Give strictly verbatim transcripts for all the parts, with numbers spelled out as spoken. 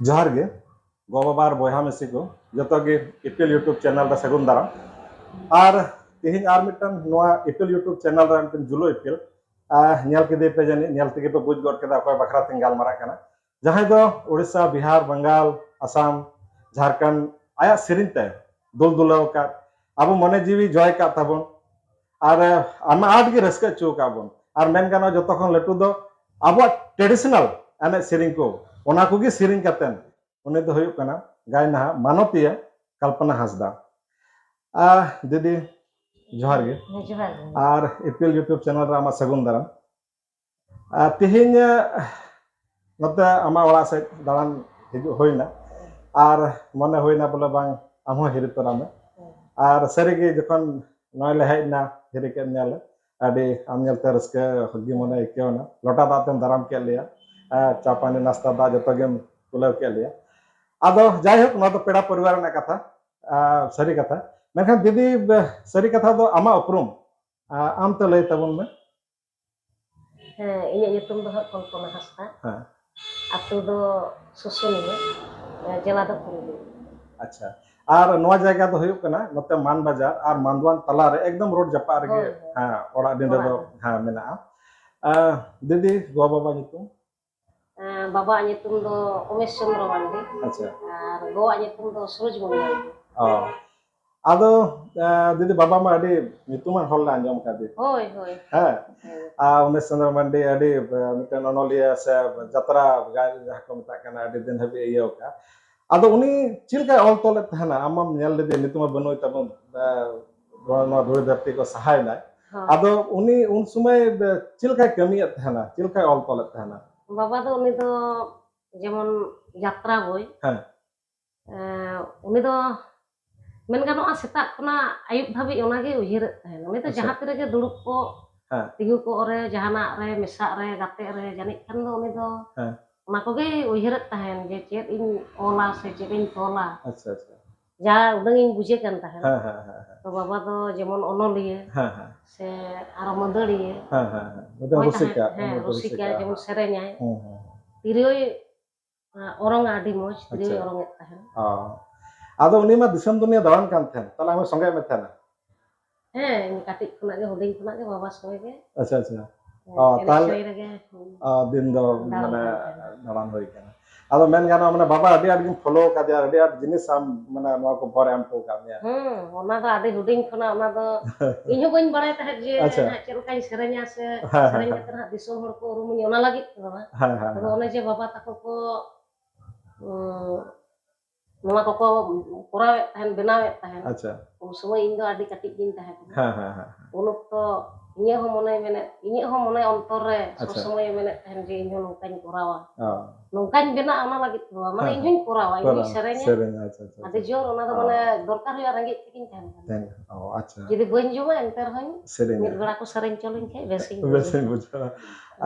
ᱡᱚᱦᱟᱨ ᱜᱮ ᱜᱚ ᱵᱟᱵᱟ ᱟᱨ ᱵᱚᱭᱦᱟ ᱢᱤᱥᱤ ᱠᱚ, ᱡᱚᱛᱚ ᱜᱮ ᱤᱯᱤᱞ YouTube ᱪᱮᱱᱮᱞ ᱨᱮ ᱥᱟᱹᱜᱩᱱ ᱫᱟᱨᱟᱢ᱾ ᱟᱨ ᱛᱮᱦᱮᱧ ᱟᱨ ᱢᱤᱫᱴᱟᱝ ᱱᱚᱣᱟ ᱤᱯᱤᱞ YouTube ᱪᱮᱱᱮᱞ ᱨᱮ ᱢᱤᱫᱴᱟᱝ ᱡᱩᱞᱩ ᱤᱯᱤᱞ, ᱟᱦ, ᱧᱮᱞ ᱠᱮᱫᱮ ᱯᱮ ᱡᱟᱹᱱᱤᱡ, ᱧᱮᱞ ᱛᱮᱜᱮ ᱯᱮ ᱵᱩᱡᱽ ᱜᱚᱫ ᱠᱮᱫᱟ ᱚᱠᱚᱭ ᱵᱟᱠᱷᱨᱟ ᱛᱮᱧ ᱜᱟᱞᱢᱟᱨᱟᱜ ᱠᱟᱱᱟ᱾ ᱡᱟᱦᱟᱸᱭ ᱫᱚ ᱳᱰᱤᱥᱟ, ᱵᱤᱦᱟᱨ, ᱵᱟᱝᱜᱟᱞ, ᱟᱥᱟᱢ, ᱡᱷᱟᱲᱠᱷᱚᱸᱰ ᱟᱭᱟᱜ ᱥᱮᱨᱮᱧ ᱛᱮ ᱫᱩᱞ ᱫᱩᱞᱟᱹᱣ ᱟᱠᱟᱫ, ᱟᱵᱚ ᱢᱚᱱᱮ ᱡᱤᱣᱤ ᱡᱚᱭ ᱟᱠᱟᱫ ᱛᱟᱵᱚᱱ, ᱟᱨ ᱟᱭᱢᱟ ᱟᱸᱴ ᱜᱮ ᱨᱟᱹᱥᱠᱟᱹ ᱦᱚᱪᱚ ᱟᱠᱟᱫ ᱵᱚᱱ᱾ ᱟᱨ ᱢᱮᱱ ᱜᱟᱱᱚᱜᱼᱟ, ᱡᱚᱛᱚ ᱠᱷᱚᱱ ᱞᱟᱹᱴᱩ ᱫᱚ ᱟᱵᱚᱣᱟᱜ traditional ᱮᱱᱮᱡ ᱥᱮᱨᱮᱧ ᱠᱚ, ᱚᱱᱟ ᱠᱚᱜᱮ ᱥᱮᱨᱮᱧ ᱠᱟᱛᱮᱱ ᱩᱱᱤ ᱫᱚ ᱦᱩᱭᱩᱜ ᱠᱟᱱᱟ ᱜᱟᱭᱱᱟᱦᱟ ᱢᱟᱱᱚᱛᱤᱭᱟᱹ ᱠᱚᱞᱯᱚᱱᱟ ᱦᱟᱸᱥᱫᱟ᱾ ᱟᱨ ᱫᱤᱫᱤ, ᱡᱚᱦᱟᱨ ᱜᱮ᱾ ᱦᱮᱸ, ᱡᱚᱦᱟᱨ ᱜᱮ᱾ ᱟᱨ ᱤᱯᱤᱞ YouTube ᱪᱮᱱᱮᱞ ᱨᱮ ᱟᱢᱟᱜ ᱥᱟᱹᱜᱩᱱ ᱫᱟᱨᱟᱢ᱾ ᱟᱨ ᱛᱮᱦᱮᱧ, ᱮ, ᱱᱚᱛᱮ ᱟᱢᱟᱜ ᱚᱲᱟᱜ ᱥᱮᱫ ᱫᱟᱬᱟᱱ ᱦᱤᱡᱩᱜ ᱦᱩᱭᱱᱟ, ᱟᱨ ᱢᱚᱱᱮ ᱦᱩᱭᱱᱟ ᱵᱚᱞᱮ ᱵᱟᱝ, ᱟᱢ ᱦᱚᱸ ᱦᱤᱨᱤ ᱛᱚᱨᱟ ᱢᱮ᱾ ᱦᱮᱸ᱾ ᱟᱨ ᱥᱟᱹᱨᱤᱜᱮ ᱡᱚᱠᱷᱚᱱ ᱱᱚᱜᱼᱚᱭ ᱞᱮ ᱦᱮᱡ ᱮᱱᱟ, ᱦᱤᱨᱤ ᱠᱮᱫ ᱢᱮᱭᱟᱞᱮ, ᱟᱹᱰᱤ ᱟᱢ ᱧᱮᱞᱛᱮ ᱨᱟᱹᱥᱠᱟᱹ ᱜᱮ ᱢᱚᱱᱮ ᱟᱹᱭᱠᱟᱹᱣ ᱮᱱᱟ᱾ ᱞᱚᱴᱟ ᱫᱟᱜ ᱛᱮᱢ ᱫᱟᱨᱟᱢ ᱠᱮᱫ ᱞᱮᱭᱟ, ᱟᱨ ᱪᱟ ᱯᱟᱹᱱᱤ ᱱᱟᱥᱛᱟ ᱫᱟᱜ ᱡᱚᱛᱚ ᱜᱮᱢ ᱠᱩᱞᱟᱹᱣ ᱠᱮᱫ ᱞᱮᱭᱟ᱾ ᱟᱫᱚ ᱡᱟᱭᱦᱳᱠ, ᱱᱚᱣᱟ ᱫᱚ ᱯᱮᱲᱟ ᱯᱚᱨᱤᱵᱟᱨ ᱨᱮᱱᱟᱜ ᱠᱟᱛᱷᱟ, ᱟᱨ ᱥᱟᱹᱨᱤ ᱠᱟᱛᱷᱟ᱾ ᱢᱮᱱᱠᱷᱟᱱ ᱫᱤᱫᱤ, ᱵᱮ-, ᱥᱟᱹᱨᱤ ᱠᱟᱛᱷᱟ ᱫᱚ ᱟᱢᱟᱜ ᱩᱯᱨᱩᱢ, ᱟᱨ ᱟᱢ ᱛᱮ ᱞᱟᱹᱭ ᱛᱟᱵᱚᱱ ᱢᱮ᱾ ᱦᱮᱸ, ᱤᱧᱟᱹᱜ ᱧᱩᱛᱩᱢ ᱫᱚ ᱦᱟᱸᱜ ᱠᱚᱞᱯᱚᱱᱟ ᱦᱟᱸᱥᱫᱟ᱾ ᱦᱮᱸ᱾ ᱟᱹᱛᱩ ᱫᱚ ᱥᱩᱥᱩᱱᱤᱭᱟᱹ, ᱡᱮᱞᱟ ᱫᱚ ᱯᱩᱨᱩᱞᱤᱭᱟᱹ᱾ ᱟᱪᱪᱷᱟ, ᱟᱨ ᱱᱚᱣᱟ ᱡᱟᱭᱜᱟ ᱫᱚ ᱦᱩᱭᱩᱜ ᱠᱟᱱᱟ ᱱᱚᱛᱮ ᱢᱟᱱ ᱵᱟᱡᱟᱨ ᱟᱨ ᱢᱟᱱᱫᱩᱣᱟᱱ ᱛᱟᱞᱟᱨᱮ, ᱮᱠᱫᱚᱢ ᱨᱳᱰ ᱡᱟᱯᱟᱜ ᱨᱮᱜᱮ᱾ ᱦᱳᱭ, ᱦᱳᱭ᱾ ᱦᱮᱸ, ᱚᱲᱟᱜ ᱰᱤᱸᱰᱟᱹ ᱫᱚ᱾ ᱚᱲᱟᱜ ᱨᱮ᱾ ᱦᱮᱸ, ᱢᱮᱱᱟᱜᱼᱟ᱾ ᱟᱨ ᱫᱤᱫᱤ, ᱜᱚ ᱵᱟᱵᱟ ᱧᱩᱛᱩᱢ? ᱮᱸ, ᱵᱟᱵᱟᱣᱟᱜ ᱧᱩᱛᱩᱢ ᱫᱚ ᱩᱢᱮᱥ ᱪᱚᱱᱫᱨᱚ ᱢᱟᱱᱰᱤ᱾ ᱟᱪᱪᱷᱟ᱾ ᱟᱨ ᱜᱚᱣᱟᱜ ᱧᱩᱛᱩᱢ ᱫᱚ ᱥᱩᱨᱚᱡᱽᱢᱩᱱᱤ ᱢᱟᱱᱰᱤ᱾ ᱚ᱾ ᱟᱫᱚ, ᱮᱸ, ᱫᱤᱫᱤ, ᱵᱟᱵᱟ ᱢᱟ ᱟᱹᱰᱤ ᱧᱩᱛᱩᱢᱟᱱ ᱦᱚᱲ ᱞᱮ ᱟᱸᱡᱚᱢ ᱟᱠᱟᱫᱮ᱾ ᱦᱳᱭ, ᱦᱳᱭ᱾ ᱦᱮᱸ᱾ ᱦᱮᱸ᱾ ᱟᱨ ᱩᱢᱮᱥ ᱪᱚᱱᱫᱨᱚ ᱢᱟᱱᱰᱤ ᱟᱹᱰᱤ, ᱮᱸ, ᱢᱤᱫᱴᱮᱱ ᱚᱱᱚᱞᱤᱭᱟᱹ ᱥᱮ ᱡᱟᱛᱨᱟ ᱜᱟᱭᱟᱱ ᱡᱟᱦᱟᱸ ᱠᱚ ᱢᱮᱛᱟᱜ ᱠᱟᱱᱟ, ᱟᱹᱰᱤ ᱫᱤᱱ ᱦᱟᱹᱵᱤᱡ ᱤᱭᱟᱹ ᱟᱠᱟᱫ᱾ ᱟᱫᱚ ᱩᱱᱤ ᱪᱮᱫ ᱞᱮᱠᱟᱭ ᱚᱞ ᱛᱚᱞᱮᱫ ᱛᱟᱦᱮᱱᱟ? ᱟᱢ ᱢᱟᱢ ᱧᱮᱞ ᱞᱮᱫᱮ, ᱱᱤᱛᱚᱜ ᱢᱟ ᱵᱟᱹᱱᱩᱭ ᱛᱟᱵᱚᱱ, ᱮᱸ, ᱱᱚᱣᱟ, ᱱᱚᱣᱟ ᱫᱷᱩᱲᱤ ᱫᱷᱟᱹᱨᱛᱤ ᱠᱚ ᱥᱟᱦᱟᱭ ᱱᱟᱭ᱾ ᱦᱳᱭ᱾ ᱟᱫᱚ ᱩᱱᱤ ᱩᱱ ᱥᱚᱢᱚᱭ ᱵᱮ-, ᱪᱮᱫ ᱞᱮᱠᱟᱭ ᱠᱟᱹᱢᱤᱭᱮᱫ ᱛᱟᱦᱮᱱᱟ? ᱪᱮᱫ ᱞᱮᱠᱟᱭ ᱚᱞ ᱛᱚᱞᱮᱫ ᱛᱟᱦᱮᱱᱟ? ᱵᱟᱵᱟ ᱫᱚ ᱩᱱᱤ ᱫᱚ ᱡᱮᱢᱚᱱ ᱡᱟᱛᱨᱟ ᱵᱳᱭ, ᱦᱮᱸ᱾ ᱮᱸ, ᱩᱱᱤ ᱫᱚ ᱢᱮᱱ ᱜᱟᱱᱚᱜᱼᱟ ᱥᱮᱛᱟᱜ ᱠᱷᱚᱱᱟᱜ ᱟᱹᱭᱩᱵ ᱫᱷᱟᱹᱵᱤᱡ ᱚᱱᱟᱜᱮ ᱩᱭᱦᱟᱹᱨᱮᱫ ᱛᱟᱦᱮᱱ᱾ ᱩᱱᱤ ᱫᱚ ᱟᱪᱪᱷᱟ᱾ ᱡᱟᱦᱟᱸ ᱛᱤ ᱨᱮᱜᱮ ᱫᱩᱲᱩᱵ ᱠᱚᱜ, ᱦᱮᱸ᱾ ᱛᱤᱸᱜᱩ ᱠᱚᱜ ᱨᱮ, ᱡᱟᱦᱟᱱᱟᱜ ᱨᱮ, ᱢᱮᱥᱟᱜ ᱨᱮ, ᱜᱟᱛᱮᱜ ᱨᱮ, ᱡᱟᱹᱱᱤᱡ ᱠᱷᱟᱱ ᱫᱚ ᱩᱱᱤ ᱫᱚ ᱦᱮᱸ᱾ ᱚᱱᱟ ᱠᱚᱜᱮᱭ ᱩᱭᱦᱟᱹᱨᱮᱫ ᱛᱟᱦᱮᱱ ᱡᱮ ᱪᱮᱫ ᱤᱧ ᱚᱞᱟ ᱥᱮ ᱪᱮᱫ ᱤᱧ ᱛᱚᱞᱟ᱾ ᱟᱪᱪᱷᱟ, ᱟᱪᱪᱷᱟ᱾ ᱡᱟ ᱩᱰᱟᱹᱝ ᱤᱧ ᱵᱩᱡᱮ ᱠᱟᱱ ᱛᱟᱦᱮᱱ᱾ ᱦᱮᱸ, ᱦᱮᱸ, ᱦᱮᱸ, ᱦᱮᱸ᱾ ᱛᱚ ᱵᱟᱵᱟ ᱫᱚ ᱡᱮᱢᱚᱱ ᱚᱱᱚᱞᱤᱭᱟᱹ ᱦᱮᱸ, ᱦᱮᱸ᱾ ᱥᱮ ᱟᱨᱚ ᱢᱟᱹᱫᱟᱹᱲᱤᱭᱟᱹ᱾ ᱦᱮᱸ, ᱦᱮᱸ, ᱦᱮᱸ᱾ ᱢᱤᱫᱴᱟᱝ ᱦᱳᱭ, ᱨᱩᱥᱤᱠᱟ, ᱛᱟᱦᱮᱸᱫ, ᱦᱮᱸ, ᱢᱤᱫᱴᱟᱝ ᱨᱩᱥᱤᱠᱟ, ᱨᱩᱥᱤᱠᱟ᱾ ᱡᱮᱢᱚᱱ ᱥᱮᱨᱮᱧᱟᱭ᱾ ᱦᱮᱸ, ᱦᱮᱸ, ᱦᱮᱸ᱾ ᱛᱤᱨᱭᱳᱭ ᱚᱨᱚᱝ ᱟᱹᱰᱤ ᱢᱚᱡᱽ ᱛᱤᱨᱭᱳᱭ ᱟᱪᱪᱷᱟ᱾ ᱚᱨᱚᱝ ᱮᱫ ᱛᱟᱦᱮᱱ᱾ ᱚ᱾ ᱟᱫᱚ ᱩᱱᱤ ᱢᱟ ᱫᱤᱥᱚᱢ ᱫᱩᱱᱤᱭᱟᱹ ᱫᱟᱬᱟᱱ ᱠᱟᱱ ᱛᱟᱦᱮᱱ, ᱛᱟᱦᱞᱮ ᱟᱢᱮ ᱥᱚᱸᱜᱮ ᱢᱮ ᱛᱟᱦᱮᱱᱟ? ᱦᱮᱸ, ᱤᱧ ᱠᱟᱹᱴᱤᱡ ᱠᱷᱚᱱᱟᱜ ᱜᱮ, ᱦᱩᱰᱤᱧ ᱠᱷᱚᱱᱟᱜ ᱜᱮ ᱵᱟᱵᱟ ᱥᱚᱸᱜᱮ ᱜᱮ ᱟᱪᱪᱷᱟ, ᱟᱪᱪᱷᱟ᱾ ᱦᱮᱸ, ᱚ, ᱮᱱᱮᱡ ᱛᱟᱦᱞᱮ ᱥᱮᱨᱮᱧ ᱨᱮᱜᱮ ᱚ, ᱫᱤᱱ ᱫᱚ ᱫᱟᱬᱟᱱ ᱢᱟᱱᱮ ᱠᱟᱱ ᱛᱟᱦᱮᱱᱟ᱾ ᱫᱟᱬᱟᱱ ᱦᱩᱭ ᱠᱟᱱᱟ᱾ ᱟᱫᱚ ᱢᱮᱱ ᱜᱟᱱᱚᱜᱼᱟ, ᱢᱟᱱᱮ, ᱵᱟᱵᱟ ᱟᱹᱰᱤ ᱟᱸᱴ ᱜᱮᱢ ᱯᱷᱚᱞᱳ ᱠᱟᱫᱮᱭᱟ, ᱟᱹᱰᱤ ᱟᱸᱴ ᱡᱤᱱᱤᱥ ᱟᱢ, ᱢᱟᱱᱮ, ᱱᱚᱣᱟ ᱠᱚ ᱵᱷᱚᱨ ᱮᱢ ᱦᱚᱴᱚ ᱠᱟᱜ ᱢᱮᱭᱟ᱾ ᱦᱮᱸ, ᱚᱱᱟ ᱫᱚ ᱟᱹᱰᱤ ᱦᱩᱰᱤᱧ ᱠᱷᱚᱱᱟᱜ, ᱚᱱᱟ ᱫᱚ ᱤᱧ ᱦᱚᱸ ᱵᱟᱹᱧ ᱵᱟᱲᱟᱭ ᱛᱟᱦᱮᱸᱫ ᱡᱮ ᱟᱪᱪᱷᱟ᱾ ᱦᱟᱸᱜ ᱪᱮᱫ ᱞᱮᱠᱟᱧ ᱥᱮᱨᱮᱧᱟ ᱥᱮ ᱦᱮᱸ, ᱦᱮᱸ, ᱥᱮᱨᱮᱧ ᱦᱮᱸ᱾ ᱠᱟᱛᱮ ᱦᱟᱸᱜ ᱫᱤᱥᱚᱢ ᱦᱚᱲ ᱠᱚ ᱩᱨᱩᱢᱤᱧᱟ, ᱚᱱᱟ ᱞᱟᱹᱜᱤᱫ ᱛᱮᱫᱚ ᱵᱟᱝ᱾ ᱦᱮᱸ, ᱦᱮᱸ, ᱟᱫᱚ ᱦᱮᱸ᱾ ᱚᱱᱮ ᱡᱮ ᱵᱟᱵᱟ ᱛᱟᱠᱚ ᱠᱚ, ᱩᱸ, ᱱᱚᱣᱟ ᱠᱚᱠᱚ ᱠᱚᱨᱟᱣᱮᱫ ᱛᱟᱦᱮᱱ, ᱵᱮᱱᱟᱣᱮᱫ ᱛᱟᱦᱮᱱ, ᱟᱪᱪᱷᱟ᱾ ᱩᱱ ᱥᱚᱢᱚᱭ ᱤᱧ ᱫᱚ ᱟᱹᱰᱤ ᱠᱟᱹᱴᱤᱡ ᱜᱤᱧ ᱛᱟᱦᱮᱸ ᱠᱟᱱᱟ᱾ ᱦᱮᱸ, ᱦᱮᱸ, ᱦᱮᱸ, ᱦᱮᱸ᱾ ᱩᱱ ᱚᱠᱛᱚ ᱤᱧᱟᱹᱜ ᱦᱚᱸ ᱢᱚᱱᱮᱭ ᱢᱮᱱᱮᱫ, ᱤᱧᱟᱹᱜ ᱦᱚᱸ ᱢᱚᱱᱮ ᱚᱱᱛᱚᱨ ᱨᱮ ᱥᱚᱵ ᱟᱪᱪᱷᱟ᱾ ᱥᱚᱢᱚᱭᱮ ᱢᱮᱱᱮᱫ ᱛᱟᱦᱮᱱ ᱡᱮ ᱤᱧ ᱦᱚᱸ ᱱᱚᱝᱠᱟᱧ ᱠᱚᱨᱟᱣᱟ, ᱚ᱾ ᱱᱚᱝᱠᱟᱧ ᱵᱮᱱᱟᱜᱼᱟ, ᱚᱱᱟ ᱞᱟᱹᱜᱤᱫ ᱫᱚ ᱵᱟᱝ᱾ ᱢᱟᱱᱮ ᱦᱮᱸ, ᱤᱧ ᱦᱚᱸᱧ ᱠᱚᱨᱟᱣᱟ, ᱤᱧ ᱦᱚᱸᱧ ᱠᱚᱨᱟᱣᱟ, ᱥᱮᱨᱮᱧᱟ᱾ ᱥᱮᱨᱮᱧᱟ, ᱟᱪᱪᱷᱟ, ᱟᱪᱪᱷᱟ, ᱟᱹᱰᱤ ᱟᱪᱪᱷᱟ᱾ ᱡᱳᱨ ᱚᱱᱟ ᱫᱚ ᱚ᱾ ᱢᱟᱱᱮ ᱫᱚᱨᱠᱟᱨ ᱦᱩᱭᱩᱜᱼᱟ, ᱨᱮᱸᱜᱮᱡ ᱛᱮᱜᱤᱧ ᱛᱟᱦᱮᱱ ᱠᱟᱱᱟ᱾ ᱛᱟᱦᱮᱱ, ᱚ, ᱟᱪᱪᱷᱟ᱾ ᱡᱩᱫᱤ ᱵᱟᱹᱧ ᱡᱚᱢᱟ, ᱮᱱᱛᱮ ᱨᱮᱦᱚᱸᱧ ᱥᱮᱨᱮᱧᱟ᱾ ᱢᱤᱫ ᱵᱮᱲᱟ ᱠᱚ ᱥᱮᱨᱮᱧ ᱦᱚᱪᱚ ᱞᱤᱧ ᱠᱷᱟᱡ ᱵᱮᱥᱤᱧ ᱵᱩᱡᱷᱟᱹᱣᱟ᱾ ᱵᱮᱥᱤᱧ ᱵᱩᱡᱷᱟᱹᱣᱟ᱾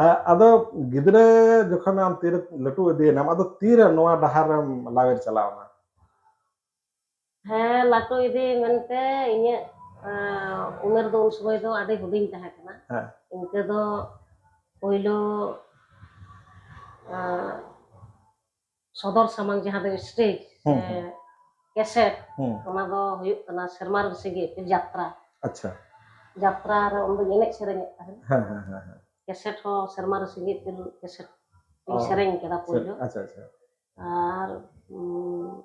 ᱟ-, ᱟᱫᱚ ᱜᱤᱫᱽᱨᱟᱹ ᱡᱚᱠᱷᱚᱱ ᱟᱢ ᱛᱤᱨᱮ ᱞᱟᱹᱴᱩ ᱤᱫᱤᱭᱮᱱᱟᱢ, ᱟᱫᱚ ᱛᱤᱨᱮ ᱱᱚᱣᱟ ᱰᱟᱦᱟᱨ ᱨᱮᱢ ᱞᱟᱣᱮᱨ ᱪᱟᱞᱟᱣᱱᱟ? ᱦᱮᱸ, ᱞᱟᱹᱴᱩ ᱤᱫᱤ ᱢᱮᱱᱛᱮ ᱤᱧᱟᱹᱜ, ᱟᱸ, ᱩᱢᱮᱨ ᱫᱚ ᱩᱱ ᱥᱚᱢᱚᱭ ᱫᱚ ᱟᱹᱰᱤ ᱦᱩᱰᱤᱧ ᱛᱟᱦᱮᱸ ᱠᱟᱱᱟ᱾ ᱦᱮᱸ᱾ ᱤᱱᱠᱟᱹ ᱫᱚ ᱯᱳᱭᱞᱳ, ᱟᱸ, ᱥᱚᱫᱚᱨ ᱥᱟᱢᱟᱝ ᱡᱟᱦᱟᱸ ᱫᱚ ᱥᱴᱮᱡᱽ ᱦᱩᱸ, ᱥᱮ ᱦᱩᱸ᱾ ᱠᱮᱥᱮᱴ, ᱦᱩᱸ᱾ ᱚᱱᱟ ᱫᱚ ᱦᱩᱭᱩᱜ ᱠᱟᱱᱟ ᱥᱮᱨᱢᱟ ᱨᱮ ᱥᱤᱸᱜᱤ ᱤᱯᱤᱞ ᱡᱟᱛᱨᱟ᱾ ᱟᱪᱪᱷᱟ᱾ ᱡᱟᱛᱨᱟ ᱨᱮ ᱩᱱ ᱫᱚᱧ ᱮᱱᱮᱡ ᱥᱮᱨᱮᱧᱮᱫ ᱛᱟᱦᱮᱸᱫ᱾ ᱦᱮᱸ, ᱦᱮᱸ, ᱦᱮᱸ, ᱦᱮᱸ᱾ ᱠᱮᱥᱮᱴ ᱦᱚᱸ ᱥᱮᱨᱢᱟ ᱨᱮ ᱥᱤᱸᱜᱤ ᱤᱯᱤᱞ ᱠᱮᱥᱮᱴ ᱤᱧ ᱚ, ᱥᱮᱨᱮᱧ ᱠᱮᱫᱟ ᱥᱮ-, ᱯᱳᱭᱞᱳ᱾ ᱟᱪᱪᱷᱟ, ᱟᱪᱪᱷᱟ᱾ ᱟᱨ, ᱩᱸ,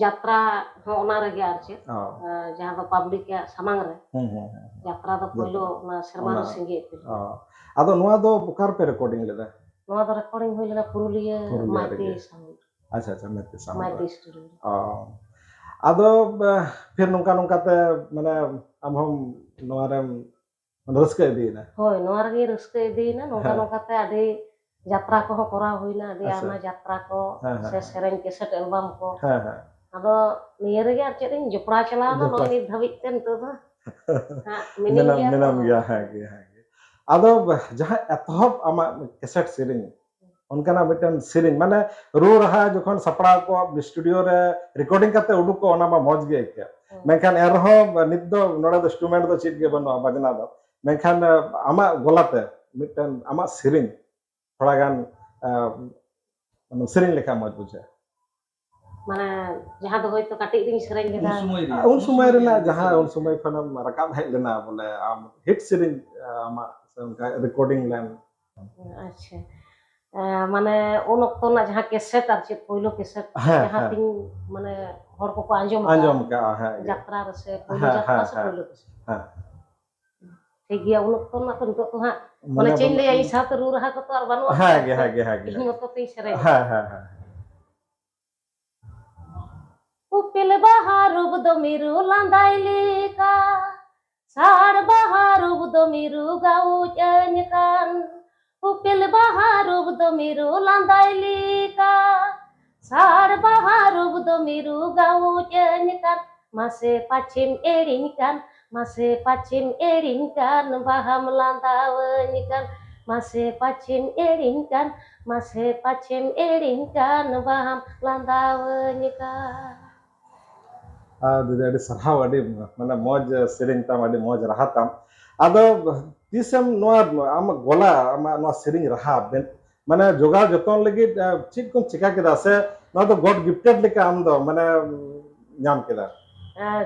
ᱡᱟᱛᱨᱟ ᱦᱚᱸ ᱚᱱᱟ ᱨᱮᱜᱮ ᱟᱨ ᱪᱮᱫ, ᱚ᱾ ᱟᱸ, ᱡᱟᱦᱟᱸ ᱫᱚ ᱯᱟᱵᱽᱞᱤᱠ ᱟᱜ ᱥᱟᱢᱟᱝ ᱨᱮ᱾ ᱦᱩᱸ, ᱦᱩᱸ, ᱦᱩᱸ, ᱦᱩᱸ᱾ ᱡᱟᱛᱨᱟ ᱫᱚ ᱯᱳᱭᱞᱳ ᱡᱟᱛᱨᱟ᱾ ᱚᱱᱟ ᱥᱮᱨᱢᱟ ᱨᱮ ᱚᱱᱟ, ᱥᱤᱸᱜᱤ ᱤᱯᱤᱞ᱾ ᱚ᱾ ᱟᱫᱚ ᱱᱚᱣᱟ ᱫᱚ ᱚᱠᱟ ᱨᱮᱯᱮ ᱨᱮᱠᱚᱨᱰᱤᱝ ᱞᱮᱫᱟ? ᱱᱚᱣᱟ ᱫᱚ ᱨᱮᱠᱚᱨᱰᱤᱝ ᱦᱩᱭ ᱞᱮᱱᱟ ᱯᱩᱨᱩᱞᱤᱭᱟᱹ ᱯᱩᱨᱩᱞᱤᱭᱟᱹ ᱢᱟᱭᱛᱤ ᱨᱮᱜᱮ᱾ ᱥᱟᱣᱩᱱᱰ᱾ ᱟᱪᱪᱷᱟ, ᱟᱪᱪᱷᱟ, ᱢᱟᱭᱛᱤ ᱥᱟᱣᱩᱱᱰ ᱢᱟᱭᱛᱤ ᱨᱮ᱾ ᱥᱴᱩᱰᱤᱭᱳ ᱨᱮ᱾ ᱚ᱾ ᱟᱫᱚ, ᱵᱟ, ᱯᱷᱤᱨ ᱱᱚᱝᱠᱟ ᱱᱚᱝᱠᱟ ᱛᱮ, ᱢᱟᱱᱮ, ᱟᱢ ᱦᱚᱸᱢ ᱱᱚᱣᱟ ᱨᱮᱢ ᱢᱟᱱᱮ ᱨᱟᱹᱥᱠᱟᱹ ᱤᱫᱤᱭᱮᱱᱟ᱾ ᱦᱳᱭ, ᱱᱚᱣᱟ ᱨᱮᱜᱮ ᱨᱟᱹᱥᱠᱟᱹ ᱤᱫᱤᱭᱮᱱᱟ᱾ ᱱᱚᱝᱠᱟ ᱦᱮᱸ᱾ ᱱᱚᱝᱠᱟ ᱛᱮ ᱟᱹᱰᱤ ᱡᱟᱛᱨᱟ ᱠᱚᱦᱚᱸ ᱠᱚᱨᱟᱣ ᱦᱩᱭᱱᱟ, ᱟᱹᱰᱤ ᱟᱪᱪᱷᱟ᱾ ᱟᱭᱢᱟ ᱡᱟᱛᱨᱟ ᱠᱚ ᱦᱮᱸ, ᱦᱮᱸ, ᱥᱮ ᱦᱮᱸ᱾ ᱥᱮᱨᱮᱧ ᱠᱮᱥᱮᱴ ᱮᱞᱵᱟᱢ ᱠᱚ᱾ ᱦᱮᱸ, ᱦᱮᱸ᱾ ᱟᱫᱚ ᱱᱤᱭᱟᱹ ᱨᱮᱜᱮ ᱟᱨ ᱪᱮᱫ ᱤᱧ ᱡᱚᱯᱲᱟᱣ ᱪᱟᱞᱟᱣᱱᱟ, ᱡᱚᱯᱲᱟᱣ᱾ ᱱᱚᱜᱼᱚᱭ ᱱᱤᱛ ᱫᱷᱟᱹᱵᱤᱡ ᱛᱮ ᱱᱤᱛᱚᱜ ᱫᱚ ᱦᱟᱸᱜ ᱢᱤᱱᱟᱹᱧ ᱢᱮᱱᱟᱢ, ᱜᱮᱭᱟ ᱢᱮᱱᱟᱢ ᱛᱚ᱾ ᱜᱮᱭᱟ, ᱦᱮᱸ ᱜᱮ, ᱦᱮᱸ ᱜᱮ᱾ ᱟᱫᱚ ᱡᱟᱦᱟᱸ ᱮᱛᱚᱦᱚᱵ ᱟᱢᱟᱜ ᱠᱮᱥᱮᱴ ᱥᱮᱨᱮᱧ, ᱚᱱᱠᱟᱱᱟᱜ ᱢᱤᱫᱴᱮᱱ ᱥᱮᱨᱮᱧ, ᱢᱟᱱᱮ ᱨᱩ ᱨᱟᱦᱟ ᱡᱚᱠᱷᱚᱱ ᱥᱟᱯᱲᱟᱣ ᱠᱚ ᱥᱴᱩᱰᱤᱭᱳ ᱨᱮ ᱨᱮᱠᱚᱨᱰᱤᱝ ᱠᱟᱛᱮ ᱩᱰᱩᱠ ᱠᱚ, ᱚᱱᱟ ᱢᱟ ᱢᱚᱡᱽ ᱜᱮ ᱟᱹᱭᱠᱟᱹᱜ᱾ ᱦᱩᱸ᱾ ᱢᱮᱱᱠᱷᱟᱱ ᱮᱱ ᱨᱮᱦᱚᱸ ᱱᱤᱛ ᱫᱚ ᱱᱚᱰᱮ ᱫᱚ ᱤᱱᱥᱴᱨᱩᱢᱮᱱᱴ ᱫᱚ ᱪᱮᱫ ᱜᱮ ᱵᱟᱹᱱᱩᱜᱼᱟ, ᱵᱟᱡᱽᱱᱟ ᱫᱚ᱾ ᱢᱮᱱᱠᱷᱟᱱ, ᱟᱢᱟᱜ ᱜᱚᱞᱟᱛᱮ ᱢᱤᱫᱴᱮᱱ ᱟᱢᱟᱜ ᱥᱮᱨᱮᱧ ᱛᱷᱚᱲᱟ ᱜᱟᱱ, ᱮ, ᱢᱟᱱᱮ ᱥᱮᱨᱮᱧ ᱞᱮᱠᱷᱟᱱ ᱢᱚᱡᱽ ᱵᱩᱡᱷᱟᱹᱜᱼᱟ᱾ ᱢᱟᱱᱮ ᱡᱟᱦᱟᱸ ᱫᱚ ᱦᱳᱭᱛᱳ ᱠᱟᱹᱴᱤᱡ ᱨᱤᱧ ᱥᱮᱨᱮᱧ ᱞᱮᱫᱟ᱾ ᱩᱱ ᱥᱚᱢᱚᱭ ᱨᱮᱭᱟᱜ ᱩᱱ ᱥᱚᱢᱚᱭ ᱨᱮᱱᱟᱜ ᱡᱟᱦᱟᱸ ᱩᱱ ᱥᱚᱢᱚᱭ ᱠᱷᱚᱱᱮᱢ ᱨᱟᱠᱟᱵ ᱦᱮᱡ ᱞᱮᱱᱟ, ᱵᱚᱞᱮ ᱟᱢ ᱦᱤᱴ ᱥᱮᱨᱮᱧ ᱟᱢᱟᱜ ᱥᱮ ᱚᱱᱠᱟ ᱨᱮᱠᱚᱨᱰᱤᱝ ᱞᱮᱱ? ᱟᱪᱪᱷᱟ᱾ ᱮ, ᱢᱟᱱᱮ ᱩᱱ ᱚᱠᱛᱚ ᱨᱮᱱᱟᱜ ᱡᱟᱦᱟᱸ ᱠᱮᱥᱮᱴ, ᱟᱨ ᱪᱮᱫ ᱯᱳᱭᱞᱳ ᱠᱮᱥᱮᱴ ᱦᱮᱸ, ᱡᱟᱦᱟᱸ ᱦᱮᱸ᱾ ᱛᱤᱧ ᱢᱟᱱᱮ ᱦᱚᱲ ᱠᱚᱠᱚ ᱟᱸᱡᱚᱢ ᱟᱠᱟᱫ, ᱟᱸᱡᱚᱢ ᱠᱟᱜᱼᱟ, ᱦᱮᱸ ᱜᱮ᱾ ᱡᱟᱛᱨᱟ ᱨᱮᱥᱮ ᱯᱳᱭᱞᱳ ᱦᱮᱸ, ᱡᱟᱛᱨᱟ ᱦᱮᱸ, ᱥᱮ ᱦᱮᱸ᱾ ᱯᱳᱭᱞᱳ ᱠᱮᱥᱮᱴ᱾ ᱦᱮᱸ᱾ ᱴᱷᱤᱠ ᱜᱮᱭᱟ, ᱩᱱ ᱚᱠᱛᱚ ᱨᱮᱱᱟᱜ ᱛᱚ ᱱᱤᱛᱚᱜ ᱫᱚ ᱦᱟᱸᱜ ᱢᱚᱱᱮ ᱢᱟᱱᱮ ᱪᱮᱫ ᱤᱧ ᱵᱟᱹᱱᱩᱜ ᱞᱟᱹᱭᱟ, ᱛᱤᱧᱟ᱾ ᱤᱧ ᱥᱟᱶᱛᱮ ᱨᱩ ᱨᱟᱦᱟ ᱠᱚᱛᱚ ᱟᱨ ᱵᱟᱹᱱᱩᱜ ᱦᱮᱸ ᱟᱠᱟᱫ ᱜᱮ, ᱠᱚᱣᱟ᱾ ᱦᱮᱸ ᱜᱮ, ᱦᱮᱸ ᱜᱮ᱾ ᱤᱧ ᱢᱚᱛᱚ ᱛᱤᱧ ᱥᱮᱨᱮᱧᱟ᱾ ᱦᱮᱸ, ᱦᱮᱸ, ᱦᱮᱸ, ᱦᱮᱸ᱾ ᱩᱯᱮᱞ ᱵᱟᱦᱟ ᱨᱩᱯ ᱫᱚ ᱢᱤᱨᱩ ᱞᱟᱸᱫᱟᱭ ᱞᱮᱠᱟ, ᱥᱟᱲ ᱵᱟᱦᱟ ᱨᱩᱯ ᱫᱚ ᱢᱤᱨᱩ ᱜᱟᱹᱣᱩᱡ ᱟᱹᱧ ᱠᱟᱱ᱾ ᱩᱯᱮᱞ ᱵᱟᱦᱟ ᱨᱩᱯ ᱫᱚ ᱢᱤᱨᱩ ᱞᱟᱸᱫᱟᱭ ᱞᱮᱠᱟ, ᱥᱟᱲ ᱵᱟᱦᱟ ᱨᱩᱯ ᱫᱚ ᱢᱤᱨᱩ ᱜᱟᱹᱣᱩᱡ ᱟᱹᱧ ᱠᱟᱱ᱾ ᱢᱟᱥᱮ ᱯᱟᱪᱷᱮᱢ ᱮᱲᱤᱧ ᱠᱟᱱ, ᱢᱟᱥᱮ ᱯᱟᱪᱷᱮᱢ ᱮᱲᱤᱧ ᱠᱟᱱ, ᱵᱟᱦᱟᱢ ᱞᱟᱸᱫᱟᱣᱟᱹᱧ ᱠᱟᱱ᱾ ᱢᱟᱥᱮ ᱯᱟᱪᱷᱮᱢ ᱮᱲᱤᱧ ᱠᱟᱱ, ᱢᱟᱥᱮ ᱯᱟᱪᱷᱮᱢ ᱮᱲᱤᱧ ᱠᱟᱱ, ᱵᱟᱦᱟᱢ ᱞᱟᱸᱫᱟᱣᱟᱹᱧ ᱠᱟᱱ᱾ ᱟᱨ ᱫᱤᱫᱤ, ᱟᱹᱰᱤ ᱥᱟᱨᱦᱟᱣ, ᱟᱹᱰᱤ ᱢᱟᱱᱮ ᱢᱚᱡᱽ ᱥᱮᱨᱮᱧ ᱛᱟᱢ, ᱟᱹᱰᱤ ᱢᱚᱡᱽ ᱨᱟᱦᱟ ᱛᱟᱢ᱾ ᱟᱫᱚ ᱛᱤᱥᱮᱢ ᱱᱚᱣᱟ ᱟᱢᱟᱜ ᱜᱚᱞᱟ, ᱟᱢᱟᱜ ᱱᱚᱣᱟ ᱥᱮᱨᱮᱧ ᱨᱟᱦᱟ ᱵᱮᱱ-, ᱢᱟᱱᱮ ᱡᱚᱜᱟᱣ ᱡᱚᱛᱚᱱ ᱞᱟᱹᱜᱤᱫ, ᱟᱸ, ᱪᱮᱫ ᱠᱚᱢ ᱪᱮᱠᱟ ᱠᱮᱫᱟ, ᱥᱮ ᱱᱚᱣᱟ ᱫᱚ God gifted ᱞᱮᱠᱟ ᱟᱢ ᱫᱚ ᱢᱟᱱᱮ ᱧᱟᱢ ᱠᱮᱫᱟ? ᱟᱨ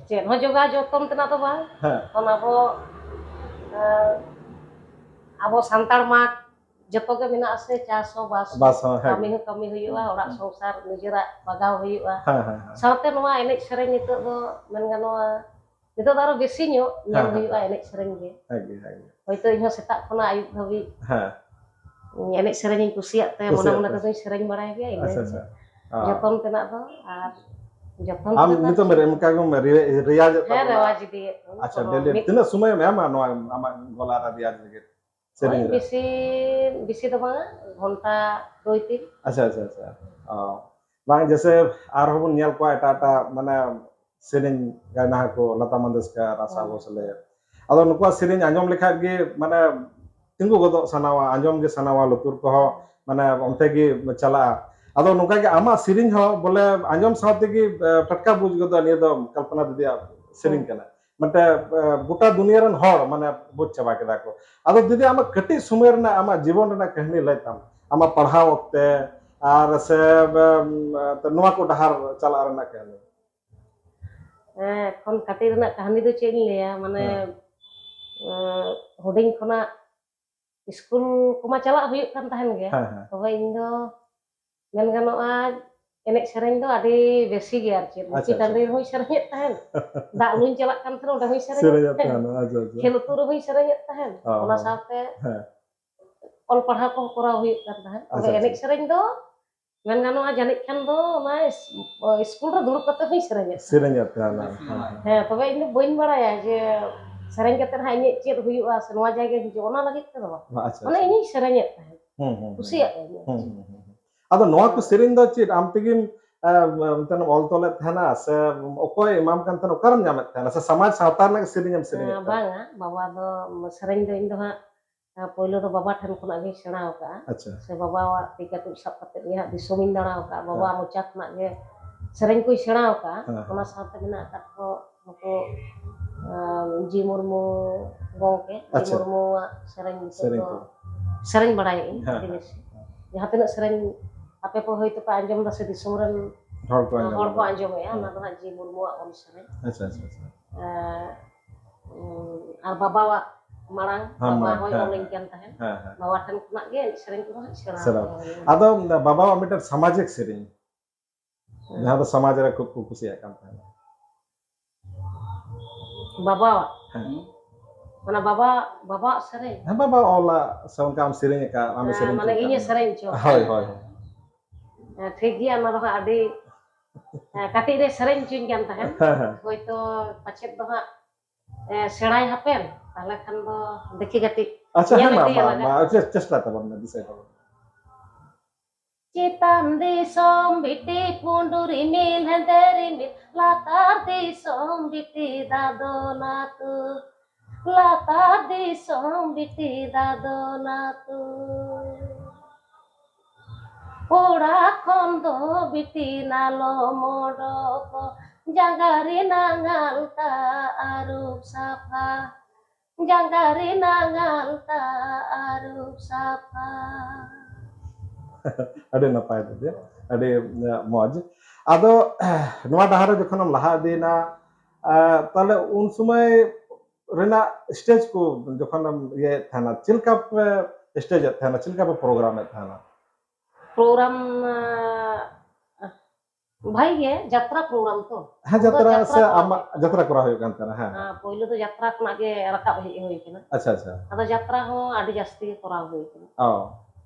ᱪᱮᱫ ᱦᱚᱸ ᱡᱚᱜᱟᱣ ᱡᱚᱛᱚᱱ ᱛᱮᱱᱟᱜ ᱫᱚ ᱵᱟᱝ᱾ ᱦᱮᱸ᱾ ᱚᱱᱟ ᱟᱵᱚ, ᱟᱸ, ᱟᱵᱚ ᱥᱟᱱᱛᱟᱲ ᱢᱟ ᱡᱚᱛᱚ ᱜᱮ ᱢᱮᱱᱟᱜᱼᱟ ᱥᱮ, ᱪᱟᱥ ᱦᱚᱸ ᱵᱟᱥ ᱵᱟᱥ ᱦᱚᱸ, ᱦᱮᱸ ᱠᱟᱹᱢᱤ ᱜᱮ᱾ ᱦᱚᱸ ᱠᱟᱹᱢᱤ ᱦᱩᱭᱩᱜᱼᱟ, ᱚᱲᱟᱜ ᱥᱚᱝᱥᱟᱨ ᱱᱤᱡᱮᱨᱟᱜ ᱵᱟᱜᱟᱣ ᱦᱩᱭᱩᱜᱼᱟ᱾ ᱦᱮᱸ, ᱦᱮᱸ, ᱦᱮᱸ᱾ ᱥᱟᱶᱛᱮ ᱱᱚᱣᱟ ᱮᱱᱮᱡ ᱥᱮᱨᱮᱧ ᱱᱤᱛᱚᱜ ᱫᱚ ᱢᱮᱱ ᱜᱟᱱᱚᱜᱼᱟ, ᱱᱤᱛᱚᱜ ᱫᱚ ᱟᱨᱚ ᱵᱮᱥᱤ ᱧᱚᱜ ᱧᱮᱞ ᱦᱮᱸ, ᱦᱮᱸ, ᱦᱩᱭᱩᱜᱼᱟ ᱦᱮᱸ᱾ ᱮᱱᱮᱡ ᱥᱮᱨᱮᱧ ᱜᱮ᱾ ᱦᱮᱸ ᱜᱮ, ᱦᱮᱸ ᱜᱮ᱾ ᱦᱳᱭᱛᱳ ᱤᱧᱦᱚᱸ ᱥᱮᱛᱟᱜ ᱠᱷᱚᱱᱟᱜ ᱟᱹᱭᱩᱵ ᱫᱷᱟᱹᱵᱤᱡ ᱦᱮᱸ᱾ ᱮᱱᱮᱡ ᱥᱮᱨᱮᱧ ᱤᱧ ᱠᱩᱥᱤᱭᱟᱜ ᱛᱮ ᱢᱚᱱᱮ ᱠᱩᱥᱤᱭᱟᱜ ᱢᱚᱱᱮ ᱛᱮ᱾ ᱛᱮᱫᱚᱧ ᱥᱮᱨᱮᱧ ᱵᱟᱲᱟᱭ ᱜᱮᱭᱟ, ᱤᱱᱟᱹ ᱟᱪᱪᱷᱟ, ᱜᱮ᱾ ᱟᱪᱪᱷᱟ᱾ ᱚ᱾ ᱡᱚᱛᱚᱱ ᱛᱮᱱᱟᱜ ᱫᱚ ᱟᱨ ᱡᱚᱛᱚᱱ ᱟᱢ ᱛᱮᱫᱚ ᱱᱤᱛᱚᱜ ᱮᱢ ᱮᱢ ᱠᱟᱜ ᱜᱮᱢ ᱨᱮᱣᱟᱡᱽ ᱤᱫᱤᱭᱮᱫ ᱦᱮᱸ, ᱛᱟᱵᱚᱱᱟ᱾ ᱨᱮᱣᱟᱡᱽ ᱤᱫᱤᱭᱮᱫ ᱠᱚᱣᱟᱧ᱾ ᱟᱪᱪᱷᱟ, ᱠᱚᱱᱚ ᱰᱮᱞᱤ ᱢᱤᱫ ᱛᱤᱱᱟᱹᱜ ᱥᱚᱢᱚᱭ ᱮᱢ ᱮᱢᱟ ᱱᱚᱣᱟ ᱟᱢᱟᱜ ᱜᱚᱞᱟ ᱨᱮ ᱨᱮᱭᱟᱡᱽ ᱞᱟᱹᱜᱤᱫ? ᱥᱮᱨᱮᱧ ᱳᱭ ᱨᱮ? ᱵᱮᱥᱤ, ᱵᱮᱥᱤ ᱫᱚ ᱵᱟᱝᱟ, ᱜᱷᱚᱱᱴᱟ ᱫᱩᱭ ᱛᱤᱱ᱾ ᱟᱪᱪᱷᱟ, ᱟᱪᱪᱷᱟ, ᱟᱪᱪᱷᱟ᱾ ᱚ᱾ ᱵᱟᱝ, ᱡᱮᱥᱮ ᱟᱨᱦᱚᱸ ᱵᱚᱱ ᱧᱮᱞ ᱠᱚᱣᱟ ᱮᱴᱟᱜ ᱮᱴᱟᱜ, ᱢᱟᱱᱮ, ᱥᱮᱨᱮᱧ ᱜᱟᱭᱱᱟᱦᱟ ᱠᱚ, ᱞᱚᱛᱟ ᱢᱚᱝᱜᱮᱥᱠᱚᱨ, ᱟᱥᱟ ᱦᱮᱸ᱾ ᱵᱷᱳᱥᱞᱮ᱾ ᱟᱫᱚ ᱱᱩᱠᱩᱣᱟᱜ ᱥᱮᱨᱮᱧ ᱟᱸᱡᱚᱢ ᱞᱮᱠᱷᱟᱡ ᱜᱮ, ᱢᱟᱱᱮ, ᱛᱤᱸᱜᱩ ᱜᱚᱫᱚᱜ ᱥᱟᱱᱟᱣᱟ, ᱟᱸᱡᱚᱢ ᱜᱮ ᱥᱟᱱᱟᱣᱟ, ᱞᱩᱛᱩᱨ ᱠᱚᱦᱚᱸ, ᱢᱟᱱᱮ, ᱚᱱᱛᱮ ᱜᱮ ᱪᱟᱞᱟᱜᱼᱟ᱾ ᱟᱫᱚ ᱱᱚᱝᱠᱟ ᱜᱮ ᱟᱢᱟᱜ ᱥᱮᱨᱮᱧ ᱦᱚᱸ, ᱵᱚᱞᱮ, ᱟᱸᱡᱚᱢ ᱥᱟᱶ ᱛᱮᱜᱮ, ᱮ, ᱴᱟᱴᱠᱟ ᱵᱩᱡᱽ ᱜᱚᱫᱚᱜᱼᱟ, ᱱᱤᱭᱟᱹ ᱫᱚ ᱠᱚᱞᱯᱚᱱᱟ ᱫᱤᱫᱤᱭᱟᱜ ᱥᱮᱨᱮᱧ ᱦᱮᱸ᱾ ᱠᱟᱱᱟ᱾ ᱢᱤᱫᱴᱮᱡ, ᱮ, ᱜᱚᱴᱟ ᱫᱩᱱᱤᱭᱟᱹ ᱨᱮᱱ ᱦᱚᱲ, ᱢᱟᱱᱮ, ᱵᱩᱡᱽ ᱪᱟᱵᱟ ᱠᱮᱫᱟ ᱠᱚ᱾ ᱟᱫᱚ ᱫᱤᱫᱤ, ᱟᱢᱟᱜ ᱠᱟᱹᱴᱤᱡ ᱥᱚᱢᱚᱭ ᱨᱮᱱᱟᱜ ᱟᱢᱟᱜ ᱡᱤᱵᱚᱱ ᱨᱮᱱᱟᱜ ᱠᱟᱹᱦᱱᱤ ᱞᱟᱹᱭ ᱛᱟᱢ, ᱟᱢᱟᱜ ᱯᱟᱲᱦᱟᱣ ᱚᱠᱛᱮ, ᱟᱨ ᱥᱮ ᱱᱚᱣᱟ ᱠᱚ ᱰᱟᱦᱟᱨ ᱪᱟᱞᱟᱜ ᱨᱮᱱᱟᱜ ᱠᱟᱹᱦᱱᱤ? ᱦᱮᱸ, ᱮᱠᱷᱚᱱ ᱠᱟᱹᱴᱤᱡ ᱨᱮᱱᱟᱜ ᱠᱟᱹᱦᱱᱤ ᱫᱚ ᱪᱮᱫ ᱤᱧ ᱞᱟᱹᱭᱟ, ᱢᱟᱱᱮ, ᱦᱮᱸ᱾ ᱮᱸ, ᱦᱩᱰᱤᱧ ᱠᱷᱚᱱᱟᱜ ᱤᱥᱠᱩᱞ ᱠᱚᱢᱟ ᱪᱟᱞᱟᱜ ᱦᱩᱭᱩᱜ ᱠᱟᱱ ᱛᱟᱦᱮᱱ ᱜᱮ᱾ ᱦᱮᱸ, ᱦᱮᱸ᱾ ᱛᱚᱵᱮ ᱤᱧ ᱫᱚ ᱢᱮᱱ ᱜᱟᱱᱚᱜᱼᱟ, ᱮᱱᱮᱡ ᱥᱮᱨᱮᱧ ᱫᱚ ᱟᱹᱰᱤ ᱵᱮᱥᱤ ᱜᱮ, ᱟᱨ ᱪᱮᱫ, ᱟᱪᱪᱷᱟ, ᱜᱩᱯᱤ ᱟᱪᱪᱷᱟ, ᱴᱟᱺᱰᱤ ᱟᱪᱪᱷᱟ᱾ ᱨᱮᱦᱚᱸᱧ ᱥᱮᱨᱮᱧᱮᱫ ᱛᱟᱦᱮᱱ, ᱫᱟᱜ ᱞᱩᱧ ᱪᱟᱞᱟᱜ ᱠᱟᱱ ᱛᱟᱦᱮᱱ, ᱚᱸᱰᱮ ᱦᱚᱸᱧ ᱥᱮᱨᱮᱧᱮᱫ ᱥᱮᱨᱮᱧᱮᱫ ᱛᱟᱦᱮᱱ᱾ ᱛᱟᱦᱮᱱᱟ, ᱟᱪᱪᱷᱟ, ᱟᱪᱪᱷᱟ᱾ ᱠᱷᱮᱞ ᱟᱹᱛᱩ ᱨᱮᱦᱚᱸᱧ ᱥᱮᱨᱮᱧᱮᱫ ᱛᱟᱦᱮᱱ᱾ ᱚ, ᱚᱱᱟ ᱦᱚᱸ᱾ ᱥᱟᱶᱛᱮ ᱦᱮᱸ᱾ ᱚᱞ ᱯᱟᱲᱦᱟᱣ ᱠᱚᱦᱚᱸ ᱠᱚᱨᱟᱣ ᱦᱩᱭᱩᱜ ᱠᱟᱱ ᱛᱟᱦᱮᱸᱫ᱾ ᱟᱪᱪᱷᱟ, ᱛᱚᱵᱮ ᱮᱱᱮᱡ ᱟᱪᱪᱷᱟ᱾ ᱥᱮᱨᱮᱧ ᱫᱚ ᱢᱮᱱ ᱜᱟᱱᱚᱜᱼᱟ, ᱡᱟᱹᱱᱤᱡ ᱠᱷᱟᱱ ᱫᱚ ᱚᱱᱟ ᱤᱥ-, ᱤᱥᱠᱩᱞ ᱨᱮ ᱫᱩᱲᱩᱵ ᱠᱟᱛᱮ ᱦᱚᱸᱧ ᱥᱮᱨᱮᱧᱮᱫ ᱛᱟᱦᱮᱸᱫ᱾ ᱥᱮᱨᱮᱧᱮᱫ ᱛᱟᱦᱮᱱᱟ᱾ ᱦᱮᱸ, ᱦᱮᱸ᱾ ᱦᱮᱸ, ᱛᱚᱵᱮ ᱤᱧ ᱫᱚ ᱵᱟᱹᱧ ᱵᱟᱲᱟᱭᱟ ᱡᱮ ᱥᱮᱨᱮᱧ ᱠᱟᱛᱮ ᱦᱟᱸᱜ ᱤᱧᱟᱹᱜ ᱪᱮᱫ ᱦᱩᱭᱩᱜᱼᱟ ᱥᱮ ᱱᱚᱣᱟ ᱡᱟᱭᱜᱟᱧ ᱦᱤᱡᱩᱜᱼᱟ, ᱚᱱᱟ ᱞᱟᱹᱜᱤᱫ ᱛᱮ ᱫᱚ ᱵᱟᱝ᱾ ᱟᱪᱪᱷᱟ, ᱢᱟᱱᱮ ᱟᱪᱪᱷᱟ᱾ ᱤᱧᱤᱧ ᱥᱮᱨᱮᱧᱮᱫ ᱛᱟᱦᱮᱸᱫ᱾ ᱦᱩᱸ, ᱦᱩᱸ, ᱦᱩᱸ᱾ ᱠᱩᱥᱤᱭᱟᱜ ᱟᱹᱧ᱾ ᱦᱩᱸ, ᱦᱩᱸ, ᱦᱩᱸ, ᱦᱩᱸ᱾ ᱟᱫᱚ ᱱᱚᱣᱟ ᱠᱚ ᱦᱮᱸ᱾ ᱥᱮᱨᱮᱧ ᱫᱚ ᱪᱮᱫ ᱟᱢ ᱛᱮᱜᱮᱢ, ᱮ, ᱢᱤᱫᱴᱮᱱ ᱮᱢ ᱚᱞ ᱛᱚᱞᱮᱫ ᱛᱟᱦᱮᱱᱟ ᱥᱮ ᱚᱠᱚᱭ ᱮᱢᱟᱢ ᱠᱟᱱ ᱛᱟᱦᱮᱱᱟ, ᱚᱠᱟᱨᱮᱢ ᱧᱟᱢᱮᱫ ᱛᱟᱦᱮᱱᱟ, ᱥᱮ ᱥᱚᱢᱟᱡᱽ ᱥᱟᱶᱛᱟ ᱨᱮᱱᱟᱜ ᱜᱮ ᱥᱮᱨᱮᱧ ᱮᱢ ᱥᱮᱨᱮᱧᱮᱫ ᱦᱮᱸ, ᱛᱟᱦᱮᱱᱟ? ᱵᱟᱝᱟ, ᱵᱟᱵᱟ ᱫᱚ ᱥᱮᱨᱮᱧ ᱫᱚ ᱤᱧ ᱫᱚ ᱦᱟᱸᱜ ᱟᱨ ᱯᱳᱭᱞᱳ ᱫᱚ ᱵᱟᱵᱟ ᱴᱷᱮᱱ ᱠᱷᱚᱱᱟᱜ ᱜᱤᱧ ᱥᱮᱬᱟ ᱟᱠᱟᱫᱼᱟ᱾ ᱟᱪᱪᱷᱟ᱾ ᱥᱮ ᱵᱟᱵᱟᱣᱟᱜ ᱛᱤ ᱠᱟᱹᱴᱩᱵ ᱥᱟᱵ ᱠᱟᱛᱮᱫ ᱜᱮ ᱦᱟᱸᱜ ᱫᱤᱥᱚᱢᱤᱧ ᱫᱟᱬᱟ ᱟᱠᱟᱫᱼᱟ᱾ ᱵᱟᱵᱟ ᱦᱮᱸ᱾ ᱢᱚᱪᱟ ᱠᱷᱚᱱᱟᱜ ᱜᱮ ᱥᱮᱨᱮᱧ ᱠᱚᱧ ᱥᱮᱬᱟ ᱟᱠᱟᱫᱼᱟ᱾ ᱦᱮᱸ, ᱦᱮᱸ᱾ ᱚᱱᱟ ᱥᱟᱶᱛᱮ ᱢᱮᱱᱟᱜ ᱟᱠᱟᱫ ᱠᱚ ᱱᱩᱠᱩ, ᱟᱢ, ᱡᱤ ᱢᱩᱨᱢᱩ ᱜᱚᱢᱠᱮ, ᱡᱤ ᱟᱪᱪᱷᱟ᱾ ᱢᱩᱨᱢᱩᱣᱟᱜ ᱥᱮᱨᱮᱧ ᱱᱤᱛᱚᱜ ᱥᱮᱨᱮᱧ ᱫᱚ ᱠᱚ᱾ ᱥᱮᱨᱮᱧ ᱵᱟᱲᱟᱭᱮᱫ ᱟᱹᱧ ᱦᱮᱸ, ᱟᱹᱰᱤ ᱦᱮᱸ, ᱵᱮᱥ᱾ ᱦᱮᱸ᱾ ᱡᱟᱦᱟᱸ ᱛᱤᱱᱟᱹᱜ ᱥᱮᱨᱮᱧ ᱟᱯᱮ ᱯᱮ ᱦᱚᱭᱛᱳ ᱯᱮ ᱟᱸᱡᱚᱢ ᱮᱫᱟ ᱥᱮ ᱫᱤᱥᱚᱢ ᱨᱮᱱ ᱦᱚᱲ ᱠᱚ ᱟᱸᱡᱚᱢ ᱦᱚᱲ ᱠᱚ ᱮᱫᱟ᱾ ᱟᱸᱡᱚᱢᱮᱫᱼᱟ, ᱦᱮᱸ᱾ ᱚᱱᱟ ᱫᱚ ᱦᱟᱸᱜ ᱡᱤ ᱢᱩᱨᱢᱩᱣᱟᱜ ᱚᱞ ᱥᱮᱨᱮᱧ᱾ ᱟᱪᱪᱷᱟ, ᱟᱪᱪᱷᱟ, ᱟᱪᱪᱷᱟ᱾ ᱮᱸ, ᱩᱸ, ᱟᱨ ᱵᱟᱵᱟᱣᱟᱜ ᱢᱟᱲᱟᱝ, ᱦᱮᱸ, ᱵᱟᱵᱟ ᱢᱟᱲᱟᱝ, ᱦᱚᱸᱭ ᱦᱮᱸ, ᱚᱞᱟᱹᱧ ᱦᱮᱸ᱾ ᱠᱟᱱ ᱛᱟᱦᱮᱸᱫ᱾ ᱦᱮᱸ, ᱦᱮᱸ᱾ ᱵᱟᱵᱟ ᱴᱷᱮᱱ ᱠᱷᱚᱱᱟᱜ ᱜᱮ ᱮᱱᱮᱡ ᱥᱮᱨᱮᱧ ᱠᱚᱫᱚ ᱦᱟᱸᱜ ᱥᱮᱬᱟ ᱥᱮᱬᱟ᱾ ᱟᱠᱟᱫᱟ᱾ ᱟᱫᱚ ᱵᱟᱵᱟᱣᱟᱜ ᱢᱤᱫᱴᱮᱱ ᱥᱟᱢᱟᱡᱤᱠ ᱥᱮᱨᱮᱧ, ᱦᱮᱸ᱾ ᱡᱟᱦᱟᱸ ᱫᱚ ᱥᱚᱢᱟᱡᱽ ᱨᱮ ᱠᱷᱩᱵ ᱠᱚ ᱠᱩᱥᱤᱭᱟᱜ ᱠᱟᱱ ᱛᱟᱦᱮᱸᱫ᱾ ᱵᱟᱵᱟᱣᱟᱜ? ᱦᱮᱸ᱾ ᱚᱱᱟ ᱵᱟᱵᱟ, ᱵᱟᱵᱟᱣᱟᱜ ᱥᱮᱨᱮᱧ? ᱦᱮᱸ, ᱵᱟᱵᱟ ᱚᱞᱟ ᱥᱮ ᱚᱱᱠᱟ ᱟᱢ ᱥᱮᱨᱮᱧ ᱟᱠᱟᱫ, ᱟᱢᱮ ᱦᱮᱸ, ᱥᱮᱨᱮᱧ ᱢᱟᱱᱮ ᱦᱚᱪᱚ ᱤᱧᱮ ᱠᱟᱫ᱾ ᱥᱮᱨᱮᱧ ᱦᱚᱪᱚ ᱦᱳᱭ, ᱠᱟᱫᱟ᱾ ᱦᱳᱭ, ᱦᱳᱭ᱾ ᱦᱮᱸ, ᱴᱷᱤᱠ ᱜᱮᱭᱟ, ᱚᱱᱟ ᱫᱚ ᱦᱟᱸᱜ ᱟᱹᱰᱤ, ᱦᱮᱸ, ᱠᱟᱹᱴᱤᱡ ᱨᱮ ᱥᱮᱨᱮᱧ ᱦᱚᱪᱚᱧ ᱠᱟᱱ ᱛᱟᱦᱮᱸᱫ᱾ ᱦᱮᱸ, ᱦᱮᱸ᱾ ᱦᱳᱭᱛᱳ ᱯᱟᱪᱮᱫ ᱫᱚ ᱦᱟᱸᱜ, ᱮ, ᱥᱮᱬᱟᱭ ᱦᱟᱯᱮᱱ, ᱛᱟᱦᱞᱮ ᱠᱷᱟᱱ ᱫᱚ ᱫᱮᱠᱷᱤ ᱠᱟᱹᱴᱤᱡ ᱟᱪᱪᱷᱟ, ᱧᱮᱞ ᱦᱮᱸ, ᱢᱟ, ᱤᱫᱤᱭᱟ ᱢᱟ, ᱞᱟᱜᱟᱜ᱾ ᱢᱟ, ᱪᱮ-, ᱪᱮᱥᱴᱟᱭ ᱛᱟᱵᱚᱱ ᱢᱮ, ᱫᱤᱥᱟᱹᱭ ᱛᱟᱵᱚᱱ ᱢᱮ᱾ ᱪᱮᱛᱟᱱ ᱫᱤᱥᱚᱢ ᱵᱤᱴᱤ ᱯᱩᱸᱰ ᱨᱤᱢᱤᱞ ᱦᱮᱸᱫᱮ ᱨᱤᱢᱤᱞ, ᱞᱟᱛᱟᱨ ᱫᱤᱥᱚᱢ ᱵᱤᱴᱤ ᱫᱟᱫᱚᱱ ᱟᱹᱛᱩ᱾ ᱞᱟᱛᱟᱨ ᱫᱤᱥᱚᱢ ᱵᱤᱴᱤ ᱫᱟᱫᱚᱱ ᱟᱹᱛᱩ᱾ ᱚᱲᱟᱜ ᱠᱷᱚᱱ ᱫᱚ ᱵᱤᱴᱤ ᱱᱟᱞᱚᱢ ᱚᱰᱚᱠᱚᱜ, ᱡᱟᱸᱜᱟ ᱨᱮᱱᱟᱜ ᱟᱞᱛᱟ ᱟᱹᱨᱩᱵ ᱥᱟᱯᱷᱟ, ᱡᱟᱸᱜᱟ ᱨᱮᱱᱟᱜ ᱟᱞᱛᱟ ᱟᱹᱨᱩᱵ ᱥᱟᱯᱷᱟ᱾ ᱟᱹᱰᱤ ᱱᱟᱯᱟᱭ ᱫᱤᱫᱤ, ᱟᱹᱰᱤ ᱢᱚᱡᱽ᱾ ᱟᱫᱚ ᱱᱚᱣᱟ ᱰᱟᱦᱟᱨ ᱨᱮ ᱡᱚᱠᱷᱚᱱᱮᱢ ᱞᱟᱦᱟ ᱤᱫᱤᱭᱮᱱᱟ, ᱛᱟᱦᱞᱮ ᱩᱱ ᱥᱚᱢᱚᱭ ᱨᱮᱱᱟᱜ ᱥᱴᱮᱡᱽ ᱠᱚ ᱡᱚᱠᱷᱚᱱᱮᱢ ᱤᱭᱟᱹᱭᱮᱫ ᱛᱟᱦᱮᱱᱟ, ᱪᱮᱫ ᱞᱮᱠᱟ ᱯᱮ ᱥᱴᱮᱡᱮᱫ ᱛᱟᱦᱮᱱᱟ, ᱪᱮᱫ ᱞᱮᱠᱟ ᱯᱮ ᱯᱨᱳᱜᱨᱟᱢᱮᱫ ᱛᱟᱦᱮᱱᱟ? ᱯᱨᱳᱜᱨᱟᱢ ᱵᱷᱟᱜᱤ ᱜᱮ, ᱡᱟᱛᱨᱟ ᱯᱨᱳᱜᱨᱟᱢ ᱛᱚ᱾ ᱦᱮᱸ, ᱡᱟᱛᱨᱟ ᱥᱮ ᱟᱢᱟᱜ ᱡᱟᱛᱨᱟ ᱠᱚᱨᱟᱣ ᱦᱩᱭᱩᱜ ᱠᱟᱱ ᱛᱟᱦᱮᱱᱟ? ᱦᱮᱸ, ᱯᱳᱭᱞᱳ ᱫᱚ ᱡᱟᱛᱨᱟ ᱠᱷᱚᱱᱟᱜ ᱜᱮ ᱨᱟᱠᱟᱵ ᱦᱮᱡ ᱦᱩᱭ ᱠᱟᱱᱟ᱾ ᱟᱪᱪᱷᱟ, ᱟᱪᱪᱷᱟ᱾ ᱟᱫᱚ ᱡᱟᱛᱨᱟ ᱦᱚᱸ ᱟᱹᱰᱤ ᱡᱟᱹᱥᱛᱤ ᱜᱮ ᱠᱚᱨᱟᱣ ᱦᱩᱭ ᱠᱟᱱᱟ᱾ ᱚ᱾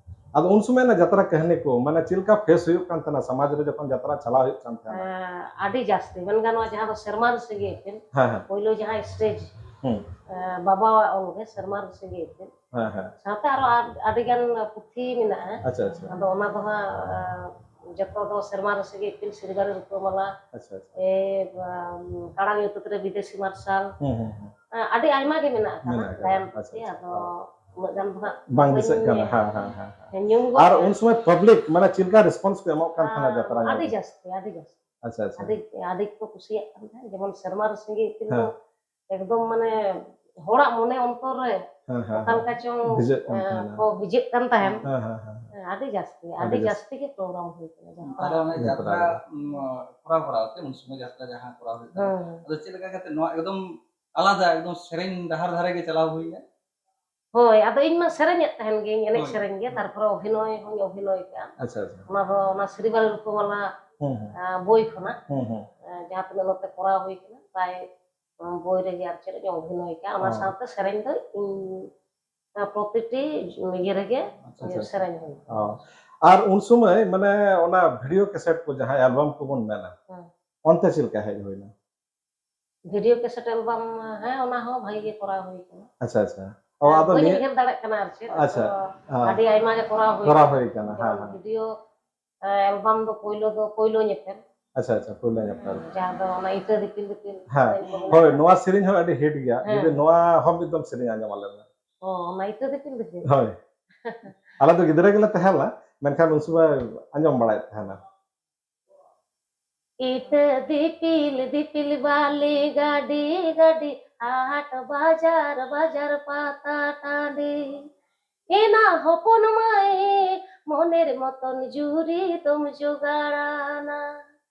ᱟᱫᱚ ᱩᱱ ᱥᱚᱢᱚᱭ ᱨᱮᱱᱟᱜ ᱡᱟᱛᱨᱟ ᱠᱟᱹᱦᱱᱤ ᱠᱚ, ᱢᱟᱱᱮ ᱪᱮᱫ ᱞᱮᱠᱟ ᱯᱷᱮᱥ ᱦᱩᱭᱩᱜ ᱠᱟᱱ ᱛᱟᱦᱮᱱᱟ ᱥᱚᱢᱟᱡᱽ ᱨᱮ ᱡᱚᱠᱷᱚᱱ ᱡᱟᱛᱨᱟ ᱪᱟᱞᱟᱣ ᱦᱩᱭᱩᱜ ᱠᱟᱱ ᱛᱟᱦᱮᱱᱟ? ᱦᱮᱸ, ᱟᱹᱰᱤ ᱡᱟᱹᱥᱛᱤ᱾ ᱢᱮᱱ ᱜᱟᱱᱚᱜᱼᱟ, ᱡᱟᱦᱟᱸ ᱫᱚ ᱥᱮᱨᱢᱟ ᱨᱮ ᱥᱮᱸᱜᱮ ᱤᱯᱤᱞ, ᱦᱮᱸ, ᱦᱮᱸ᱾ ᱯᱳᱭᱞᱳ ᱡᱟᱦᱟᱸ ᱥᱴᱮᱡᱽ, ᱦᱩᱸ᱾ ᱵᱟᱵᱟᱣᱟᱜ ᱚᱞ ᱜᱮ, ᱥᱮᱨᱢᱟ ᱨᱮ ᱥᱮᱸᱜᱮ ᱤᱯᱤᱞ᱾ ᱦᱮᱸ, ᱦᱮᱸ᱾ ᱥᱟᱶᱛᱮ ᱟᱨᱚ ᱟᱹᱰᱤ ᱜᱟᱱ ᱯᱩᱛᱷᱤ ᱢᱮᱱᱟᱜᱼᱟ᱾ ᱟᱪᱪᱷᱟ, ᱟᱪᱪᱷᱟ᱾ ᱟᱫᱚ ᱚᱱᱟ ᱫᱚ ᱦᱟᱸᱜ ᱡᱚᱛᱚ ᱫᱚ ᱥᱮᱨᱢᱟ ᱨᱮ ᱥᱮᱸᱜᱮ ᱤᱯᱤᱞ, ᱥᱤᱨᱤᱵᱟᱞᱤ ᱨᱩᱯᱟᱹ ᱢᱟᱞᱟ, ᱟᱪᱪᱷᱟ, ᱟᱪᱪᱷᱟ᱾ ᱮ, ᱠᱟᱲᱟᱝ ᱧᱩᱛᱟᱹᱛ ᱨᱮ ᱵᱤᱫᱮᱥᱤ ᱢᱟᱨᱥᱟᱞ᱾ ᱦᱩᱸ, ᱦᱩᱸ, ᱦᱩᱸ᱾ ᱟᱹᱰᱤ ᱟᱭᱢᱟ ᱜᱮ ᱢᱮᱱᱟᱜ ᱟᱠᱟᱫᱟ᱾ ᱢᱮᱱᱟᱜ ᱟᱠᱟᱫᱟ᱾ ᱜᱟᱭᱟᱱ ᱟᱪᱪᱷᱟ, ᱯᱩᱛᱷᱤ, ᱟᱪᱪᱷᱟ᱾ ᱟᱫᱚ ᱩᱱᱟᱹᱜ ᱜᱟᱱ ᱫᱚ ᱦᱟᱸᱜ ᱵᱟᱝ ᱵᱟᱹᱧ ᱫᱤᱥᱟᱹᱜ ᱠᱟᱱᱟ᱾ ᱦᱮᱸ, ᱦᱮᱸ, ᱦᱮᱸ, ᱦᱮᱸ᱾ ᱧᱩᱢ ᱜᱚᱫ ᱟᱨ ᱠᱟᱜᱼᱟ᱾ ᱩᱱ ᱥᱚᱢᱚᱭ ᱯᱟᱵᱽᱞᱤᱠ ᱢᱟᱱᱮ ᱪᱮᱫ ᱞᱮᱠᱟ ᱨᱮᱥᱯᱚᱱᱥ ᱠᱚ ᱮᱢᱚᱜ ᱠᱟᱱ ᱛᱟᱦᱮᱱᱟ ᱡᱟᱛᱨᱟ ᱧᱮᱞ ᱟᱹᱰᱤ ᱨᱮ? ᱡᱟᱹᱥᱛᱤ, ᱟᱹᱰᱤ ᱡᱟᱹᱥᱛᱤ᱾ ᱟᱪᱪᱷᱟ, ᱟᱪᱪᱷᱟ᱾ ᱟᱹᱰᱤ, ᱟᱹᱰᱤ ᱠᱚ ᱠᱩᱥᱤᱭᱟᱜ ᱠᱟᱱ ᱛᱟᱦᱮᱸᱫ, ᱡᱮᱢᱚᱱ ᱥᱮᱨᱢᱟ ᱨᱮ ᱥᱮᱸᱜᱮ ᱤᱯᱤᱞ ᱫᱚ ᱦᱮᱸ᱾ ᱮᱠᱫᱚᱢ ᱢᱟᱱᱮ ᱦᱚᱲᱟᱜ ᱢᱚᱱᱮ ᱚᱱᱛᱚᱨ ᱨᱮ ᱦᱮᱸ, ᱦᱮᱸ, ᱚᱠᱟ ᱦᱮᱸ᱾ ᱞᱮᱠᱟ ᱪᱚᱝ, ᱵᱷᱤᱡᱟᱹᱜ ᱠᱟᱱ ᱮ, ᱛᱟᱦᱮᱱᱟ᱾ ᱠᱚ ᱵᱷᱤᱡᱟᱹᱜ ᱠᱟᱱ ᱛᱟᱦᱮᱸᱱ᱾ ᱦᱮᱸ, ᱦᱮᱸ, ᱦᱮᱸ, ᱦᱮᱸ᱾ ᱦᱮᱸ, ᱟᱹᱰᱤ ᱡᱟᱹᱥᱛᱤ᱾ ᱟᱹᱰᱤ ᱡᱟᱹᱥᱛᱤ ᱜᱮ ᱯᱨᱳᱜᱨᱟᱢ ᱦᱩᱭ ᱠᱟᱱᱟ, ᱡᱟᱛᱨᱟ᱾ ᱛᱟᱦᱞᱮ ᱚᱱᱮ ᱡᱟᱛᱨᱟ, ᱡᱟᱛᱨᱟ, ᱩᱢ, ᱠᱚᱨᱟᱣ ᱠᱚᱨᱟᱣ ᱛᱮ ᱩᱱ ᱥᱚᱢᱚᱭ ᱡᱟᱛᱨᱟ ᱡᱟᱦᱟᱸ ᱠᱚᱨᱟᱣ ᱦᱩᱭᱩᱜ ᱠᱟᱱᱟ, ᱦᱮᱸ᱾ ᱟᱫᱚ ᱪᱮᱫ ᱞᱮᱠᱟ ᱠᱟᱛᱮ ᱱᱚᱣᱟ ᱮᱠᱫᱚᱢ ᱟᱞᱟᱫᱟ, ᱮᱠᱫᱚᱢ ᱥᱮᱨᱮᱧ ᱰᱟᱦᱟᱨ ᱫᱷᱟᱨᱮ ᱜᱮ ᱪᱟᱞᱟᱣ ᱦᱩᱭᱱᱟ? ᱦᱳᱭ, ᱟᱫᱚ ᱤᱧ ᱢᱟ ᱥᱮᱨᱮᱧᱮᱫ ᱛᱟᱦᱮᱱ ᱜᱤᱭᱟᱹᱧ, ᱮᱱᱮᱡ ᱦᱳᱭ᱾ ᱥᱮᱨᱮᱧ ᱜᱮ, ᱦᱳᱭ᱾ ᱛᱟᱨᱯᱚᱨᱮ ᱚᱵᱷᱤᱱᱚᱭ ᱦᱚᱸᱧ ᱚᱵᱷᱤᱱᱚᱭ ᱠᱟᱜᱼᱟ᱾ ᱟᱪᱪᱷᱟ, ᱟᱪᱪᱷᱟ᱾ ᱚᱱᱟ ᱫᱚ ᱚᱱᱟ ᱥᱨᱤᱵᱟᱞᱤ ᱨᱩᱯᱟᱹᱢᱟᱞᱟ, ᱦᱩᱸ, ᱦᱩᱸ᱾ ᱟ, ᱵᱳᱭ ᱠᱷᱚᱱᱟᱜ, ᱦᱩᱸ, ᱦᱩᱸ᱾ ᱟ, ᱡᱟᱦᱟᱸ ᱛᱤᱱᱟᱹᱜ ᱱᱚᱛᱮ ᱠᱚᱨᱟᱣ ᱦᱩᱭ ᱠᱟᱱᱟ, ᱯᱨᱟᱭ, ᱩᱸ, ᱵᱳᱭ ᱨᱮᱜᱮ ᱟᱨ ᱪᱮᱫ ᱤᱧ ᱚᱵᱷᱤᱱᱚᱭ ᱠᱟᱜᱼᱟ᱾ ᱚᱱᱟ ᱚ᱾ ᱥᱟᱶᱛᱮ ᱥᱮᱨᱮᱧ ᱫᱚ ᱤᱧ, ᱟ, ᱯᱨᱚᱛᱤᱴᱤ ᱤᱭᱟᱹ ᱨᱮᱜᱮ ᱟᱪᱪᱷᱟ, ᱟᱪᱪᱷᱟ, ᱟᱪᱪᱷᱟ᱾ ᱥᱮᱨᱮᱧ ᱦᱩᱭ ᱠᱟᱱᱟ᱾ ᱚ᱾ ᱟᱨ ᱩᱱ ᱥᱚᱢᱚᱭ ᱢᱟᱱᱮ ᱚᱱᱟ ᱵᱷᱤᱰᱤᱭᱳ ᱠᱮᱥᱮᱴ ᱠᱚ ᱡᱟᱦᱟᱸ ᱮᱞᱵᱟᱢ ᱠᱚᱵᱚᱱ ᱢᱮᱱᱟ, ᱦᱮᱸ᱾ ᱚᱱᱛᱮ ᱪᱮᱫ ᱞᱮᱠᱟ ᱦᱮᱡ ᱦᱩᱭᱱᱟ? ᱵᱷᱤᱰᱤᱭᱳ ᱠᱮᱥᱮᱴ ᱮᱞᱵᱟᱢ, ᱦᱮᱸ, ᱚᱱᱟ ᱦᱚᱸ ᱵᱷᱟᱜᱤ ᱜᱮ ᱠᱚᱨᱟᱣ ᱦᱩᱭ ᱠᱟᱱᱟ᱾ ᱟᱪᱪᱷᱟ, ᱟᱪᱪᱷᱟ᱾ ᱚ, ᱦᱮᱸ, ᱟᱫᱚ ᱵᱟᱹᱧ ᱱᱤᱭᱟᱹ ᱩᱭᱦᱟᱹᱨ ᱫᱟᱲᱮᱭᱟᱜ ᱠᱟᱱᱟ ᱟᱨ ᱪᱮᱫ, ᱟᱪᱪᱷᱟ, ᱟᱫᱚ ᱦᱮᱸ᱾ ᱟᱹᱰᱤ ᱟᱭᱢᱟ ᱜᱮ ᱠᱚᱨᱟᱣ ᱦᱩᱭ ᱠᱚᱨᱟᱣ ᱠᱟᱱᱟ᱾ ᱦᱩᱭ ᱠᱟᱱᱟ, ᱡᱮᱢᱚᱱ ᱦᱮᱸ, ᱦᱮᱸ᱾ ᱵᱷᱤᱰᱤᱭᱳ, ᱮ, ᱮᱞᱵᱟᱢ ᱫᱚ ᱯᱳᱭᱞᱳ ᱫᱚ ᱯᱳᱭᱞᱳ ᱧᱮᱯᱮᱞ᱾ ᱟᱪᱪᱷᱟ, ᱟᱪᱪᱷᱟ, ᱯᱳᱭᱞᱳ ᱧᱮᱯᱮᱞ᱾ ᱦᱮᱸ, ᱡᱟᱦᱟᱸ ᱫᱚ ᱚᱱᱟ ᱤᱛᱟᱹ ᱫᱤᱯᱤᱞ ᱫᱤᱯᱤᱞ ᱦᱮᱸ, ᱥᱮᱨᱮᱧ ᱠᱚ ᱢᱮᱱᱟᱜ ᱦᱳᱭ, ᱟᱠᱟᱫᱟ᱾ ᱱᱚᱣᱟ ᱥᱮᱨᱮᱧ ᱦᱚᱸ ᱟᱹᱰᱤ ᱦᱤᱴ ᱜᱮᱭᱟ᱾ ᱦᱮᱸ᱾ ᱡᱩᱫᱤ ᱱᱚᱣᱟ ᱦᱚᱸ ᱢᱤᱫ ᱫᱚᱢ ᱥᱮᱨᱮᱧ ᱟᱸᱡᱚᱢ ᱟᱞᱮ ᱢᱮ᱾ ᱚ, ᱚᱱᱟ ᱤᱛᱟᱹ ᱫᱤᱯᱤᱞ ᱫᱤᱯᱤᱞ? ᱦᱳᱭ᱾ ᱟᱞᱮ ᱫᱚ ᱜᱤᱫᱽᱨᱟᱹ ᱜᱮᱞᱮ ᱛᱟᱦᱮᱸ ᱞᱮᱱᱟ, ᱢᱮᱱᱠᱷᱟᱱ ᱩᱱ ᱥᱚᱢᱚᱭ ᱟᱸᱡᱚᱢ ᱵᱟᱲᱟᱭᱮᱫ ᱛᱟᱦᱮᱱᱟ᱾ ᱤᱛᱟᱹ ᱫᱤᱯᱤᱞ ᱫᱤᱯᱤᱞ ᱵᱟᱞᱤ ᱜᱟᱹᱰᱤ ᱜᱟᱹᱰᱤ, ᱦᱟᱴ ᱵᱟᱡᱟᱨ ᱵᱟᱡᱟᱨ ᱯᱟᱛᱟ ᱴᱟᱺᱰᱤ, ᱮᱱᱟ ᱦᱚᱯᱚᱱ ᱢᱟᱹᱭ ᱢᱚᱱᱮᱨ ᱢᱚᱛᱚᱱ ᱡᱩᱨᱤ ᱫᱚᱢ ᱡᱚᱜᱟᱲᱟᱱᱟ᱾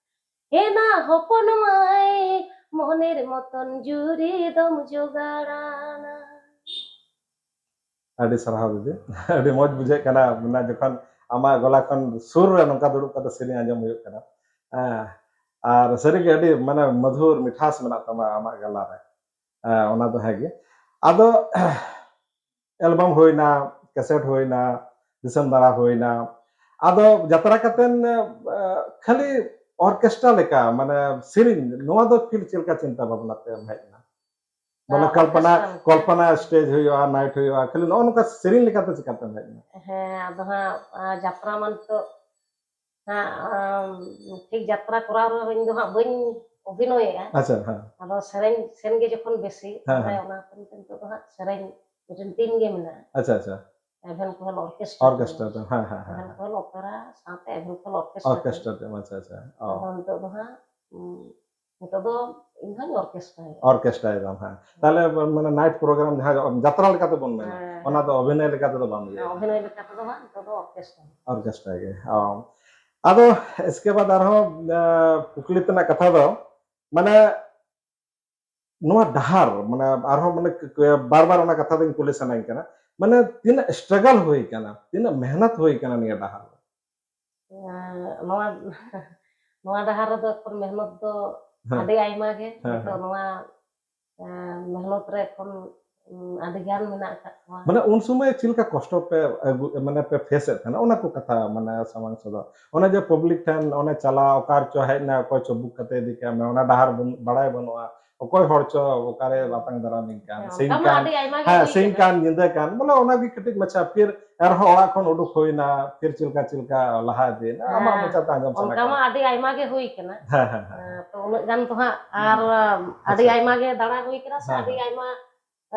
ᱦᱮᱱᱟ ᱦᱚᱯᱚᱱ ᱢᱟᱹᱭ, ᱢᱚᱱᱮᱨ ᱢᱚᱛᱚᱱ ᱡᱩᱨᱤ ᱫᱚᱢ ᱡᱚᱜᱟᱲᱟᱱᱟ᱾ ᱟᱹᱰᱤ ᱥᱟᱨᱦᱟᱣ ᱫᱤᱫᱤ᱾ ᱟᱹᱰᱤ ᱢᱚᱡᱽ ᱵᱩᱡᱷᱟᱹᱜ ᱠᱟᱱᱟ, ᱢᱟᱱᱮ ᱡᱚᱠᱷᱚᱱ ᱟᱢᱟᱜ ᱜᱚᱞᱟ ᱠᱷᱚᱱ ᱥᱩᱨ ᱨᱮ ᱱᱚᱝᱠᱟ ᱫᱩᱲᱩᱵ ᱠᱟᱛᱮ ᱥᱮᱨᱮᱧ ᱟᱸᱡᱚᱢ ᱦᱩᱭᱩᱜ ᱠᱟᱱᱟ᱾ ᱦᱮᱸ, ᱟᱨ ᱥᱟᱹᱨᱤᱜᱮ ᱟᱹᱰᱤ ᱢᱟᱱᱮ ᱢᱚᱫᱷᱩᱨ ᱢᱤᱴᱷᱟᱥ ᱢᱮᱱᱟᱜ ᱛᱟᱢᱟ ᱟᱢᱟᱜ ᱜᱟᱞᱟ ᱨᱮ᱾ ᱦᱮᱸ, ᱚᱱᱟ ᱫᱚ ᱦᱮᱸ ᱜᱮ᱾ ᱟᱫᱚ ᱮᱞᱵᱟᱢ ᱦᱩᱭᱱᱟ, ᱠᱮᱥᱮᱴ ᱦᱩᱭᱱᱟ, ᱫᱤᱥᱚᱢ ᱫᱟᱬᱟ ᱦᱩᱭᱱᱟ, ᱟᱫᱚ ᱡᱟᱛᱨᱟ ᱠᱟᱛᱮᱱ ᱠᱷᱟᱹᱞᱤ ᱚᱨᱠᱮᱥᱴᱨᱟ ᱞᱮᱠᱟ ᱢᱟᱱᱮ ᱥᱮᱨᱮᱧ, ᱱᱚᱣᱟ ᱫᱚ ᱯᱷᱤᱨ ᱪᱮᱫ ᱞᱮᱠᱟ ᱪᱤᱱᱛᱟ ᱵᱷᱟᱵᱽᱱᱟ ᱛᱮ ᱦᱮᱡ ᱮᱱᱟ? ᱵᱚᱞᱮ ᱠᱚᱞᱯᱚᱱᱟ, ᱠᱚᱞᱯᱚᱱᱟ ᱥᱴᱮᱡᱽ ᱦᱩᱭᱩᱜᱼᱟ, ᱱᱟᱭᱤᱴ ᱦᱩᱭᱩᱜᱼᱟ, ᱠᱷᱟᱹᱞᱤ ᱱᱚᱜᱼᱚ ᱱᱚᱝᱠᱟ ᱥᱮᱨᱮᱧ ᱞᱮᱠᱟᱛᱮ ᱪᱤᱠᱟᱛᱮᱢ ᱦᱮᱡ ᱮᱱᱟ? ᱦᱮᱸ, ᱟᱫᱚ ᱦᱟᱸᱜ ᱡᱟᱛᱨᱟ ᱢᱟ ᱱᱤᱛᱚᱜ ᱦᱟᱸᱜ ᱴᱷᱤᱠ ᱡᱟᱛᱨᱟ ᱠᱚᱨᱟᱣ ᱨᱮ ᱤᱧ ᱫᱚ ᱦᱟᱸᱜ ᱵᱟᱹᱧ ᱚᱵᱷᱤᱱᱚᱭᱮᱜᱼᱟ᱾ ᱟᱪᱪᱷᱟ, ᱦᱮᱸ᱾ ᱟᱫᱚ ᱥᱮᱨᱮᱧ ᱥᱮᱱ ᱜᱮ ᱡᱚᱠᱷᱚᱱ ᱵᱮᱥᱤ, ᱦᱮᱸ, ᱛᱟᱦᱞᱮ ᱦᱮᱸ᱾ ᱚᱱᱟ ᱠᱷᱟᱹᱛᱤᱨ ᱛᱮ ᱱᱤᱛᱚᱜ ᱫᱚ ᱦᱟᱸᱜ ᱥᱮᱨᱮᱧ ᱢᱤᱫᱴᱮᱱ ᱴᱤᱢ ᱜᱮ ᱢᱮᱱᱟᱜᱼᱟ᱾ ᱟᱪᱪᱷᱟ, ᱟᱪᱪᱷᱟ᱾ ᱮᱵᱷᱮᱱ ᱠᱚᱦᱮᱞ ᱚᱨᱠᱮᱥᱴᱨᱟ᱾ ᱚᱨᱠᱮᱥᱴᱨᱟ ᱴᱤᱢ, ᱦᱮᱸ, ᱦᱮᱸ, ᱦᱮᱸ᱾ ᱮᱵᱷᱮᱱ ᱠᱚᱦᱮᱞ ᱚᱯᱮᱨᱟ ᱥᱟᱶᱛᱮ ᱮᱵᱷᱮᱱ ᱠᱚᱦᱮᱞ ᱚᱨᱠᱮᱥᱴᱨᱟ ᱴᱤᱢ᱾ ᱚᱨᱠᱮᱥᱴᱨᱟ ᱴᱤᱢ, ᱟᱪᱪᱷᱟ, ᱟᱪᱪᱷᱟ᱾ ᱚ᱾ ᱟᱫᱚ ᱱᱤᱛᱚᱜ ᱫᱚ ᱦᱟᱸᱜ, ᱩᱸ, ᱱᱤᱛᱚᱜ ᱫᱚ ᱤᱧ ᱦᱚᱸᱧ ᱚᱨᱠᱮᱥᱴᱨᱟᱭᱟ᱾ ᱚᱨᱠᱮᱥᱴᱨᱟᱭ ᱫᱟᱢ, ᱦᱮᱸ᱾ ᱛᱟᱦᱞᱮ ᱢᱟᱱᱮ ᱱᱟᱭᱤᱴ ᱯᱨᱳᱜᱨᱟᱢ ᱡᱟᱦᱟᱸ ᱡᱟᱛᱨᱟ ᱞᱮᱠᱟᱛᱮ ᱵᱚᱱ ᱢᱮᱱᱟ, ᱦᱮᱸ, ᱚᱱᱟ ᱦᱮᱸ᱾ ᱫᱚ ᱚᱵᱷᱤᱱᱚᱭ ᱞᱮᱠᱟ ᱛᱮᱫᱚ ᱵᱟᱝ ᱦᱩᱭᱩᱜᱼᱟ᱾ ᱦᱮᱸ, ᱚᱵᱷᱤᱱᱚᱭ ᱞᱮᱠᱟ ᱛᱮᱫᱚ ᱵᱟᱝ, ᱱᱤᱛᱚᱜ ᱫᱚ ᱚᱨᱠᱮᱥᱴᱨᱟ᱾ ᱚᱨᱠᱮᱥᱴᱨᱟ ᱜᱮ, ᱚ᱾ ᱟᱫᱚ ᱤᱥᱠᱮ ᱵᱟᱫ ᱟᱨᱦᱚᱸ, ᱮ, ᱠᱩᱠᱞᱤ ᱛᱮᱱᱟᱜ ᱠᱟᱛᱷᱟ ᱫᱚ, ᱢᱟᱱᱮ ᱱᱚᱣᱟ ᱰᱟᱦᱟᱨ, ᱢᱟᱱᱮ ᱟᱨᱦᱚᱸ ᱢᱟᱱᱮ ᱠ-, ᱠ-, ᱵᱟᱨ ᱵᱟᱨ ᱚᱱᱟ ᱠᱟᱛᱷᱟ ᱫᱚᱧ ᱠᱩᱞᱤ ᱥᱟᱱᱟᱧ ᱠᱟᱱᱟ, ᱢᱟᱱᱮ ᱛᱤᱱᱟᱹᱜ ᱥᱴᱨᱟᱜᱟᱞ ᱦᱩᱭ ᱠᱟᱱᱟ, ᱛᱤᱱᱟᱹᱜ ᱢᱮᱦᱱᱚᱛ ᱦᱩᱭ ᱠᱟᱱᱟ ᱱᱤᱭᱟᱹ ᱰᱟᱦᱟᱨ ᱨᱮ? ᱮᱸ, ᱱᱚᱣᱟ, ᱱᱚᱣᱟ ᱰᱟᱦᱟᱨ ᱨᱮᱫᱚ ᱮᱠᱷᱚᱱ ᱢᱮᱦᱱᱚᱛ ᱫᱚ ᱦᱮᱸ᱾ ᱟᱹᱰᱤ ᱟᱭᱢᱟ ᱜᱮ᱾ ᱦᱮᱸ, ᱱᱤᱛᱚᱜ ᱦᱮᱸ᱾ ᱱᱚᱣᱟ, ᱮᱸ, ᱢᱮᱦᱱᱚᱛ ᱨᱮ ᱮᱠᱷᱚᱱ, ᱩᱸ, ᱟᱹᱰᱤ ᱜᱟᱱ ᱢᱮᱱᱟᱜ ᱟᱠᱟᱫ ᱠᱚᱣᱟ᱾ ᱢᱟᱱᱮ ᱩᱱ ᱥᱚᱢᱚᱭ ᱪᱮᱫ ᱞᱮᱠᱟ ᱠᱚᱥᱴᱚ ᱯᱮ ᱟᱹᱜᱩ, ᱢᱟᱱᱮ ᱯᱮ ᱯᱷᱮᱥ ᱮᱫ ᱛᱟᱦᱮᱱᱟ, ᱚᱱᱟ ᱠᱚ ᱠᱟᱛᱷᱟ ᱢᱟᱱᱮ ᱥᱟᱢᱟᱝ ᱥᱚᱫᱚᱨ᱾ ᱚᱱᱮ ᱡᱮ ᱯᱟᱵᱽᱞᱤᱠ ᱴᱷᱮᱱ ᱚᱱᱮ ᱪᱟᱞᱟᱣ, ᱚᱠᱟ ᱨᱮᱪᱚ ᱦᱮᱡ ᱮᱱᱟ, ᱚᱠᱚᱭ ᱪᱚ ᱵᱩᱠ ᱠᱟᱛᱮ ᱤᱫᱤ ᱠᱟᱜ ᱢᱮ, ᱚᱱᱟ ᱰᱟᱦᱟᱨ ᱵᱟᱹᱱᱩᱜ, ᱵᱟᱲᱟᱭ ᱵᱟᱹᱱᱩᱜᱼᱟ, ᱚᱠᱚᱭ ᱦᱚᱲ ᱪᱚ ᱚᱠᱟᱨᱮ ᱦᱮᱸ᱾ ᱵᱟᱛᱟᱝ ᱫᱟᱨᱟᱢᱤᱧ ᱠᱟᱱ, ᱦᱮᱸ, ᱥᱤᱧ ᱚᱱᱠᱟ ᱢᱟ ᱠᱟᱱ, ᱟᱹᱰᱤ ᱟᱭᱢᱟ ᱜᱮ ᱦᱮᱸ, ᱦᱩᱭ ᱥᱤᱧ ᱠᱟᱱᱟ᱾ ᱠᱟᱱ, ᱧᱤᱫᱟᱹ ᱠᱟᱱ, ᱵᱚᱞᱮ ᱚᱱᱟ ᱜᱮ ᱠᱟᱹᱴᱤᱡ ᱢᱟᱪᱷᱟ᱾ ᱯᱷᱤᱨ ᱮᱱᱨᱮᱦᱚᱸ ᱚᱲᱟᱜ ᱠᱷᱚᱱ ᱩᱰᱩᱠ ᱦᱩᱭᱱᱟ, ᱯᱷᱤᱨ ᱪᱮᱫ ᱞᱮᱠᱟ, ᱪᱮᱫ ᱞᱮᱠᱟ ᱞᱟᱦᱟ ᱤᱫᱤᱭᱮᱱᱟ, ᱟᱢᱟᱜ ᱦᱮᱸ, ᱢᱚᱪᱟᱛᱮ ᱟᱸᱡᱚᱢ ᱥᱟᱱᱟ ᱚᱱᱠᱟ ᱠᱟᱱᱟ᱾ ᱢᱟ ᱟᱹᱰᱤ ᱟᱭᱢᱟ ᱜᱮ ᱦᱩᱭ ᱠᱟᱱᱟ᱾ ᱦᱮᱸ, ᱦᱮᱸ, ᱦᱮᱸ᱾ ᱦᱮᱸ, ᱛᱚ ᱩᱱᱟᱹᱜ ᱜᱟᱱ ᱫᱚ ᱦᱟᱸᱜ ᱟᱨ, ᱦᱩᱸ᱾ ᱟᱹᱰᱤ ᱟᱪᱪᱷᱟ᱾ ᱟᱭᱢᱟ ᱜᱮ ᱫᱟᱬᱟ ᱦᱩᱭ ᱠᱟᱱᱟ ᱥᱮ ᱦᱮᱸ, ᱟᱹᱰᱤ ᱦᱮᱸ᱾ ᱟᱭᱢᱟ,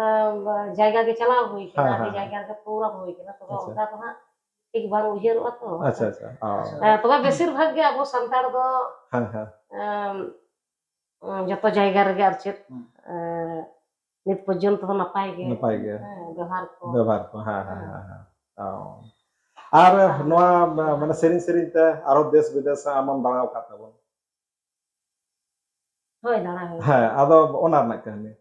ᱮᱸ, ᱡᱟᱭᱜᱟ ᱜᱮ ᱪᱟᱞᱟᱣ ᱦᱩᱭ ᱠᱟᱱᱟ, ᱦᱮᱸ, ᱟᱹᱰᱤ ᱦᱮᱸ, ᱡᱟᱭᱜᱟ ᱦᱮᱸ᱾ ᱨᱮᱜᱮ ᱯᱨᱳᱜᱨᱟᱢ ᱦᱩᱭ ᱠᱟᱱᱟ, ᱛᱚᱵᱮ ᱟᱪᱪᱷᱟ᱾ ᱚᱱᱠᱟ ᱫᱚ ᱦᱟᱸᱜ ᱴᱷᱤᱠ ᱵᱟᱝ ᱩᱭᱦᱟᱹᱨᱚᱜᱼᱟ ᱛᱚ᱾ ᱟᱪᱪᱷᱟ, ᱟᱪᱪᱷᱟ᱾ ᱚ᱾ ᱦᱮᱸ, ᱛᱚᱵᱮ ᱵᱮᱥᱤᱨ ᱵᱷᱟᱜᱽ ᱜᱮ ᱟᱵᱚ ᱥᱟᱱᱛᱟᱲ ᱫᱚ, ᱦᱮᱸ, ᱦᱮᱸ᱾ ᱮᱸ, ᱡᱚᱛᱚ ᱡᱟᱭᱜᱟ ᱨᱮᱜᱮ ᱟᱨ ᱪᱮᱫ, ᱦᱩᱸ᱾ ᱮᱸ, ᱱᱤᱛ ᱯᱚᱨᱡᱚᱱᱛᱚ ᱦᱚᱸ ᱱᱟᱯᱟᱭ ᱜᱮ᱾ ᱱᱟᱯᱟᱭ ᱜᱮ᱾ ᱦᱮᱸ, ᱵᱮᱵᱚᱦᱟᱨ ᱠᱚ᱾ ᱵᱮᱵᱚᱦᱟᱨ ᱠᱚ, ᱦᱮᱸ, ᱦᱮᱸ, ᱦᱮᱸ᱾ ᱦᱮᱸ, ᱦᱮᱸ᱾ ᱚ᱾ ᱟᱨ ᱱᱚᱣᱟ ᱢᱟᱱᱮ ᱥᱮᱨᱮᱧ ᱥᱮᱨᱮᱧ ᱛᱮ ᱟᱨᱚ ᱫᱮᱥ ᱵᱤᱫᱮᱥ ᱟᱢᱮᱢ ᱫᱟᱬᱟ ᱟᱠᱟᱫ ᱛᱟᱵᱚᱱ᱾ ᱦᱳᱭ, ᱫᱟᱬᱟ ᱦᱩᱭ ᱦᱮᱸ, ᱟᱫᱚ ᱚᱱᱟ ᱨᱮᱱᱟᱜ ᱠᱟᱹᱦᱱᱤ᱾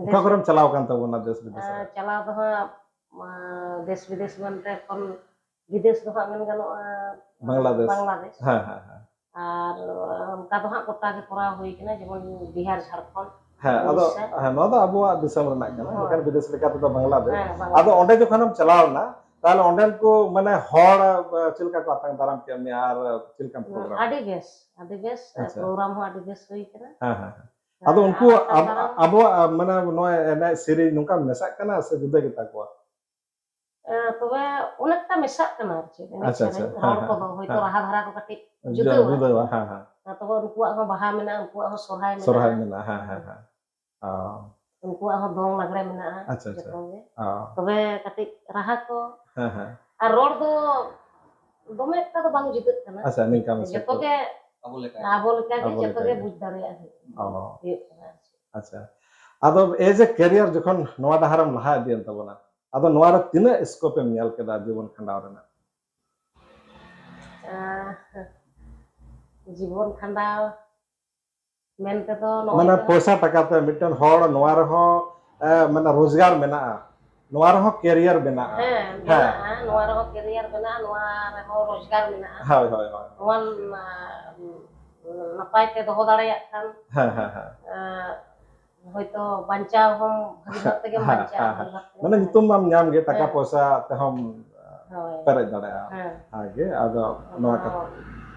ᱚᱠᱟ ᱫᱮᱥ ᱠᱚᱨᱮᱢ ᱪᱟᱞᱟᱣ ᱟᱠᱟᱱ ᱛᱟᱵᱚᱱᱟ ᱫᱮᱥ ᱵᱤᱫᱮᱥ ᱨᱮ? ᱟᱨ ᱪᱟᱞᱟᱣ ᱫᱚ ᱦᱟᱸᱜ, ᱟᱸ, ᱫᱮᱥ ᱵᱤᱫᱮᱥ ᱢᱮᱱᱛᱮ ᱮᱠᱷᱚᱱ ᱵᱤᱫᱮᱥ ᱫᱚ ᱦᱟᱸᱜ ᱢᱮᱱ ᱜᱟᱱᱚᱜᱼᱟ ᱵᱟᱝᱞᱟᱫᱮᱥ᱾ ᱵᱟᱝᱞᱟᱫᱮᱥ᱾ ᱦᱮᱸ, ᱦᱮᱸ, ᱦᱮᱸ᱾ ᱟᱨ ᱚᱱᱠᱟ ᱫᱚ ᱦᱟᱸᱜ ᱜᱚᱴᱟ ᱜᱮ ᱠᱚᱨᱟᱣ ᱦᱩᱭ ᱠᱟᱱᱟ, ᱡᱮᱢᱚᱱ ᱵᱤᱦᱟᱨ, ᱡᱷᱟᱲᱠᱷᱚᱸᱰ, ᱦᱮᱸ, ᱟᱫᱚ, ᱩᱲᱤᱥᱥᱟ᱾ ᱦᱮᱸ, ᱱᱚᱣᱟ ᱫᱚ ᱟᱵᱚᱣᱟᱜ ᱫᱤᱥᱚᱢ ᱨᱮᱱᱟᱜ ᱠᱟᱱᱟ, ᱦᱳᱭ᱾ ᱢᱮᱱᱠᱷᱟᱱ ᱵᱤᱫᱮᱥ ᱞᱮᱠᱟ ᱛᱮᱫᱚ ᱵᱟᱝᱞᱟᱫᱮᱥ᱾ ᱦᱮᱸ, ᱵᱟᱝᱞᱟᱫᱮᱥ᱾ ᱟᱫᱚ ᱚᱸᱰᱮ ᱡᱚᱠᱷᱚᱱᱮᱢ ᱪᱟᱞᱟᱣ ᱮᱱᱟ, ᱛᱟᱦᱞᱮ ᱚᱸᱰᱮᱱ ᱠᱚ, ᱢᱟᱱᱮ, ᱦᱚᱲ, ᱟ, ᱪᱮᱫ ᱞᱮᱠᱟ ᱠᱚ ᱟᱛᱟᱝ ᱫᱟᱨᱟᱢ ᱠᱮᱫ ᱢᱮᱭᱟ ᱟᱨ ᱪᱮᱫ ᱞᱮᱠᱟᱢ program? ᱟᱹᱰᱤ ᱵᱮᱥ, ᱟᱹᱰᱤ ᱵᱮᱥ, ᱟᱪᱪᱷᱟ᱾ Program ᱦᱚᱸ ᱟᱹᱰᱤ ᱵᱮᱥ ᱦᱩᱭ ᱠᱟᱱᱟ᱾ ᱦᱮᱸ, ᱦᱮᱸ, ᱦᱮᱸ᱾ ᱟᱫᱚ ᱦᱮᱸ, ᱩᱱᱠᱩ ᱟᱨ ᱟᱵ-, ᱛᱟᱭᱚᱢ ᱟᱵᱚᱣᱟᱜ, ᱟ, ᱢᱟᱱᱮ, ᱱᱚᱣᱟ ᱮᱱᱮᱡ ᱥᱮᱨᱮᱧ ᱱᱚᱝᱠᱟ ᱢᱮᱥᱟᱜ ᱠᱟᱱᱟ ᱥᱮ ᱡᱩᱫᱟᱹ ᱜᱮᱛᱟ ᱠᱚᱣᱟ? ᱮ, ᱛᱚᱵᱮ ᱚᱱᱮᱠᱴᱟ ᱢᱮᱥᱟᱜ ᱠᱟᱱᱟ ᱟᱨ ᱪᱮᱫ, ᱮᱱᱮᱡ ᱟᱪᱪᱷᱟ, ᱟᱪᱪᱷᱟ᱾ ᱥᱮᱨᱮᱧ, ᱦᱮᱸ, ᱨᱚᱲ ᱦᱮᱸ, ᱠᱚᱫᱚ ᱦᱚᱭᱛᱳ ᱦᱮᱸ᱾ ᱨᱟᱦᱟ ᱫᱷᱟᱨᱟ ᱠᱚ ᱠᱟᱹᱴᱤᱡ ᱡᱩ-, ᱡᱩᱫᱟᱹᱣᱟ᱾ ᱡᱩᱫᱟᱹᱣᱟ, ᱦᱮᱸ, ᱦᱮᱸ᱾ ᱦᱮᱸ, ᱛᱚᱵᱮ ᱩᱱᱠᱩᱣᱟᱜ ᱦᱚᱸ ᱵᱟᱦᱟ ᱢᱮᱱᱟᱜᱼᱟ, ᱩᱱᱠᱩᱣᱟᱜ ᱦᱚᱸ ᱥᱚᱨᱦᱟᱭ ᱢᱮᱱᱟᱜᱼᱟ᱾ ᱥᱚᱨᱦᱟᱭ ᱢᱮᱱᱟᱜᱼᱟ, ᱦᱮᱸ, ᱦᱮᱸ, ᱦᱮᱸ᱾ ᱚ᱾ ᱩᱱᱠᱩᱣᱟᱜ ᱦᱚᱸ ᱫᱚᱝ ᱞᱟᱜᱽᱲᱮ ᱢᱮᱱᱟᱜᱼᱟ, ᱟᱪᱪᱷᱟ, ᱟᱪᱪᱷᱟ᱾ ᱡᱚᱛᱚ ᱜᱮ᱾ ᱚ᱾ ᱛᱚᱵᱮ ᱠᱟᱹᱴᱤᱡ ᱨᱟᱦᱟ ᱠᱚ ᱦᱮᱸ, ᱦᱮᱸ᱾ ᱟᱨ ᱨᱚᱲ ᱫᱚ ᱫᱚᱢᱮ ᱮᱠᱴᱟ ᱫᱚ ᱵᱟᱝ ᱡᱩᱫᱟᱹᱜ ᱠᱟᱱᱟ᱾ ᱟᱪᱪᱷᱟ, ᱱᱤᱝᱠᱟ ᱢᱮᱥᱟ ᱡᱚᱛᱚ ᱠᱚ᱾ ᱜᱮ ᱟᱵᱚ ᱞᱮᱠᱟ ᱟᱵᱚ ᱞᱮᱠᱟ ᱜᱮ ᱟᱵᱚ ᱡᱚᱛᱚ ᱞᱮᱠᱟ ᱜᱮ ᱜᱮ᱾ ᱵᱩᱡᱽ ᱫᱟᱲᱮᱭᱟᱜ ᱦᱩᱭᱩᱜ, ᱚ᱾ ᱦᱩᱭᱩᱜ ᱠᱟᱱᱟ ᱟᱨ ᱪᱮᱫ᱾ ᱟᱪᱪᱷᱟ᱾ ᱟᱫᱚ as a career ᱡᱚᱠᱷᱚᱱ ᱱᱚᱣᱟ ᱰᱟᱦᱟᱨᱮᱢ ᱞᱟᱦᱟ ᱤᱫᱤᱭᱮᱱ ᱛᱟᱵᱚᱱᱟ, ᱟᱫᱚ ᱱᱚᱣᱟ ᱨᱮ ᱛᱤᱱᱟᱹᱜ scope ᱮᱢ ᱧᱮᱞ ᱠᱮᱫᱟ ᱡᱤᱵᱚᱱ ᱠᱷᱟᱸᱰᱟᱣ ᱨᱮᱱᱟᱜ? ᱟᱦ, ᱡᱤᱵᱚᱱ ᱠᱷᱟᱸᱰᱟᱣ ᱢᱮᱱ ᱛᱮᱫᱚ ᱱᱚᱜᱼᱚᱭ ᱢᱟᱱᱮ ᱛᱚ ᱯᱚᱭᱥᱟ ᱴᱟᱠᱟ ᱛᱮ ᱢᱤᱫᱴᱮᱱ ᱦᱚᱲ ᱱᱚᱣᱟ ᱨᱮᱦᱚᱸ, ᱮ, ᱢᱟᱱᱮ ᱨᱳᱡᱽᱜᱟᱨ ᱢᱮᱱᱟᱜᱼᱟ, ᱱᱚᱣᱟ ᱨᱮᱦᱚᱸ career ᱢᱮᱱᱟᱜᱼᱟ᱾ ᱦᱮᱸ, ᱦᱮᱸ᱾ ᱢᱮᱱᱟᱜᱼᱟ, ᱱᱚᱣᱟ ᱨᱮᱦᱚᱸ career ᱢᱮᱱᱟᱜᱼᱟ, ᱱᱚᱣᱟ ᱨᱮᱦᱚᱸ ᱨᱳᱡᱽᱜᱟᱨ ᱢᱮᱱᱟᱜᱼᱟ᱾ ᱦᱳᱭ, ᱦᱳᱭ, ᱦᱳᱭ᱾ ᱱᱚᱣᱟ, ᱱᱟ-, ᱱᱟᱯᱟᱭ ᱛᱮ ᱫᱚᱦᱚ ᱫᱟᱲᱮᱭᱟᱜ ᱠᱷᱟᱱ, ᱦᱮᱸ, ᱦᱮᱸ, ᱦᱮᱸ᱾ ᱮ, ᱦᱚᱭᱛᱚ ᱵᱟᱧᱪᱟᱣ ᱦᱚᱸ ᱵᱷᱟᱹᱜᱤ ᱵᱷᱟᱵ ᱛᱮᱜᱮᱢ ᱦᱮᱸ, ᱵᱟᱧᱪᱟᱜᱼᱟ, ᱦᱮᱸ, ᱦᱮᱸ᱾ ᱵᱷᱟᱹᱜᱤ ᱵᱷᱟᱵ ᱛᱮᱜᱮᱢ ᱢᱟᱱᱮ ᱛᱟᱦᱮᱱᱟ᱾ ᱧᱩᱛᱩᱢ ᱢᱟᱢ ᱧᱟᱢ ᱜᱮ, ᱴᱟᱠᱟ ᱦᱮᱸ᱾ ᱯᱚᱭᱥᱟ ᱛᱮᱦᱚᱸᱢ ᱦᱳᱭ᱾ ᱯᱮᱨᱮᱡ ᱫᱟᱲᱮᱭᱟᱜᱼᱟ᱾ ᱦᱮᱸ᱾ ᱦᱮᱸ ᱜᱮ, ᱟᱫᱚ ᱱᱚᱣᱟ ᱚᱱᱟ ᱠᱟᱛᱷᱟ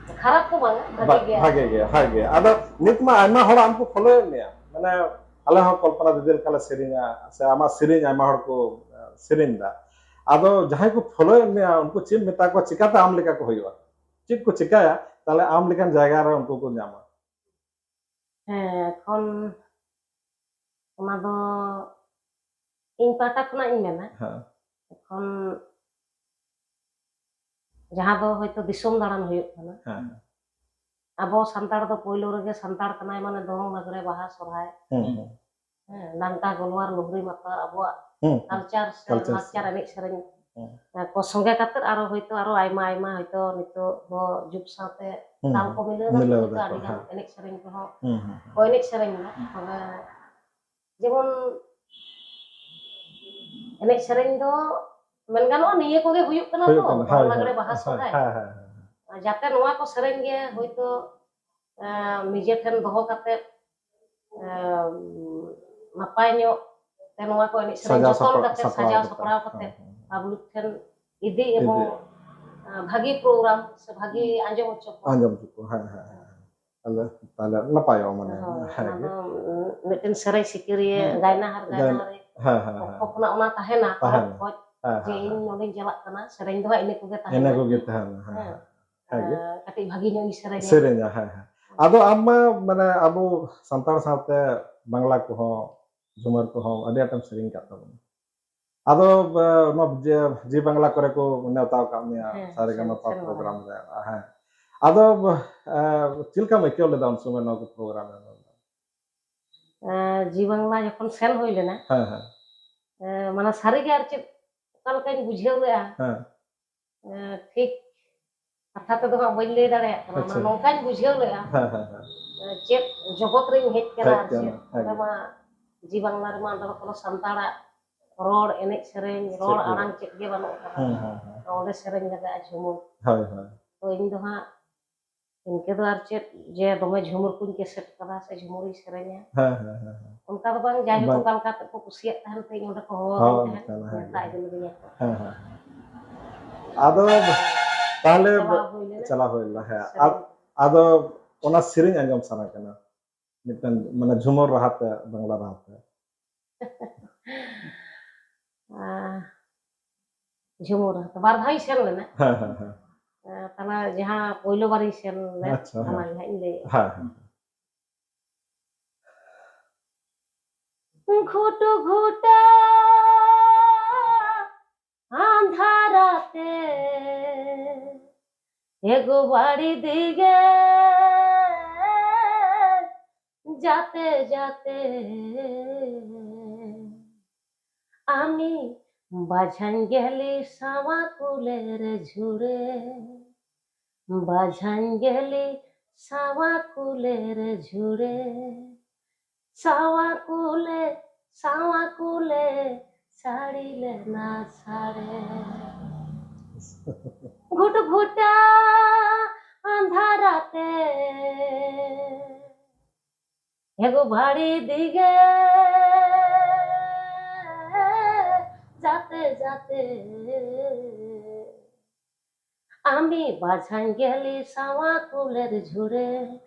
ᱦᱚᱸ ᱠᱷᱟᱨᱟᱯ ᱫᱚ ᱵᱟᱝᱟ, ᱵᱷᱟᱜᱮ ᱵᱟ-, ᱜᱮᱭᱟ᱾ ᱵᱷᱟᱜᱮ ᱜᱮ, ᱵᱷᱟᱜᱮ ᱜᱮ᱾ ᱟᱫᱚ ᱱᱤᱛ ᱢᱟ ᱟᱭᱢᱟ ᱦᱚᱲ ᱟᱢ ᱠᱚ follow ᱮᱫ ᱢᱮᱭᱟ, ᱢᱟᱱᱮ ᱟᱞᱮ ᱦᱚᱸ ᱠᱚᱞᱯᱚᱱᱟ ᱫᱤᱫᱤ ᱞᱮᱠᱟᱞᱮ ᱥᱮᱨᱮᱧᱟ, ᱥᱮ ᱟᱢᱟᱜ ᱥᱮᱨᱮᱧ ᱟᱭᱢᱟ ᱦᱚᱲ ᱠᱚ, ᱮ, ᱥᱮᱨᱮᱧ ᱫᱟ᱾ ᱟᱫᱚ ᱡᱟᱦᱟᱸᱭ ᱠᱚ follow ᱮᱫ ᱢᱮᱭᱟ, ᱩᱱᱠᱩ ᱪᱮᱫ ᱮᱢ ᱢᱮᱛᱟ ᱠᱚᱣᱟ, ᱪᱤᱠᱟᱛᱮ ᱟᱢ ᱞᱮᱠᱟ ᱠᱚ ᱦᱩᱭᱩᱜᱼᱟ? ᱪᱮᱫ ᱠᱚ ᱪᱤᱠᱟᱭᱟ, ᱛᱟᱦᱞᱮ ᱟᱢ ᱞᱮᱠᱟᱱ ᱡᱟᱭᱜᱟ ᱨᱮ ᱩᱱᱠᱩ ᱠᱚ ᱧᱟᱢᱟ? ᱦᱮᱸ, ᱮᱠᱷᱚᱱ ᱚᱱᱟ ᱫᱚ ᱤᱧ ᱯᱟᱦᱴᱟ ᱠᱷᱚᱱᱟᱜ ᱤᱧ ᱢᱮᱱᱟ᱾ ᱦᱮᱸ᱾ ᱮᱠᱷᱚᱱ ᱡᱟᱦᱟᱸ ᱫᱚ ᱦᱚᱭᱛᱳ ᱫᱤᱥᱚᱢ ᱫᱟᱬᱟᱱ ᱦᱩᱭᱩᱜ ᱠᱟᱱᱟ᱾ ᱦᱮᱸ, ᱦᱮᱸ᱾ ᱟᱵᱚ ᱥᱟᱱᱛᱟᱲ ᱫᱚ ᱯᱳᱭᱞᱳ ᱨᱮᱜᱮ ᱥᱟᱱᱛᱟᱲ ᱠᱟᱱᱟᱭ ᱢᱟᱱᱮ ᱫᱚᱝ, ᱞᱟᱜᱽᱲᱮ, ᱵᱟᱦᱟ, ᱥᱚᱨᱦᱟᱭ᱾ ᱦᱩᱸ, ᱦᱩᱸ᱾ ᱦᱮᱸ, ᱰᱟᱱᱴᱟ, ᱜᱚᱞᱣᱟᱨ, ᱞᱩᱦᱨᱤ, ᱢᱟᱛᱣᱟᱨ, ᱟᱵᱚᱣᱟᱜ ᱦᱩᱸ, ᱦᱩᱸ᱾ Culture ᱥᱮ culture ᱞᱟᱠᱪᱟᱨ ᱥᱮ᱾ ᱮᱱᱮᱡ ᱥᱮᱨᱮᱧ ᱦᱩᱸ᱾ ᱟᱨ ᱠᱚ ᱥᱚᱸᱜᱮ ᱠᱟᱛᱮ ᱟᱨᱚ ᱦᱚᱭᱛᱳ ᱟᱨᱚ ᱟᱭᱢᱟ ᱟᱭᱢᱟ ᱦᱚᱭᱛᱳ ᱱᱤᱛᱚᱜ ᱫᱚ ᱡᱩᱜᱽ ᱥᱟᱶᱛᱮ ᱦᱩᱸ, ᱛᱟᱞ ᱦᱩᱸ᱾ ᱠᱚ ᱢᱤᱞᱟᱹᱣ ᱫᱟᱠᱚ, ᱢᱤᱞᱟᱹᱣ ᱦᱚᱭᱛᱳ ᱫᱟᱠᱚ, ᱟᱹᱰᱤ ᱜᱟᱱ ᱦᱮᱸ᱾ ᱮᱱᱮᱡ ᱥᱮᱨᱮᱧ ᱠᱚᱦᱚᱸ ᱦᱩᱸ, ᱦᱩᱸ, ᱦᱩᱸ᱾ ᱠᱚ ᱮᱱᱮᱡ ᱥᱮᱨᱮᱧ ᱮᱫᱟ᱾ ᱦᱩᱸ᱾ ᱛᱚᱵᱮ ᱡᱮᱢᱚᱱ ᱮᱱᱮᱡ ᱥᱮᱨᱮᱧ ᱫᱚ ᱢᱮᱱ ᱜᱟᱱᱚᱜᱼᱟ ᱱᱤᱭᱟᱹ ᱠᱚᱜᱮ ᱦᱩᱭᱩᱜ ᱠᱟᱱᱟ ᱦᱩᱭᱩᱜ ᱛᱚ, ᱠᱟᱱᱟ, ᱫᱚᱝ ᱦᱳᱭ, ᱞᱟᱜᱽᱲᱮ, ᱦᱳᱭ, ᱵᱟᱦᱟ, ᱦᱳᱭ, ᱥᱚᱨᱦᱟᱭ᱾ ᱦᱮᱸ, ᱦᱮᱸ, ᱦᱮᱸ, ᱦᱮᱸ᱾ ᱡᱟᱛᱮ ᱱᱚᱣᱟ ᱠᱚ ᱥᱮᱨᱮᱧ ᱜᱮ ᱦᱳᱭᱛᱳ, ᱮᱸ, ᱱᱤᱡᱮ ᱴᱷᱮᱱ ᱫᱚᱦᱚ ᱠᱟᱛᱮ, ᱮᱸ, ᱱᱟᱯᱟᱭ ᱧᱚᱜ ᱛᱮ ᱱᱚᱣᱟ ᱠᱚ ᱮᱱᱮᱡ ᱥᱮᱨᱮᱧ ᱥᱟᱡᱟᱣ ᱡᱚᱛᱚᱱ ᱥᱟᱯᱲᱟᱣ, ᱠᱟᱛᱮ, ᱥᱟᱯᱲᱟᱣ ᱥᱟᱡᱟᱣ ᱠᱟᱛᱮ᱾ ᱥᱟᱯᱲᱟᱣ ᱠᱟᱛᱮ ᱦᱮᱸ, ᱦᱮᱸ, ᱦᱮᱸ᱾ ᱯᱟᱵᱽᱞᱤᱠ ᱴᱷᱮᱱ ᱤᱫᱤ ᱮᱵᱚᱝ, ᱤᱫᱤ᱾ ᱮᱸ, ᱵᱷᱟᱹᱜᱤ ᱯᱨᱳᱜᱨᱟᱢ ᱥᱮ ᱵᱷᱟᱹᱜᱤ ᱟᱸᱡᱚᱢ ᱦᱚᱪᱚ ᱠᱚ᱾ ᱟᱸᱡᱚᱢ ᱦᱚᱪᱚ ᱠᱚ, ᱦᱮᱸ, ᱦᱮᱸ, ᱦᱮᱸ᱾ ᱛᱟᱦᱞᱮ, ᱛᱟᱦᱞᱮ ᱱᱟᱯᱟᱭᱚᱜᱼᱟ, ᱢᱟᱱᱮ, ᱦᱳᱭ, ᱦᱮᱸ ᱚᱱᱟ ᱜᱮ᱾ ᱫᱚ, ᱩᱸ, ᱢᱤᱫᱴᱮᱱ ᱥᱮᱨᱮᱧ ᱥᱤᱠᱟᱹᱨᱤᱭᱟᱹ, ᱦᱩᱸ᱾ ᱜᱟᱭᱱᱟᱦᱟᱨ, ᱜᱟᱭᱱᱟ-, ᱜᱟᱭᱱᱟᱦᱟᱨᱤ ᱦᱮᱸ, ᱦᱮᱸ, ᱦᱮᱸ, ᱯᱚᱠᱠᱷᱚ ᱦᱮᱸ᱾ ᱠᱷᱚᱱᱟᱜ ᱚᱱᱟ ᱛᱟᱦᱮᱱᱟ, ᱛᱟᱦᱮᱱᱟ᱾ ᱛᱚᱨᱚᱯ ᱠᱷᱚᱡ, ᱦᱮᱸ, ᱡᱮ ᱦᱮᱸ, ᱤᱧ ᱦᱮᱸ᱾ ᱱᱚᱰᱮᱧ ᱪᱟᱞᱟᱜ ᱠᱟᱱᱟ, ᱥᱮᱨᱮᱧ ᱫᱚ ᱦᱟᱸᱜ ᱤᱱᱟᱹ ᱠᱚᱜᱮ ᱛᱟᱦᱮᱱᱟ᱾ ᱤᱱᱟᱹ ᱠᱚᱜᱮ ᱛᱟᱦᱮᱱᱟ, ᱦᱮᱸ, ᱦᱮᱸ᱾ ᱦᱮᱸ ᱜᱮ᱾ ᱟᱨ ᱠᱟᱹᱴᱤᱡ ᱵᱷᱟᱹᱜᱤ ᱧᱚᱜ ᱤᱧ ᱥᱮᱨᱮᱧᱟ᱾ ᱥᱮᱨᱮᱧᱟ, ᱦᱮᱸ, ᱦᱮᱸ᱾ ᱟᱫᱚ ᱟᱢ ᱢᱟ, ᱢᱟᱱᱮ, ᱟᱵᱚ ᱥᱟᱱᱛᱟᱲ ᱥᱟᱶᱛᱮ ᱵᱟᱝᱞᱟ ᱠᱚᱦᱚᱸ, ᱡᱷᱩᱢᱟᱨ ᱠᱚᱦᱚᱸ ᱟᱹᱰᱤ ᱟᱸᱴᱮᱢ ᱥᱮᱨᱮᱧ ᱠᱟᱫ ᱛᱟᱵᱚᱱᱟ᱾ ᱟᱫᱚ, ᱵᱟ-, ᱱᱚᱣᱟ ᱡᱮ, ᱡᱤ ᱵᱟᱝᱞᱟ ᱠᱚᱨᱮ ᱠᱚ ᱱᱮᱣᱛᱟ ᱟᱠᱟᱫ ᱢᱮᱭᱟ, ᱦᱮᱸ, ᱥᱟᱨᱮᱜᱟᱢᱟ ᱥᱮᱱ, ᱯᱟ ᱥᱮᱱ ᱵᱟᱲᱟ ᱯᱨᱳᱜᱨᱟᱢ ᱦᱩᱭ᱾ ᱨᱮ, ᱦᱮᱸ᱾ ᱟᱫᱚ, ᱵᱟ-, ᱮ, ᱪᱮᱫ ᱞᱮᱠᱟᱢ ᱟᱹᱭᱠᱟᱹᱣ ᱞᱮᱫᱟ ᱩᱱ ᱥᱚᱢᱚᱭ ᱱᱚᱣᱟ ᱠᱚ ᱯᱨᱳᱜᱨᱟᱢ ᱨᱮ? ᱮ, ᱡᱤ ᱵᱟᱝᱞᱟ ᱡᱚᱠᱷᱚᱱ ᱥᱮᱱ ᱦᱩᱭ ᱞᱮᱱᱟ, ᱦᱮᱸ, ᱦᱮᱸ᱾ ᱮ, ᱢᱟᱱᱮ ᱥᱟᱹᱨᱤᱜᱮ ᱟᱨ ᱪᱮᱫ ᱚᱠᱟ ᱞᱮᱠᱟᱧ ᱵᱩᱡᱷᱟᱹᱣ ᱞᱮᱜᱼᱟ, ᱦᱮᱸ᱾ ᱮ, ᱴᱷᱤᱠ ᱠᱟᱛᱷᱟ ᱛᱮᱫᱚ ᱦᱟᱸᱜ ᱵᱟᱹᱧ ᱞᱟᱹᱭ ᱫᱟᱲᱮᱭᱟᱜ ᱠᱟᱱᱟ᱾ ᱟᱪᱪᱷᱟ᱾ ᱢᱟᱱᱮ ᱱᱚᱝᱠᱟᱧ ᱵᱩᱡᱷᱟᱹᱣ ᱞᱮᱜᱼᱟ, ᱦᱮᱸ, ᱦᱮᱸ, ᱦᱮᱸ᱾ ᱮ, ᱪᱮᱫ ᱡᱚᱜᱚᱛ ᱨᱤᱧ ᱦᱮᱡ ᱠᱟᱱᱟ ᱦᱮᱡ ᱟᱨ ᱠᱟᱱᱟ, ᱪᱮᱫ᱾ ᱦᱮᱸ᱾ ᱚᱸᱰᱮ ᱢᱟ ᱡᱤ ᱵᱟᱝᱞᱟ ᱨᱮᱢᱟ ᱚᱸᱰᱮ ᱢᱟ ᱠᱳᱱᱳ ᱥᱟᱱᱛᱟᱲᱟᱜ ᱨᱚᱲ, ᱮᱱᱮᱡ ᱥᱮᱨᱮᱧ, ᱨᱚᱲ ᱪᱮᱫ ᱜᱮ ᱟᱲᱟᱝ ᱵᱟᱹᱱᱩᱜ᱾ ᱪᱮᱫ ᱜᱮ ᱵᱟᱹᱱᱩᱜ ᱟᱠᱟᱫᱟ᱾ ᱦᱮᱸ, ᱦᱮᱸ, ᱦᱮᱸ᱾ ᱚᱸᱰᱮ ᱥᱮᱨᱮᱧ ᱞᱟᱜᱟᱜᱼᱟ ᱡᱷᱩᱢᱩᱨ᱾ ᱦᱳᱭ, ᱦᱳᱭ᱾ ᱛᱚ ᱤᱧ ᱫᱚ ᱦᱟᱸᱜ ᱤᱱᱠᱟᱹ ᱫᱚ ᱟᱨ ᱪᱮᱫ ᱡᱮ ᱫᱚᱢᱮ ᱡᱷᱩᱢᱩᱨ ᱠᱚᱧ ᱠᱮᱥᱮᱴ ᱠᱟᱫᱟ ᱥᱮ ᱡᱷᱩᱢᱩᱨᱤᱧ ᱥᱮᱨᱮᱧᱟ, ᱦᱮᱸ, ᱦᱮᱸ, ᱦᱮᱸ, ᱦᱮᱸ᱾ ᱚᱱᱠᱟ ᱫᱚ ᱵᱟᱝ, ᱡᱟᱭᱦᱳᱠ ᱵᱟᱝ᱾ ᱚᱠᱟ ᱞᱮᱠᱟ ᱛᱮ ᱠᱚ ᱠᱩᱥᱤᱭᱟᱜ ᱛᱟᱦᱮᱱ ᱛᱮ ᱤᱧ ᱚᱸᱰᱮ ᱠᱚ ᱦᱚᱦᱚ ᱦᱳᱭ, ᱟᱹᱫᱤᱧ ᱛᱟᱦᱮᱸᱫ, ᱚᱱᱠᱟ ᱜᱮ᱾ ᱱᱮᱣᱛᱟ ᱤᱫᱤ ᱞᱤᱫᱤᱧᱟ ᱠᱚ᱾ ᱦᱮᱸ, ᱦᱮᱸ, ᱦᱮᱸ᱾ ᱟᱫᱚ ᱛᱟᱦᱞᱮ ᱪᱟᱞᱟᱣ ᱦᱩᱭ ᱞᱮᱱᱟ᱾ ᱪᱟᱞᱟᱣ ᱦᱩᱭ ᱞᱮᱱᱟ, ᱦᱮᱸ᱾ ᱥᱮᱨᱮᱧ᱾ ᱟᱫ-, ᱟᱫᱚ ᱚᱱᱟ ᱥᱮᱨᱮᱧ ᱟᱸᱡᱚᱢ ᱥᱟᱱᱟ ᱠᱟᱱᱟ, ᱢᱤᱫᱴᱟᱝ, ᱢᱟᱱᱮ, ᱡᱷᱩᱢᱟᱨ ᱨᱟᱦᱟ ᱛᱮ, ᱵᱟᱝᱞᱟ ᱨᱟᱦᱟ ᱛᱮ᱾ ᱟᱸ, ᱡᱷᱩᱢᱩᱨ ᱨᱟᱦᱟ ᱛᱮ᱾ ᱵᱟᱨ ᱫᱷᱟᱣ ᱤᱧ ᱥᱮᱱ ᱞᱮᱱᱟ᱾ ᱦᱮᱸ, ᱦᱮᱸ, ᱦᱮᱸ᱾ ᱟᱸ, ᱛᱟᱦᱞᱮ ᱡᱟᱦᱟᱸ ᱯᱳᱭᱞᱳ ᱵᱟᱨᱤᱧ ᱥᱮᱱ ᱞᱮᱱ, ᱟᱪᱪᱷᱟ, ᱦᱮᱸ᱾ ᱚᱱᱟ ᱜᱮ ᱦᱟᱸᱜ ᱤᱧ ᱞᱟᱹᱭᱮᱫᱼᱟ᱾ ᱦᱮᱸ, ᱦᱮᱸ᱾ ঘুটু ঘুটা আন্ধারাতে এগো বাড়ি দিকে যাতে যাতে আমি ᱵᱟᱡᱷᱟᱧ ᱜᱮᱞᱤ ᱥᱟᱣᱟ ᱠᱩᱞᱮᱨ ᱡᱷᱩᱲᱮ, ᱵᱟᱡᱷᱟᱧ ᱜᱮᱞᱤ ᱥᱟᱣᱟ ᱠᱩᱞᱮᱨ ᱡᱷᱩᱲᱮ, ᱥᱟᱣᱟ ᱠᱩᱞᱮ, ᱥᱟᱣᱟ ᱠᱩᱞᱮ ᱥᱟᱹᱲᱤ ᱞᱮᱱᱟ ᱥᱟᱲᱮ᱾ ᱜᱷᱩᱴ ᱜᱷᱩᱴᱟ ᱟᱸᱫᱷᱟᱨᱟᱛᱮ ᱮᱜᱳ ᱵᱷᱟᱲᱤ ᱫᱤᱜᱮ ᱡᱟᱛᱮ ᱡᱟᱛᱮ ᱟᱢᱤ ᱵᱟᱡᱷᱟᱧ ᱜᱮᱞᱤ ᱥᱟᱣᱟ ᱠᱩᱞᱮᱨ ᱡᱷᱩᱲᱮ,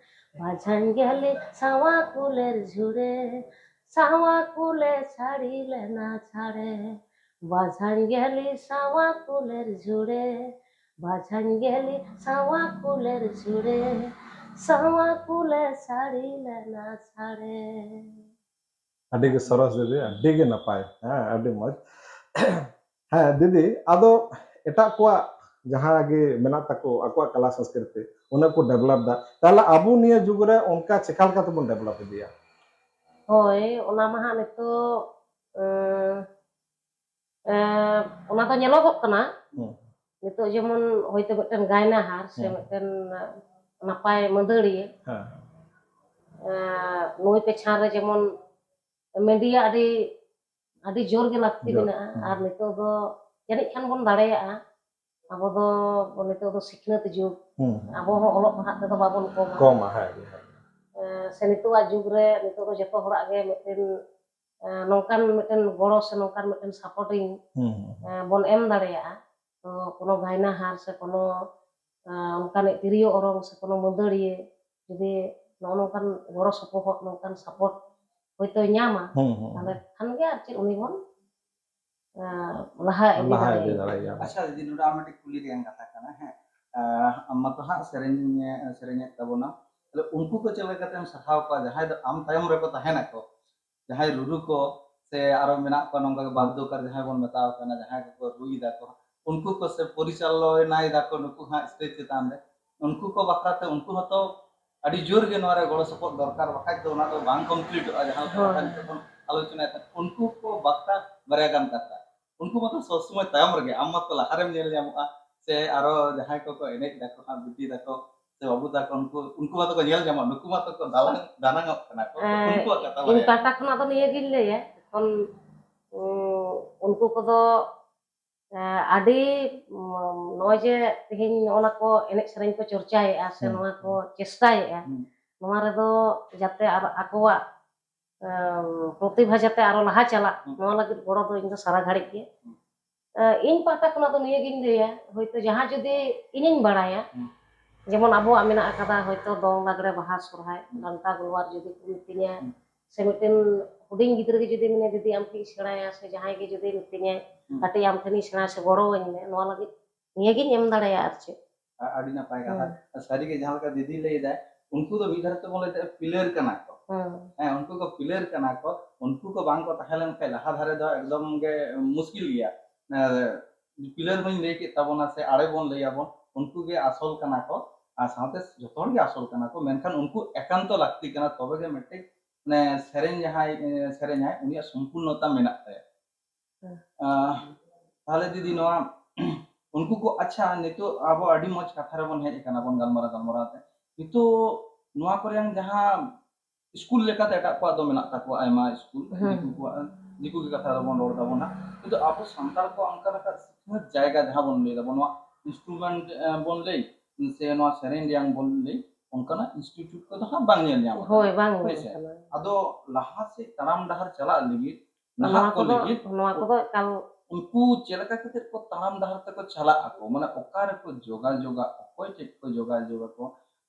ᱵᱟᱡᱷᱟᱧ ᱜᱮᱞᱤ ᱥᱟᱣᱟ ᱠᱩᱞᱮᱨ ᱡᱷᱩᱲᱮ, ᱥᱟᱣᱟ ᱠᱩᱞᱮ ᱥᱟᱹᱲᱤ ᱞᱮᱱᱟ ᱪᱷᱟᱲᱮ, ᱵᱟᱡᱷᱟᱧ ᱜᱮᱞᱤ ᱥᱟᱣᱟ ᱠᱩᱞᱮᱨ ᱡᱷᱩᱲᱮ, ᱵᱟᱡᱷᱟᱧ ᱜᱮᱞᱤ ᱥᱟᱣᱟ ᱠᱩᱞᱮᱨ ᱡᱷᱩᱲᱮ, ᱥᱟᱣᱟ ᱠᱩᱞᱮ ᱥᱟᱹᱲᱤ ᱞᱮᱱᱟ ᱪᱷᱟᱲᱮ᱾ ᱟᱹᱰᱤ ᱜᱮ ᱥᱚᱨᱚᱥ ᱫᱤᱫᱤ, ᱟᱹᱰᱤ ᱜᱮ ᱱᱟᱯᱟᱭ, ᱦᱮᱸ, ᱟᱹᱰᱤ ᱢᱚᱡᱽ᱾ ᱦᱮᱸ ᱫᱤᱫᱤ, ᱟᱫᱚ ᱮᱴᱟᱜ ᱠᱚᱣᱟᱜ ᱡᱟᱦᱟᱸ ᱜᱮ ᱢᱮᱱᱟᱜ ᱛᱟᱠᱚ ᱟᱠᱚᱣᱟᱜ ᱠᱟᱞᱟ ᱥᱚᱝᱥᱠᱨᱤᱛᱤ, ᱚᱱᱟ ᱠᱚ ᱰᱮᱵᱷᱞᱚᱯ ᱫᱟ, ᱛᱟᱦᱞᱮ ᱟᱵᱚ ᱱᱤᱭᱟᱹ ᱡᱩᱜᱽ ᱨᱮ ᱚᱱᱠᱟ ᱪᱮᱠᱟ ᱞᱮᱠᱟ ᱛᱮᱵᱚᱱ ᱰᱮᱵᱷᱞᱚᱯ ᱤᱫᱤᱭᱟ? ᱦᱳᱭ, ᱚᱱᱟ ᱢᱟ ᱦᱟᱸᱜ ᱱᱤᱛᱚᱜ, ᱮᱸ, ᱮᱸ, ᱚᱱᱟ ᱫᱚ ᱧᱮᱞᱚᱜᱚᱜ ᱠᱟᱱᱟ᱾ ᱦᱩᱸ᱾ ᱱᱤᱛᱚᱜ ᱡᱮᱢᱚᱱ ᱦᱚᱭᱛᱳ ᱢᱤᱫᱴᱮᱱ ᱜᱟᱭᱱᱟᱦᱟᱨ ᱥᱮ ᱦᱩᱸ᱾ ᱢᱤᱫᱴᱮᱱ ᱱᱟᱯᱟᱭ ᱢᱟᱹᱫᱟᱹᱲᱤᱭᱟᱹ, ᱦᱮᱸ᱾ ᱮᱸ, ᱱᱩᱭ ᱯᱮᱪᱷᱟᱱ ᱨᱮ ᱡᱮᱢᱚᱱ ᱢᱤᱰᱤᱭᱟ ᱟᱹᱰᱤ, ᱟᱹᱰᱤ ᱡᱳᱨ ᱜᱮ ᱞᱟᱹᱠᱛᱤ ᱡᱳᱨ᱾ ᱢᱮᱱᱟᱜᱼᱟ᱾ ᱦᱩᱸ᱾ ᱟᱨ ᱱᱤᱛᱚᱜ ᱫᱚ ᱡᱟᱹᱱᱤᱡ ᱠᱷᱟᱱ ᱵᱚᱱ ᱫᱟᱲᱮᱭᱟᱜᱼᱟ᱾ ᱟᱵᱚ ᱫᱚ ᱱᱤᱛᱚᱜ ᱫᱚ ᱥᱤᱠᱷᱱᱟᱹᱛ ᱡᱩᱜᱽ᱾ ᱦᱩᱸ, ᱦᱩᱸ᱾ ᱟᱵᱚ ᱦᱚᱸ ᱚᱞᱚᱜ ᱯᱟᱲᱦᱟᱜ ᱛᱮᱫᱚ ᱵᱟᱵᱚᱱ ᱠᱚᱢᱟ᱾ ᱠᱚᱢᱟ, ᱦᱮᱸ, ᱦᱮᱸ᱾ ᱮᱸ, ᱥᱮ ᱱᱤᱛᱚᱜᱟᱜ ᱡᱩᱜᱽ ᱨᱮ ᱱᱤᱛᱚᱜ ᱫᱚ ᱡᱚᱛᱚ ᱦᱚᱲᱟᱜ ᱜᱮ ᱢᱤᱫᱴᱮᱱ, ᱮᱸ, ᱱᱚᱝᱠᱟᱱ ᱢᱤᱫᱴᱮᱱ ᱜᱚᱲᱚ ᱥᱮ ᱱᱚᱝᱠᱟᱱ ᱢᱤᱫᱴᱮᱱ supporting, ᱦᱩᱸ, ᱦᱩᱸ, ᱦᱩᱸ᱾ ᱮᱸ, ᱵᱚᱱ ᱮᱢ ᱫᱟᱲᱮᱭᱟᱜᱼᱟ᱾ ᱛᱚ ᱠᱳᱱᱳ ᱜᱟᱭᱱᱟᱦᱟᱨ ᱥᱮ ᱠᱳᱱᱳ, ᱮᱸ, ᱚᱱᱠᱟᱱᱤᱡ ᱛᱤᱨᱭᱳ ᱚᱨᱚᱝ ᱥᱮ ᱠᱳᱱᱳ ᱢᱟᱹᱫᱟᱹᱲᱤᱭᱟᱹ ᱡᱩᱫᱤ ᱱᱚᱜᱼᱚ ᱱᱚᱝᱠᱟᱱ ᱜᱚᱲᱚ ᱥᱚᱯᱚᱦᱚᱫ, ᱱᱚᱝᱠᱟᱱ support ᱦᱚᱭᱛᱳᱭ ᱧᱟᱢᱟ, ᱦᱩᱸ, ᱦᱩᱸ, ᱛᱟᱦᱞᱮ ᱦᱩᱸ᱾ ᱠᱷᱟᱱ ᱜᱮ ᱟᱨ ᱪᱮᱫ ᱩᱱᱤ ᱵᱚᱱ, ᱮᱸ, ᱞᱟᱦᱟ ᱤᱫᱤ ᱞᱟᱦᱟ ᱤᱫᱤ ᱫᱟᱲᱮᱭᱟᱜᱼᱟ᱾ ᱫᱟᱲᱮᱭᱟᱜᱼᱟ᱾ ᱟᱪᱪᱷᱟ ᱫᱤᱫᱤ, ᱱᱚᱰᱮ ᱟᱢ ᱢᱤᱫᱴᱤᱡ ᱠᱩᱞᱤ ᱨᱮᱭᱟᱜ ᱠᱟᱛᱷᱟ ᱠᱟᱱᱟ, ᱦᱮᱸ, ᱮᱸ, ᱟᱢ ᱢᱟᱛᱚ ᱦᱟᱸᱜ ᱥᱮᱨᱮᱧ, ᱮᱸ, ᱥᱮᱨᱮᱧᱮᱫ ᱛᱟᱵᱚᱱᱟᱢ, ᱛᱟᱦᱞᱮ ᱩᱱᱠᱩ ᱠᱚ ᱪᱮᱫ ᱞᱮᱠᱟᱛᱮᱢ ᱥᱟᱨᱦᱟᱣ ᱠᱚᱣᱟ ᱡᱟᱦᱟᱸᱭ ᱫᱚ ᱟᱢ ᱛᱟᱭᱚᱢ ᱨᱮᱠᱚ ᱛᱟᱦᱮᱱᱟᱠᱚ, ᱡᱟᱦᱟᱸᱭ ᱨᱩᱨᱩ ᱠᱚ ᱥᱮ ᱟᱨᱚ ᱢᱮᱱᱟᱜ ᱠᱚᱣᱟ ᱱᱚᱝᱠᱟ ᱜᱮ ᱵᱟᱫᱽᱫᱚᱠᱟᱨ ᱡᱟᱦᱟᱸᱭ ᱵᱚᱱ ᱢᱮᱛᱟᱣ ᱠᱟᱱᱟ, ᱡᱟᱦᱟᱸᱭ ᱠᱚᱠᱚ ᱨᱩᱭ ᱫᱟᱠᱚ, ᱩᱱᱠᱩ ᱠᱚ ᱥᱮ ᱯᱚᱨᱤᱪᱟᱞᱚᱱᱟᱭ ᱫᱟᱠᱚ ᱱᱩᱠᱩ ᱦᱟᱸᱜ stage ᱪᱮᱛᱟᱱ ᱨᱮ, ᱩᱱᱠᱩ ᱠᱚ ᱵᱟᱠᱷᱨᱟ ᱛᱮ ᱩᱱᱠᱩ ᱦᱚᱸᱛᱚ ᱟᱹᱰᱤ ᱡᱳᱨ ᱜᱮ ᱱᱚᱣᱟ ᱨᱮ ᱜᱚᱲᱚ ᱥᱚᱯᱚᱦᱚᱫ ᱫᱚᱨᱠᱟᱨ, ᱵᱟᱠᱷᱟᱡ ᱫᱚ ᱚᱱᱟ ᱫᱚ ᱵᱟᱝ completeᱚᱜᱼᱟ᱾ ᱡᱟᱦᱟᱸ ᱞᱮᱠᱟ ᱦᱳᱭ᱾ ᱠᱟᱛᱷᱟ ᱱᱤᱛᱚᱜ ᱵᱚᱱ ᱟᱞᱳᱪᱚᱱᱟᱭᱮᱫ ᱛᱟᱦᱮᱸᱫ, ᱩᱱᱠᱩ ᱠᱚ ᱵᱟᱠᱷᱨᱟ ᱵᱟᱨᱭᱟ ᱜᱟᱱ ᱠᱟᱛᱷᱟ᱾ ᱩᱱᱠᱩ ᱢᱟᱛᱚ ᱥᱚᱵ ᱥᱚᱢᱚᱭ ᱛᱟᱭᱚᱢ ᱨᱮᱜᱮ, ᱟᱢ ᱢᱟᱛᱚ ᱞᱟᱦᱟᱨᱮᱢ ᱧᱮᱞ ᱧᱟᱢᱚᱜᱼᱟ, ᱥᱮ ᱟᱨᱚ ᱡᱟᱦᱟᱸᱭ ᱠᱚᱠᱚ ᱮᱱᱮᱡ ᱫᱟᱠᱚ ᱦᱟᱸᱜ, ᱵᱤᱴᱤ ᱛᱟᱠᱚ ᱥᱮ ᱵᱟᱹᱵᱩ ᱛᱟᱠᱚ, ᱩᱱᱠᱩ, ᱩᱱᱠᱩ ᱢᱟᱛᱚ ᱠᱚ ᱧᱮᱞ ᱧᱟᱢᱚᱜ, ᱱᱩᱠᱩ ᱢᱟᱛᱚ ᱠᱚ ᱫᱟᱞᱟᱝ, ᱫᱟᱱᱟᱝᱚᱜ ᱠᱟᱱᱟ ᱠᱚ᱾ ᱛᱚ ᱮᱸ, ᱩᱱᱠᱩᱣᱟᱜ ᱠᱟᱛᱷᱟ ᱤᱧ ᱵᱟᱲᱟᱭᱟ᱾ ᱯᱟᱦᱴᱟ ᱠᱷᱚᱱᱟᱜ ᱫᱚ ᱱᱤᱭᱟᱹᱜᱤᱧ ᱞᱟᱹᱭᱟ, ᱮᱠᱷᱚᱱ, ᱩᱸ, ᱩᱱᱠᱩ ᱠᱚᱫᱚ, ᱮᱸ, ᱟᱹᱰᱤ, ᱩᱸ, ᱱᱚᱜᱼᱚᱭ ᱡᱮ ᱛᱮᱦᱮᱧ ᱱᱚᱜᱼᱚ ᱱᱟ ᱠᱚ ᱮᱱᱮᱡ ᱥᱮᱨᱮᱧ ᱠᱚ ᱪᱚᱨᱪᱟᱭᱮᱫᱼᱟ ᱥᱮ ᱦᱩᱸ, ᱱᱚᱣᱟ ᱠᱚ ᱦᱩᱸ᱾ ᱪᱮᱥᱴᱟᱭᱮᱫᱼᱟ, ᱦᱩᱸ᱾ ᱱᱚᱣᱟ ᱨᱮᱫᱚ ᱡᱟᱛᱮ ᱟᱨ ᱟᱠᱚᱣᱟᱜ, ᱮᱸ, ᱯᱨᱚᱛᱤᱵᱷᱟ ᱡᱟᱛᱮ ᱟᱨᱚ ᱞᱟᱦᱟ ᱪᱟᱞᱟᱜ, ᱦᱩᱸ᱾ ᱱᱚᱣᱟ ᱞᱟᱹᱜᱤᱫ ᱜᱚᱲᱚ ᱫᱚ ᱤᱧ ᱫᱚ ᱥᱟᱨᱟ ᱜᱷᱟᱹᱲᱤᱡ ᱜᱮ᱾ ᱦᱩᱸ᱾ ᱮᱸ, ᱤᱧ ᱯᱟᱦᱴᱟ ᱠᱷᱚᱱᱟᱜ ᱫᱚ ᱱᱤᱭᱟᱹᱜᱤᱧ ᱞᱟᱹᱭᱟ, ᱦᱚᱭᱛᱳ ᱡᱟᱦᱟᱸ ᱡᱩᱫᱤ ᱤᱧᱤᱧ ᱵᱟᱲᱟᱭᱟ, ᱦᱩᱸ᱾ ᱡᱮᱢᱚᱱ ᱟᱵᱚᱣᱟᱜ ᱢᱮᱱᱟᱜ ᱟᱠᱟᱫᱟ ᱦᱚᱭᱛᱳ ᱫᱚᱝ, ᱞᱟᱜᱽᱲᱮ, ᱵᱟᱦᱟ, ᱥᱚᱨᱦᱟᱭ, ᱦᱩᱸ᱾ ᱰᱟᱱᱴᱟ, ᱜᱳᱞᱣᱟᱨ ᱡᱩᱫᱤ ᱠᱚ ᱢᱤᱛᱟᱹᱧᱟ, ᱦᱩᱸ᱾ ᱥᱮ ᱢᱤᱫᱴᱮᱱ ᱦᱩᱰᱤᱧ ᱜᱤᱫᱽᱨᱟᱹ ᱜᱮ ᱡᱩᱫᱤ ᱢᱮᱱᱟᱭ, "ᱫᱤᱫᱤ, ᱟᱢ ᱠᱟᱹᱴᱤᱡ ᱥᱮᱬᱟᱭᱟ", ᱥᱮ ᱡᱟᱦᱟᱸᱭ ᱜᱮ ᱡᱩᱫᱤ ᱢᱤᱛᱟᱹᱧᱟᱭ, ᱦᱩᱸ᱾ "ᱠᱟᱹᱴᱤᱡ ᱟᱢ ᱴᱷᱮᱱᱤᱧ ᱥᱮᱬᱟᱭᱟ ᱥᱮ ᱜᱚᱲᱚᱣᱟᱹᱧ ᱢᱮ", ᱱᱚᱣᱟ ᱞᱟᱹᱜᱤᱫ ᱱᱤᱭᱟᱹᱜᱤᱧ ᱮᱢ ᱫᱟᱲᱮᱭᱟᱜᱼᱟ ᱟᱨ ᱪᱮᱫ᱾ ᱟ-, ᱟᱹᱰᱤ ᱱᱟᱯᱟᱭ ᱠᱟᱛᱷᱟ᱾ ᱦᱩᱸ᱾ ᱟᱨ ᱥᱟᱹᱨᱤᱜᱮ ᱡᱟᱦᱟᱸ ᱞᱮᱠᱟ ᱫᱤᱫᱤ ᱞᱟᱹᱭ ᱮᱫᱟᱭ, ᱩᱱᱠᱩ ᱫᱚ ᱢᱤᱫ ᱫᱷᱟᱨᱮ ᱛᱮᱵᱚᱱ ᱞᱟᱹᱭ ᱫᱟᱲᱮᱭᱟᱜᱼᱟ, ᱯᱤᱞᱟᱨ ᱠᱟᱱᱟ ᱠᱚ᱾ ᱦᱩᱸ᱾ ᱦᱮᱸ, ᱩᱱᱠᱩ ᱠᱚ ᱯᱤᱞᱟᱨ ᱠᱟᱱᱟ ᱠᱚ᱾ ᱩᱱᱠᱩ ᱠᱚ ᱵᱟᱝ ᱠᱚ ᱛᱟᱦᱮᱸ ᱞᱮᱱᱠᱷᱟᱱ ᱞᱟᱦᱟ ᱫᱷᱟᱨᱮ ᱫᱚ ᱮᱠᱫᱚᱢ ᱜᱮ ᱢᱩᱥᱠᱤᱞ ᱜᱮᱭᱟ᱾ ᱮᱸ, ᱯᱤᱞᱟᱨ ᱦᱚᱸᱧ ᱞᱟᱹᱭ ᱠᱮᱫ ᱛᱟᱵᱚᱱᱟ, ᱥᱮ ᱟᱲᱮ ᱵᱚᱱ ᱞᱟᱹᱭ ᱟᱵᱚᱱ, ᱩᱱᱠᱩ ᱜᱮ ᱟᱥᱚᱞ ᱠᱟᱱᱟ ᱠᱚ᱾ ᱟᱨ ᱥᱟᱶᱛᱮ ᱡᱚᱛᱚ ᱦᱚᱲ ᱜᱮ ᱟᱥᱚᱞ ᱠᱟᱱᱟ ᱠᱚ, ᱢᱮᱱᱠᱷᱟᱱ ᱩᱱᱠᱩ ᱮᱠᱟᱱᱛᱚ ᱞᱟᱹᱠᱛᱤ ᱠᱟᱱᱟ, ᱛᱚᱵᱮ ᱜᱮ ᱢᱤᱫᱴᱮᱡ, ᱢᱟᱱᱮ, ᱥᱮᱨᱮᱧ ᱡᱟᱦᱟᱸᱭ, ᱮᱸ, ᱥᱮᱨᱮᱧᱟᱭ, ᱩᱱᱤᱭᱟᱜ ᱥᱚᱢᱯᱩᱨᱱᱚᱛᱟ ᱢᱮᱱᱟᱜ ᱛᱟᱭᱟ᱾ ᱦᱮᱸ᱾ ᱟᱸ, ᱛᱟᱦᱞᱮ ᱫᱤᱫᱤ, ᱱᱚᱣᱟ ᱩᱱᱠᱩ ᱠᱚ, ᱟᱪᱪᱷᱟ, ᱱᱤᱛᱚᱜ ᱟᱵᱚ ᱟᱹᱰᱤ ᱢᱚᱡᱽ ᱠᱟᱛᱷᱟ ᱨᱮᱵᱚᱱ ᱦᱮᱡ ᱟᱠᱟᱱᱟ ᱵᱚᱱ ᱜᱟᱞᱢᱟᱨᱟᱣ ᱜᱟᱞᱢᱟᱨᱟᱣ ᱛᱮ᱾ ᱱᱤᱛᱚᱜ ᱱᱚᱣᱟ ᱠᱚᱨᱮᱱ ᱡᱟᱦᱟᱸ ᱥᱠᱩᱞ ᱞᱮᱠᱟᱛᱮ ᱮᱴᱟᱜ ᱠᱚᱣᱟᱜ ᱫᱚ ᱢᱮᱱᱟᱜ ᱛᱟᱠᱚᱣᱟ, ᱟᱭᱢᱟ ᱥᱠᱩᱞ, ᱦᱮᱸ᱾ ᱫᱤᱠᱩ ᱠᱚᱣᱟᱜ, ᱫᱤᱠᱩ ᱜᱮ ᱠᱟᱛᱷᱟ ᱨᱮᱵᱚᱱ ᱨᱚᱲ ᱫᱟᱵᱚᱱ ᱦᱟᱸᱜ᱾ ᱠᱤᱱᱛᱩ ᱟᱵᱚ ᱥᱟᱱᱛᱟᱲ ᱠᱚᱣᱟᱜ ᱚᱱᱠᱟ ᱞᱮᱠᱟ ᱥᱤᱠᱷᱱᱟᱹᱛ ᱡᱟᱭᱜᱟ ᱡᱟᱦᱟᱸ ᱵᱚᱱ ᱞᱟᱹᱭ ᱫᱟᱵᱚᱱ, ᱱᱚᱣᱟ ᱤᱱᱥᱴᱨᱩᱢᱮᱱᱴ, ᱮ, ᱵᱚᱱ ᱞᱟᱹᱭ, ᱥᱮ ᱱᱚᱣᱟ ᱥᱮᱨᱮᱧ ᱨᱮᱭᱟᱝ ᱵᱚᱱ ᱞᱟᱹᱭ, ᱚᱱᱠᱟᱱᱟᱜ ᱤᱱᱥᱴᱤᱴᱤᱭᱩᱴ ᱠᱚᱫᱚ ᱦᱟᱸᱜ ᱵᱟᱝ ᱧᱮᱞ ᱧᱟᱢ ᱟᱠᱟᱱᱟ᱾ ᱦᱳᱭ, ᱵᱟᱝ ᱦᱳᱭ ᱦᱩᱭ ᱥᱮ? ᱟᱠᱟᱱᱟ᱾ ᱟᱫᱚ ᱞᱟᱦᱟ ᱥᱮᱫ ᱛᱟᱲᱟᱢ ᱰᱟᱦᱟᱨ ᱪᱟᱞᱟᱜ ᱞᱟᱹᱜᱤᱫ, ᱱᱟᱦᱟᱜ ᱱᱚᱣᱟ ᱠᱚ ᱠᱚᱫᱚ, ᱞᱟᱹᱜᱤᱫ ᱱᱚᱣᱟ ᱠᱚᱫᱚ ᱮᱠᱟᱞ ᱩᱱᱠᱩ ᱪᱮᱫ ᱞᱮᱠᱟ ᱠᱟᱛᱮ ᱠᱚ ᱛᱟᱲᱟᱢ ᱰᱟᱦᱟᱨ ᱛᱮᱠᱚ ᱪᱟᱞᱟᱜ ᱟᱠᱚ, ᱢᱟᱱᱮ ᱚᱠᱟ ᱨᱮᱠᱚ ᱡᱳᱜᱟᱡᱳᱜᱟ, ᱚᱠᱚᱭ ᱴᱷᱮᱡ ᱠᱚ ᱡᱳᱜᱟᱡᱳᱜ ᱟᱠᱚ,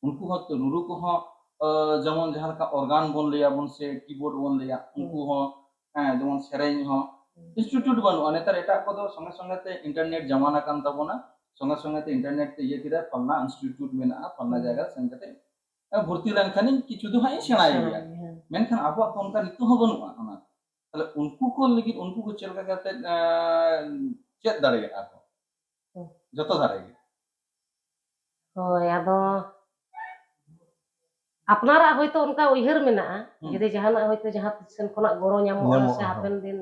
ᱩᱱᱠᱩ ᱦᱚᱸ ᱛᱚ ᱨᱩᱨᱩ ᱠᱚᱦᱚᱸ, ᱟ, ᱡᱮᱢᱚᱱ ᱡᱟᱦᱟᱸ ᱞᱮᱠᱟ ᱚᱨᱜᱟᱱ ᱵᱚᱱ ᱞᱟᱹᱭᱟ ᱵᱚᱱ ᱥᱮ ᱠᱤᱵᱳᱨᱰ ᱵᱚᱱ ᱞᱟᱹᱭᱟ, ᱩᱱᱠᱩ ᱦᱩᱸ᱾ ᱦᱚᱸ, ᱦᱮᱸ, ᱡᱮᱢᱚᱱ ᱥᱮᱨᱮᱧ ᱦᱚᱸ ᱦᱩᱸ᱾ ᱤᱱᱥᱴᱤᱴᱤᱭᱩᱴ ᱵᱟᱹᱱᱩᱜᱼᱟ᱾ ᱱᱮᱛᱟᱨ ᱮᱴᱟᱜ ᱠᱚᱫᱚ ᱥᱚᱸᱜᱮ ᱥᱚᱸᱜᱮ ᱛᱮ ᱤᱱᱴᱟᱨᱱᱮᱴ ᱡᱟᱢᱟᱱᱟ ᱠᱟᱱ ᱛᱟᱵᱚᱱᱟ, ᱥᱚᱸᱜᱮ ᱥᱚᱸᱜᱮ ᱛᱮ ᱤᱱᱴᱟᱨᱱᱮᱴ ᱛᱮ ᱤᱭᱟᱹ ᱠᱮᱫᱟ, ᱯᱷᱟᱞᱱᱟ ᱤᱱᱥᱴᱤᱴᱤᱭᱩᱴ ᱢᱮᱱᱟᱜᱼᱟ, ᱯᱷᱟᱞᱱᱟ ᱦᱩᱸ᱾ ᱡᱟᱭᱜᱟ ᱨᱮ ᱥᱮᱱ ᱠᱟᱛᱮ, ᱮ, ᱵᱷᱚᱨᱛᱤ ᱞᱮᱱᱠᱷᱟᱱᱤᱧ ᱠᱤᱪᱷᱩ ᱫᱚ ᱦᱟᱸᱜ ᱤᱧ ᱥᱮᱬᱟᱭ ᱜᱮᱭᱟ᱾ ᱥᱮᱬᱟᱭ ᱜᱮᱭᱟ, ᱦᱮᱸ᱾ ᱢᱮᱱᱠᱷᱟᱱ ᱟᱵᱚᱣᱟᱜ ᱛᱚ ᱚᱱᱠᱟ ᱱᱤᱛᱚᱜ ᱦᱚᱸ ᱵᱟᱹᱱᱩᱜᱼᱟ ᱚᱱᱟ᱾ ᱛᱟᱦᱞᱮ ᱩᱱᱠᱩ ᱠᱚ ᱞᱟᱹᱜᱤᱫ ᱩᱱᱠᱩ ᱠᱚ ᱪᱮᱫ ᱞᱮᱠᱟ ᱠᱟᱛᱮ, ᱮ, ᱪᱮᱫ ᱫᱟᱲᱮᱭᱟᱜᱼᱟ ᱠᱚ? ᱦᱩᱸ᱾ ᱡᱚᱛᱚ ᱫᱷᱟᱨᱮ ᱜᱮ᱾ ᱦᱳᱭ, ᱟᱫᱚ ᱟᱯᱱᱟᱨᱟᱜ ᱦᱚᱭᱛᱳ ᱚᱱᱠᱟ ᱩᱭᱦᱟᱹᱨ ᱢᱮᱱᱟᱜᱼᱟ, ᱦᱩᱸ᱾ ᱡᱩᱫᱤ ᱡᱟᱦᱟᱱᱟᱜ ᱦᱚᱭᱛᱳ ᱡᱟᱦᱟᱸ ᱥᱮᱱ ᱠᱷᱚᱱᱟᱜ ᱜᱚᱲᱚ ᱧᱟᱢᱚᱜᱼᱟ, ᱧᱟᱢᱚᱜᱼᱟ, ᱥᱮ ᱦᱳᱭ᱾ ᱦᱟᱯᱮᱱ ᱫᱤᱱ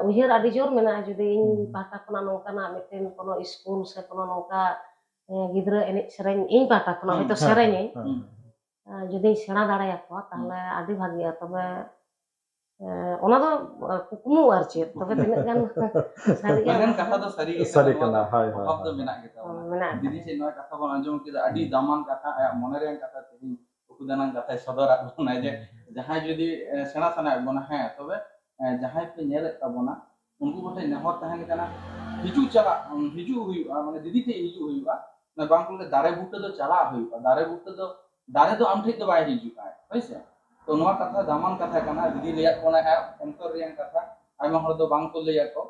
ᱩᱭᱦᱟᱹᱨ ᱟᱹᱰᱤ ᱡᱳᱨ ᱢᱮᱱᱟᱜᱼᱟ, ᱡᱩᱫᱤ ᱤᱧ ᱯᱟᱦᱴᱟ ᱠᱷᱚᱱᱟᱜ ᱱᱚᱝᱠᱟᱱᱟᱜ ᱢᱤᱫᱴᱮᱱ ᱠᱳᱱᱳ ᱥᱠᱩᱞ ᱥᱮ ᱠᱳᱱᱳ ᱱᱚᱝᱠᱟ ᱜᱤᱫᱽᱨᱟᱹ ᱮᱱᱮᱡ ᱥᱮᱨᱮᱧ ᱤᱧ ᱯᱟᱦᱴᱟ ᱠᱷᱚᱱᱟᱜ ᱦᱚᱭᱛᱳ ᱥᱮᱨᱮᱧᱟᱹᱧ, ᱡᱩᱫᱤᱧ ᱥᱮᱬᱟ ᱫᱟᱲᱮᱭᱟᱠᱚᱣᱟ, ᱛᱟᱦᱚᱞᱮ ᱟᱹᱰᱤ ᱵᱷᱟᱹᱜᱤᱜᱼᱟ᱾ ᱛᱚᱵᱮ ᱚᱱᱟ ᱫᱚ ᱠᱩᱠᱢᱩ ᱟᱨ ᱪᱮᱫ, ᱛᱚᱵᱮ ᱛᱤᱱᱟᱹᱜ ᱜᱟᱱ ᱥᱟᱹᱨᱤᱜᱼᱟ? ᱢᱮᱱᱠᱷᱟᱱ ᱠᱟᱛᱷᱟ ᱫᱚ ᱥᱟᱹᱨᱤ ᱜᱮ ᱥᱟᱹᱨᱤ ᱠᱟᱱᱟ᱾ ᱦᱳᱭ, ᱦᱳᱭ, ᱚᱵᱷᱟᱵ ᱫᱚ ᱢᱮᱱᱟᱜ ᱜᱮᱛᱟ ᱵᱚᱱᱟ᱾ ᱢᱮᱱᱟᱜ ᱜᱮᱛᱟ ᱫᱤᱫᱤ ᱴᱷᱮᱱ ᱱᱚᱣᱟ ᱠᱟᱛᱷᱟ ᱵᱚᱱ ᱟᱸᱡᱚᱢ ᱠᱮᱫᱟ, ᱟᱹᱰᱤ ᱫᱟᱢᱟᱱ ᱠᱟᱛᱷᱟ, ᱟᱭᱟᱜ ᱢᱚᱱᱮ ᱨᱮᱭᱟᱜ ᱠᱟᱛᱷᱟ ᱛᱮᱦᱮᱧ ᱩᱠᱩ ᱫᱟᱱᱟᱝ ᱠᱟᱛᱷᱟᱭ ᱥᱚᱫᱚᱨᱟᱫ ᱵᱚᱱᱟᱭ ᱡᱮ ᱡᱟᱦᱟᱸᱭ ᱡᱩᱫᱤ ᱥᱮᱬᱟ ᱥᱟᱱᱟᱭᱮᱫ ᱵᱚᱱᱟ, ᱦᱮᱸ, ᱛᱚᱵᱮ ᱡᱟᱦᱟᱸᱭ ᱯᱮ ᱧᱮᱞᱮᱫ ᱛᱟᱵᱚᱱᱟ, ᱩᱱᱠᱩ ᱠᱚᱴᱷᱮᱱ ᱱᱮᱦᱚᱨ ᱛᱟᱦᱮᱱ ᱠᱟᱱᱟ, ᱦᱤᱡᱩᱜ ᱪᱟᱞᱟᱜ, ᱦᱤᱡᱩᱜ ᱦᱩᱭᱩᱜᱼᱟ, ᱢᱟᱱᱮ ᱫᱤᱫᱤ ᱴᱷᱮᱱ ᱦᱤᱡᱩᱜ ᱦᱩᱭᱩᱜᱼᱟ᱾ ᱵᱟᱝ ᱠᱚ ᱞᱟᱹᱭᱟ, ᱫᱟᱨᱮ ᱵᱩᱴᱟᱹ ᱫᱚ ᱪᱟᱞᱟᱜ ᱦᱩᱭᱩᱜᱼᱟ, ᱫᱟᱨᱮ ᱵᱩᱴᱟᱹ ᱫᱚ, ᱫᱟᱨᱮ ᱫᱚ ᱟᱢ ᱴᱷᱮᱱ ᱫᱚ ᱵᱟᱭ ᱦᱤᱡᱩᱜᱼᱟ, ᱦᱳᱭ ᱥᱮ? ᱛᱚ ᱱᱚᱣᱟ ᱠᱟᱛᱷᱟ ᱫᱟᱢᱟᱱ ᱠᱟᱛᱷᱟ ᱠᱟᱱᱟ, ᱫᱤᱫᱤ ᱞᱟᱹᱭᱟᱫ ᱵᱚᱱᱟ ᱟᱭᱟᱜ ᱚᱱᱛᱚᱨ ᱨᱮᱭᱟᱜ ᱠᱟᱛᱷᱟ, ᱟᱭᱢᱟ ᱦᱚᱲ ᱫᱚ ᱵᱟᱝ ᱠᱚ ᱞᱟᱹᱭᱟ ᱠᱚ᱾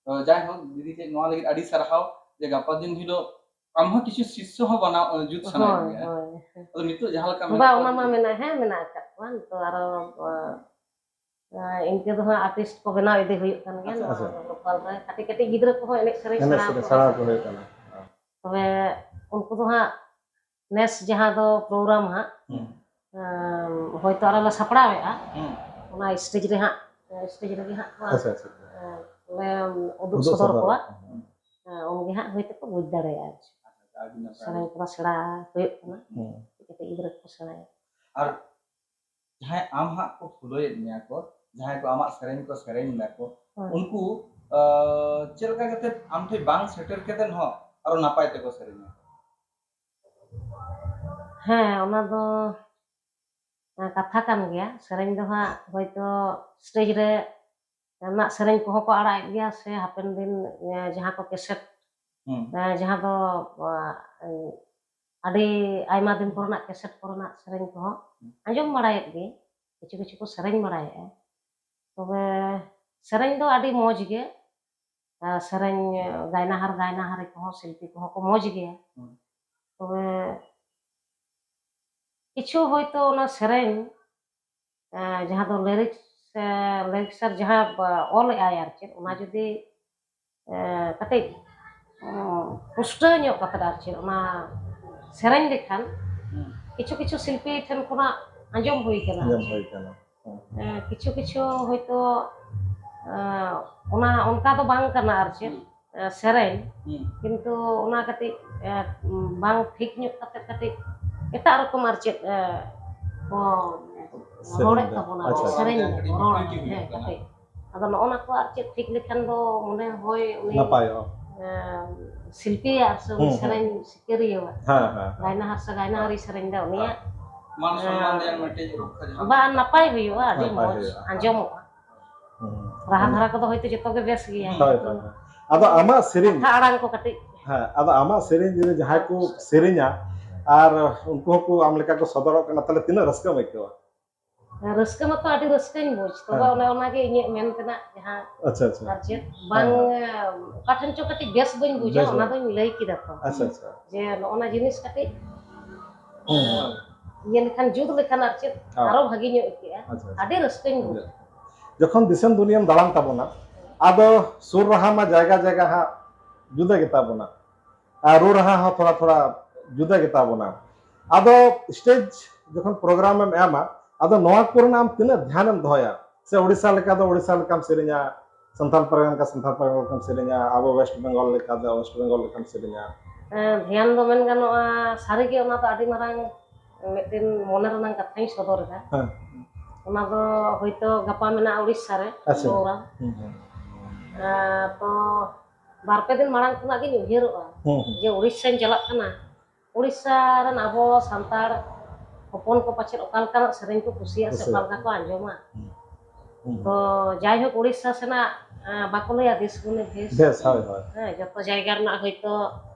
ᱛᱚ ᱡᱟᱭᱦᱳᱠ, ᱫᱤᱫᱤ ᱴᱷᱮᱱ ᱱᱚᱣᱟ ᱞᱟᱹᱜᱤᱫ ᱟᱹᱰᱤ ᱥᱟᱨᱦᱟᱣ ᱡᱮ ᱜᱟᱯᱟ ᱫᱤᱱ ᱦᱤᱞᱳᱜ ᱟᱢ ᱦᱚᱸ ᱠᱤᱪᱷᱩ ᱥᱤᱥᱥᱚ ᱦᱚᱸ ᱵᱮᱱᱟᱣ ᱡᱩᱛ ᱥᱟᱱᱟᱭᱮᱫ ᱦᱳᱭ, ᱢᱮᱭᱟ᱾ ᱦᱳᱭ᱾ ᱟᱫᱚ ᱱᱤᱛᱚᱜ ᱡᱟᱦᱟᱸ ᱞᱮᱠᱟ ᱵᱟ, ᱢᱮᱱᱟᱜ ᱚᱱᱟ ᱠᱚᱣᱟ ᱢᱟ ᱫᱤᱫᱤ᱾ ᱢᱮᱱᱟᱜ, ᱦᱮᱸ, ᱢᱮᱱᱟᱜ ᱟᱠᱟᱫ ᱠᱚᱣᱟ᱾ ᱱᱤᱛᱚᱜ ᱟᱨᱚ ᱤᱱᱠᱟᱹ ᱫᱚ ᱦᱟᱸᱜ ᱟᱨᱴᱤᱥᱴ ᱠᱚ ᱵᱮᱱᱟᱣ ᱤᱫᱤ ᱦᱩᱭᱩᱜ ᱠᱟᱱ ᱜᱮᱭᱟ᱾ ᱟᱪᱪᱷᱟ, ᱱᱚᱣᱟ ᱟᱪᱪᱷᱟ᱾ ᱞᱳᱠᱟᱞ ᱨᱮ ᱠᱟᱹᱴᱤᱡ ᱠᱟᱹᱴᱤᱡ ᱜᱤᱫᱽᱨᱟᱹ ᱠᱚᱦᱚᱸ ᱮᱱᱮᱡ ᱥᱮᱨᱮᱧ ᱮᱱᱮᱡ ᱥᱮᱬᱟ ᱥᱮᱨᱮᱧ ᱟᱠᱚ ᱥᱮᱬᱟ ᱦᱩᱭᱩᱜ ᱠᱟᱱᱟ᱾ ᱛᱚᱵᱮ ᱩᱱᱠᱩ ᱫᱚ ᱦᱟᱸᱜ ᱱᱮᱥ ᱡᱟᱦᱟᱸ ᱫᱚ ᱯᱨᱳᱜᱨᱟᱢ ᱦᱟᱸᱜ, ᱦᱩᱸ᱾ ᱮᱸ, ᱦᱚᱭᱛᱳ ᱟᱞᱮ ᱞᱮ ᱥᱟᱯᱲᱟᱣᱮᱫᱼᱟ, ᱦᱩᱸ᱾ ᱚᱱᱟ ᱥᱴᱮᱡᱽ ᱨᱮ ᱦᱟᱸᱜ, ᱥᱴᱮᱡᱽ ᱨᱮᱜᱮ ᱦᱟᱸᱜ ᱠᱚ, ᱟᱪᱪᱷᱟ, ᱟᱪᱪᱷᱟ᱾ ᱮᱸ, ᱞᱮ ᱩᱫᱩᱜ ᱩᱫᱩᱜ ᱥᱚᱫᱚᱨ ᱥᱚᱫᱚᱨ ᱠᱚᱣᱟ᱾ ᱠᱚᱣᱟ᱾ ᱦᱩᱸ᱾ ᱮᱸ, ᱩᱱᱜᱮ ᱦᱟᱸᱜ ᱦᱚᱭᱛᱳ ᱠᱚ ᱵᱩᱡᱽ ᱫᱟᱲᱮᱭᱟᱜᱼᱟ ᱟᱨ ᱪᱮᱫ᱾ ᱟᱪᱪᱷᱟ, ᱟᱪᱪᱷᱟ, ᱟᱹᱰᱤ ᱱᱟᱯᱟᱭ᱾ ᱥᱮᱨᱮᱧ ᱠᱚᱫᱚ ᱥᱮᱬᱟ ᱦᱩᱭᱩᱜ ᱠᱟᱱᱟ᱾ ᱦᱩᱸ᱾ ᱠᱟᱹᱴᱤᱡ ᱠᱟᱹᱴᱤᱡ ᱜᱤᱫᱽᱨᱟᱹ ᱠᱚᱠᱚ ᱥᱮᱬᱟᱭᱟ᱾ ᱟᱨ ᱡᱟᱦᱟᱸᱭ ᱟᱢ ᱦᱟᱸᱜ ᱠᱚ ᱯᱷᱚᱞᱳᱭᱮᱫ ᱢᱮᱭᱟ ᱠᱚ, ᱡᱟᱦᱟᱸᱭ ᱠᱚ ᱟᱢᱟᱜ ᱥᱮᱨᱮᱧ ᱠᱚ ᱥᱮᱨᱮᱧ ᱫᱟᱠᱚ, ᱦᱳᱭ᱾ ᱩᱱᱠᱩ, ᱟᱸ, ᱪᱮᱫ ᱞᱮᱠᱟ ᱠᱟᱛᱮ ᱟᱢ ᱴᱷᱮᱱ ᱵᱟᱝ ᱥᱮᱴᱮᱨ ᱠᱟᱛᱮ ᱦᱚᱸ ᱟᱨᱚ ᱱᱟᱯᱟᱭ ᱛᱮᱠᱚ ᱥᱮᱨᱮᱧᱟ? ᱦᱮᱸ, ᱚᱱᱟ ᱫᱚ ᱠᱟᱛᱷᱟ ᱠᱟᱱ ᱜᱮᱭᱟ᱾ ᱥᱮᱨᱮᱧ ᱫᱚ ᱦᱟᱸᱜ ᱦᱚᱭᱛᱳ ᱥᱴᱮᱡᱽ ᱨᱮ ᱨᱮᱱᱟᱜ ᱥᱮᱨᱮᱧ ᱠᱚᱦᱚᱸ ᱠᱚ ᱟᱲᱟᱜ ᱮᱫ ᱜᱮᱭᱟ, ᱥᱮ ᱦᱟᱯᱮᱱ ᱫᱤᱱ, ᱮ, ᱡᱟᱦᱟᱸ ᱠᱚ ᱠᱮᱥᱮᱴ, ᱦᱩᱸ᱾ ᱮ, ᱡᱟᱦᱟᱸ ᱫᱚ, ᱮ, ᱟᱹᱰᱤ ᱟᱭᱢᱟ ᱫᱤᱱ ᱠᱚᱨᱮᱱᱟᱜ ᱠᱮᱥᱮᱴ ᱠᱚᱨᱮᱱᱟᱜ ᱥᱮᱨᱮᱧ ᱠᱚᱦᱚᱸ ᱦᱩᱸ᱾ ᱟᱸᱡᱚᱢ ᱵᱟᱲᱟᱭᱮᱫ ᱜᱮ, ᱠᱤᱪᱷᱩ ᱠᱤᱪᱷᱩ ᱠᱚ ᱥᱮᱨᱮᱧ ᱵᱟᱲᱟᱭᱮᱫᱼᱟ᱾ ᱛᱚᱵᱮ ᱥᱮᱨᱮᱧ ᱫᱚ ᱟᱹᱰᱤ ᱢᱚᱡᱽ ᱜᱮ, ᱮ, ᱥᱮᱨᱮᱧ, ᱜᱟᱭᱱᱟᱦᱟᱨ ᱜᱟᱭᱱᱟᱦᱟᱨᱤ ᱠᱚᱦᱚᱸ, ᱥᱤᱞᱯᱤ ᱠᱚᱦᱚᱸ ᱠᱚ ᱢᱚᱡᱽ ᱜᱮᱭᱟ᱾ ᱦᱩᱸ᱾ ᱛᱚᱵᱮ ᱠᱤᱪᱷᱩ ᱦᱚᱭᱛᱳ ᱚᱱᱟ ᱥᱮᱨᱮᱧ, ᱮ, ᱡᱟᱦᱟᱸ ᱫᱚ ᱞᱤᱨᱤᱠᱥ ᱥᱮ ᱞᱤᱨᱤᱠᱥᱟᱨ ᱡᱟᱦᱟᱸ ᱵᱟ-, ᱚᱞ ᱮᱫᱟᱭ ᱟᱨ ᱪᱮᱫ, ᱚᱱᱟ ᱡᱩᱫᱤ, ᱮ, ᱠᱟᱹᱴᱤᱡ, ᱩᱸ, ᱯᱩᱥᱴᱟᱹᱣ ᱧᱚᱜ ᱠᱟᱛᱮ ᱟᱨ ᱪᱮᱫ, ᱚᱱᱟ ᱥᱮᱨᱮᱧ ᱞᱮᱠᱷᱟᱱ ᱦᱩᱸ᱾ ᱠᱤᱪᱷᱩ ᱠᱤᱪᱷᱩ ᱥᱤᱞᱯᱤ ᱴᱷᱮᱱ ᱠᱷᱚᱱᱟᱜ ᱟᱸᱡᱚᱢ ᱦᱩᱭ ᱠᱟᱱᱟ᱾ ᱟᱸᱡᱚᱢ ᱦᱩᱭ ᱠᱟᱱᱟ᱾ ᱦᱩᱸ᱾ ᱮ, ᱠᱤᱪᱷᱩ ᱠᱤᱪᱷᱩ ᱦᱚᱭᱛᱳ ᱮᱸ, ᱚᱱᱟ ᱚᱱᱠᱟ ᱫᱚ ᱵᱟᱝ ᱠᱟᱱᱟ ᱟᱨ ᱪᱮᱫ, ᱦᱩᱸ᱾ ᱮᱸ, ᱥᱮᱨᱮᱧ᱾ ᱦᱩᱸ᱾ ᱠᱤᱱᱛᱩ ᱚᱱᱟ ᱠᱟᱹᱴᱤᱡ, ᱮᱸ, ᱵᱟᱝ ᱴᱷᱤᱠ ᱧᱚᱜ ᱠᱟᱛᱮ ᱠᱟᱹᱴᱤᱡ ᱮᱴᱟᱜ ᱨᱚᱠᱚᱢ ᱟᱨ ᱪᱮᱫ, ᱮᱸ, ᱠᱚ ᱥᱮᱨᱮᱧ ᱨᱚᱲᱮᱫ ᱫᱚ᱾ ᱛᱟᱵᱚᱱᱟ, ᱟᱪᱪᱷᱟ, ᱟᱪᱪᱷᱟ᱾ ᱥᱮᱨᱮᱧ ᱠᱟᱹᱴᱤᱡ ᱨᱚᱲ, ᱵᱤᱠᱨᱤᱛᱤ ᱦᱩᱭᱩᱜ ᱦᱮᱸ, ᱠᱟᱱᱟ᱾ ᱠᱟᱹᱴᱤᱡ᱾ ᱟᱫᱚ ᱱᱚᱜᱼᱚ ᱱᱟ ᱠᱚ ᱟᱨ ᱪᱮᱫ ᱴᱷᱤᱠ ᱞᱮᱠᱷᱟᱱ ᱫᱚ ᱢᱚᱱᱮ ᱦᱚᱭ ᱩᱱᱤ, ᱱᱟᱯᱟᱭᱚᱜᱼᱟ᱾ ᱮᱸ, ᱥᱤᱞᱯᱤᱭᱟᱜ ᱥᱮ ᱩᱱᱤ ᱦᱩᱸ, ᱦᱩᱸ᱾ ᱥᱮᱨᱮᱧ ᱥᱤᱠᱟᱹᱨᱤᱭᱟᱹᱣᱟᱜ᱾ ᱦᱮᱸ, ᱦᱮᱸ, ᱦᱮᱸ᱾ ᱜᱟᱭᱱᱟᱦᱟᱨ ᱥᱮ ᱜᱟᱭᱱᱟᱦᱟᱨᱤ ᱥᱮᱨᱮᱧ ᱫᱚ ᱩᱱᱤᱭᱟᱜ, ᱦᱮᱸ᱾ ᱢᱟᱱ ᱥᱚᱱᱢᱟᱱ ᱮᱸ, ᱨᱮᱭᱟᱜ ᱢᱤᱫᱴᱮᱡ ᱨᱚᱠᱷᱟ ᱡᱟᱦᱟᱸ ᱵᱟᱝ, ᱱᱟᱯᱟᱭ ᱦᱩᱭᱩᱜᱼᱟ, ᱟᱹᱰᱤ ᱱᱟᱯᱟᱭ ᱢᱚᱡᱽ ᱦᱩᱭᱩᱜᱼᱟ᱾ ᱟᱸᱡᱚᱢᱚᱜᱼᱟ᱾ ᱦᱩᱸ᱾ ᱨᱟᱦᱟ ᱦᱩᱸ᱾ ᱫᱷᱟᱨᱟ ᱠᱚᱫᱚ ᱦᱚᱭᱛᱳ ᱡᱚᱛᱚ ᱜᱮ ᱵᱮᱥ ᱜᱮᱭᱟ, ᱦᱳᱭ, ᱠᱤᱱᱛᱩ ᱦᱳᱭ, ᱦᱳᱭ᱾ ᱟᱫᱚ ᱟᱢᱟᱜ ᱥᱮᱨᱮᱧ, ᱠᱟᱛᱷᱟ ᱟᱲᱟᱝ ᱠᱚ ᱠᱟᱹᱴᱤᱡ᱾ ᱦᱮᱸ, ᱟᱫᱚ ᱟᱢᱟᱜ ᱥᱮᱨᱮᱧ ᱡᱩᱫᱤ ᱡᱟᱦᱟᱸᱭ ᱠᱚ ᱥᱮᱨᱮᱧᱟ ᱟᱨ ᱩᱱᱠᱩ ᱦᱚᱸᱠᱚ ᱟᱢ ᱞᱮᱠᱟ ᱠᱚ ᱥᱚᱫᱚᱨᱚᱜ ᱠᱟᱱᱟ, ᱛᱟᱦᱞᱮ ᱛᱤᱱᱟᱹᱜ ᱨᱟᱹᱥᱠᱟᱹᱢ ᱟᱹᱭᱠᱟᱹᱣᱟ? ᱨᱟᱹᱥᱠᱟᱹ ᱢᱟᱛᱚ ᱟᱹᱰᱤ ᱨᱟᱹᱥᱠᱟᱹᱧ ᱵᱩᱡᱽ, ᱛᱚᱵᱮ ᱦᱮᱸ᱾ ᱚᱱᱮ ᱚᱱᱟᱜᱮ ᱤᱧᱟᱹᱜ ᱢᱮᱱ ᱛᱮᱱᱟᱜ ᱡᱟᱦᱟᱸ ᱟᱪᱪᱷᱟ, ᱟᱪᱪᱷᱟ᱾ ᱟᱨ ᱪᱮᱫ ᱦᱮᱸ, ᱵᱟᱝ, ᱦᱮᱸ᱾ ᱚᱠᱟ ᱴᱷᱮᱱ ᱪᱚ ᱠᱟᱹᱴᱤᱡ ᱵᱮᱥ ᱵᱟᱹᱧ ᱵᱩᱡᱟ, ᱵᱮᱥ ᱚᱱᱟ ᱵᱟᱹᱧ ᱫᱚᱧ ᱞᱟᱹᱭ ᱠᱮᱫᱟ ᱛᱚ᱾ ᱟᱪᱪᱷᱟ, ᱟᱪᱪᱷᱟ᱾ ᱡᱮ ᱱᱚᱜᱼᱚ ᱱᱟ ᱡᱤᱱᱤᱥ ᱠᱟᱹᱴᱤᱡ, ᱦᱩᱸ, ᱦᱩᱸ᱾ ᱤᱭᱟᱹ ᱞᱮᱠᱷᱟᱱ, ᱡᱩᱛ ᱞᱮᱠᱷᱟᱱ ᱟᱨ ᱪᱮᱫ ᱦᱮᱸ᱾ ᱟᱨᱚ ᱵᱷᱟᱜᱮ ᱧᱚᱜ ᱟᱹᱭᱠᱟᱹᱜᱼᱟ᱾ ᱟᱪᱪᱷᱟ, ᱟᱪᱪᱷᱟ᱾ ᱟᱹᱰᱤ ᱨᱟᱹᱥᱠᱟᱹᱧ ᱵᱩᱡᱟ᱾ ᱡᱚᱠᱷᱚᱱ ᱫᱤᱥᱚᱢ ᱫᱩᱱᱤᱭᱟᱹᱢ ᱫᱟᱬᱟᱱ ᱛᱟᱵᱚᱱᱟ, ᱟᱫᱚ ᱥᱩᱨ ᱨᱟᱦᱟ ᱢᱟ ᱡᱟᱭᱜᱟ ᱡᱟᱭᱜᱟ ᱦᱟᱸᱜ ᱡᱩᱫᱟᱹ ᱜᱮᱛᱟ ᱵᱚᱱᱟ᱾ ᱟᱨ ᱨᱩ ᱨᱟᱦᱟ ᱦᱚᱸ ᱛᱷᱚᱲᱟ ᱛᱷᱚᱲᱟ ᱡᱩᱫᱟᱹ ᱜᱮᱛᱟ ᱵᱚᱱᱟ᱾ ᱟᱫᱚ stage ᱡᱚᱠᱷᱚᱱ program ᱮᱢ ᱮᱢᱟ, ᱟᱫᱚ ᱱᱚᱣᱟ ᱠᱚᱨᱮᱱᱟᱜ ᱟᱢ ᱛᱤᱱᱟᱹᱜ ᱫᱷᱮᱭᱟᱱ ᱮᱢ ᱫᱚᱦᱚᱭᱟ? ᱥᱮ ᱳᱰᱤᱥᱟ ᱞᱮᱠᱟ ᱫᱚ ᱳᱰᱤᱥᱟ ᱞᱮᱠᱟᱢ ᱥᱮᱨᱮᱧᱟ, ᱥᱟᱱᱛᱟᱲ ᱯᱟᱨᱜᱟᱱᱟ ᱞᱮᱠᱟ ᱥᱟᱱᱛᱟᱲ ᱯᱟᱨᱜᱟᱱᱟ ᱞᱮᱠᱟᱢ ᱥᱮᱨᱮᱧᱟ, ᱟᱵᱚ West Bengal ᱞᱮᱠᱟ ᱫᱚ West Bengal ᱞᱮᱠᱟᱢ ᱥᱮᱨᱮᱧᱟ? ᱦᱮᱸ, ᱫᱷᱮᱭᱟᱱ ᱫᱚ ᱢᱮᱱ ᱜᱟᱱᱚᱜᱼᱟ, ᱥᱟᱹᱨᱤᱜᱮ ᱚᱱᱟ ᱫᱚ ᱟᱹᱰᱤ ᱢᱟᱨᱟᱝ ᱢᱤᱫᱴᱮᱱ ᱢᱚᱱᱮ ᱨᱮᱱᱟᱜ ᱠᱟᱛᱷᱟᱧ ᱥᱚᱫᱚᱨ ᱮᱫᱟ᱾ ᱦᱮᱸ᱾ ᱚᱱᱟ ᱫᱚ ᱦᱳᱭᱛᱳ ᱜᱟᱯᱟ ᱢᱮᱱᱟᱜᱼᱟ ᱳᱰᱤᱥᱟ ᱨᱮ ᱟᱪᱪᱷᱟ᱾ ᱯᱨᱳᱜᱨᱟᱢ᱾ ᱦᱩᱸ, ᱦᱩᱸ᱾ ᱮᱸ, ᱛᱚ ᱵᱟᱨ ᱯᱮ ᱫᱤᱱ ᱢᱟᱲᱟᱝ ᱠᱷᱚᱱᱟᱜ ᱜᱤᱧ ᱩᱭᱦᱟᱹᱨᱚᱜᱼᱟ ᱦᱩᱸ, ᱦᱩᱸ᱾ ᱡᱮ ᱳᱰᱤᱥᱟᱧ ᱪᱟᱞᱟᱜ ᱠᱟᱱᱟ, ᱳᱰᱤᱥᱟ ᱨᱮᱱ ᱟᱵᱚ ᱥᱟᱱᱛᱟᱲ ᱦᱚᱯᱚᱱ ᱠᱚ ᱯᱟᱪᱮᱫ ᱚᱠᱟ ᱞᱮᱠᱟᱱᱟᱜ ᱥᱮᱨᱮᱧ ᱠᱚ ᱠᱩᱥᱤᱭᱟᱜᱼᱟ ᱥᱮ ᱠᱩᱥᱤᱭᱟᱜᱼᱟ᱾ ᱚᱠᱟ ᱞᱮᱠᱟ ᱠᱚ ᱟᱸᱡᱚᱢᱟ᱾ ᱦᱩᱸ᱾ ᱦᱩᱸ᱾ ᱛᱚ ᱡᱟᱭᱦᱳᱠ, ᱳᱰᱤᱥᱟ ᱥᱮᱱᱟᱜ, ᱮᱸ, ᱵᱟᱠᱚ ᱞᱟᱹᱭᱟ ᱫᱮᱥ ᱜᱩᱱᱮ ᱵᱷᱮᱥ᱾ ᱵᱷᱮᱥ, ᱦᱳᱭ, ᱦᱳᱭ᱾ ᱦᱮᱸ, ᱡᱚᱛᱚ ᱡᱟᱭᱜᱟ ᱨᱮᱱᱟᱜ ᱦᱳᱭᱛᱳ,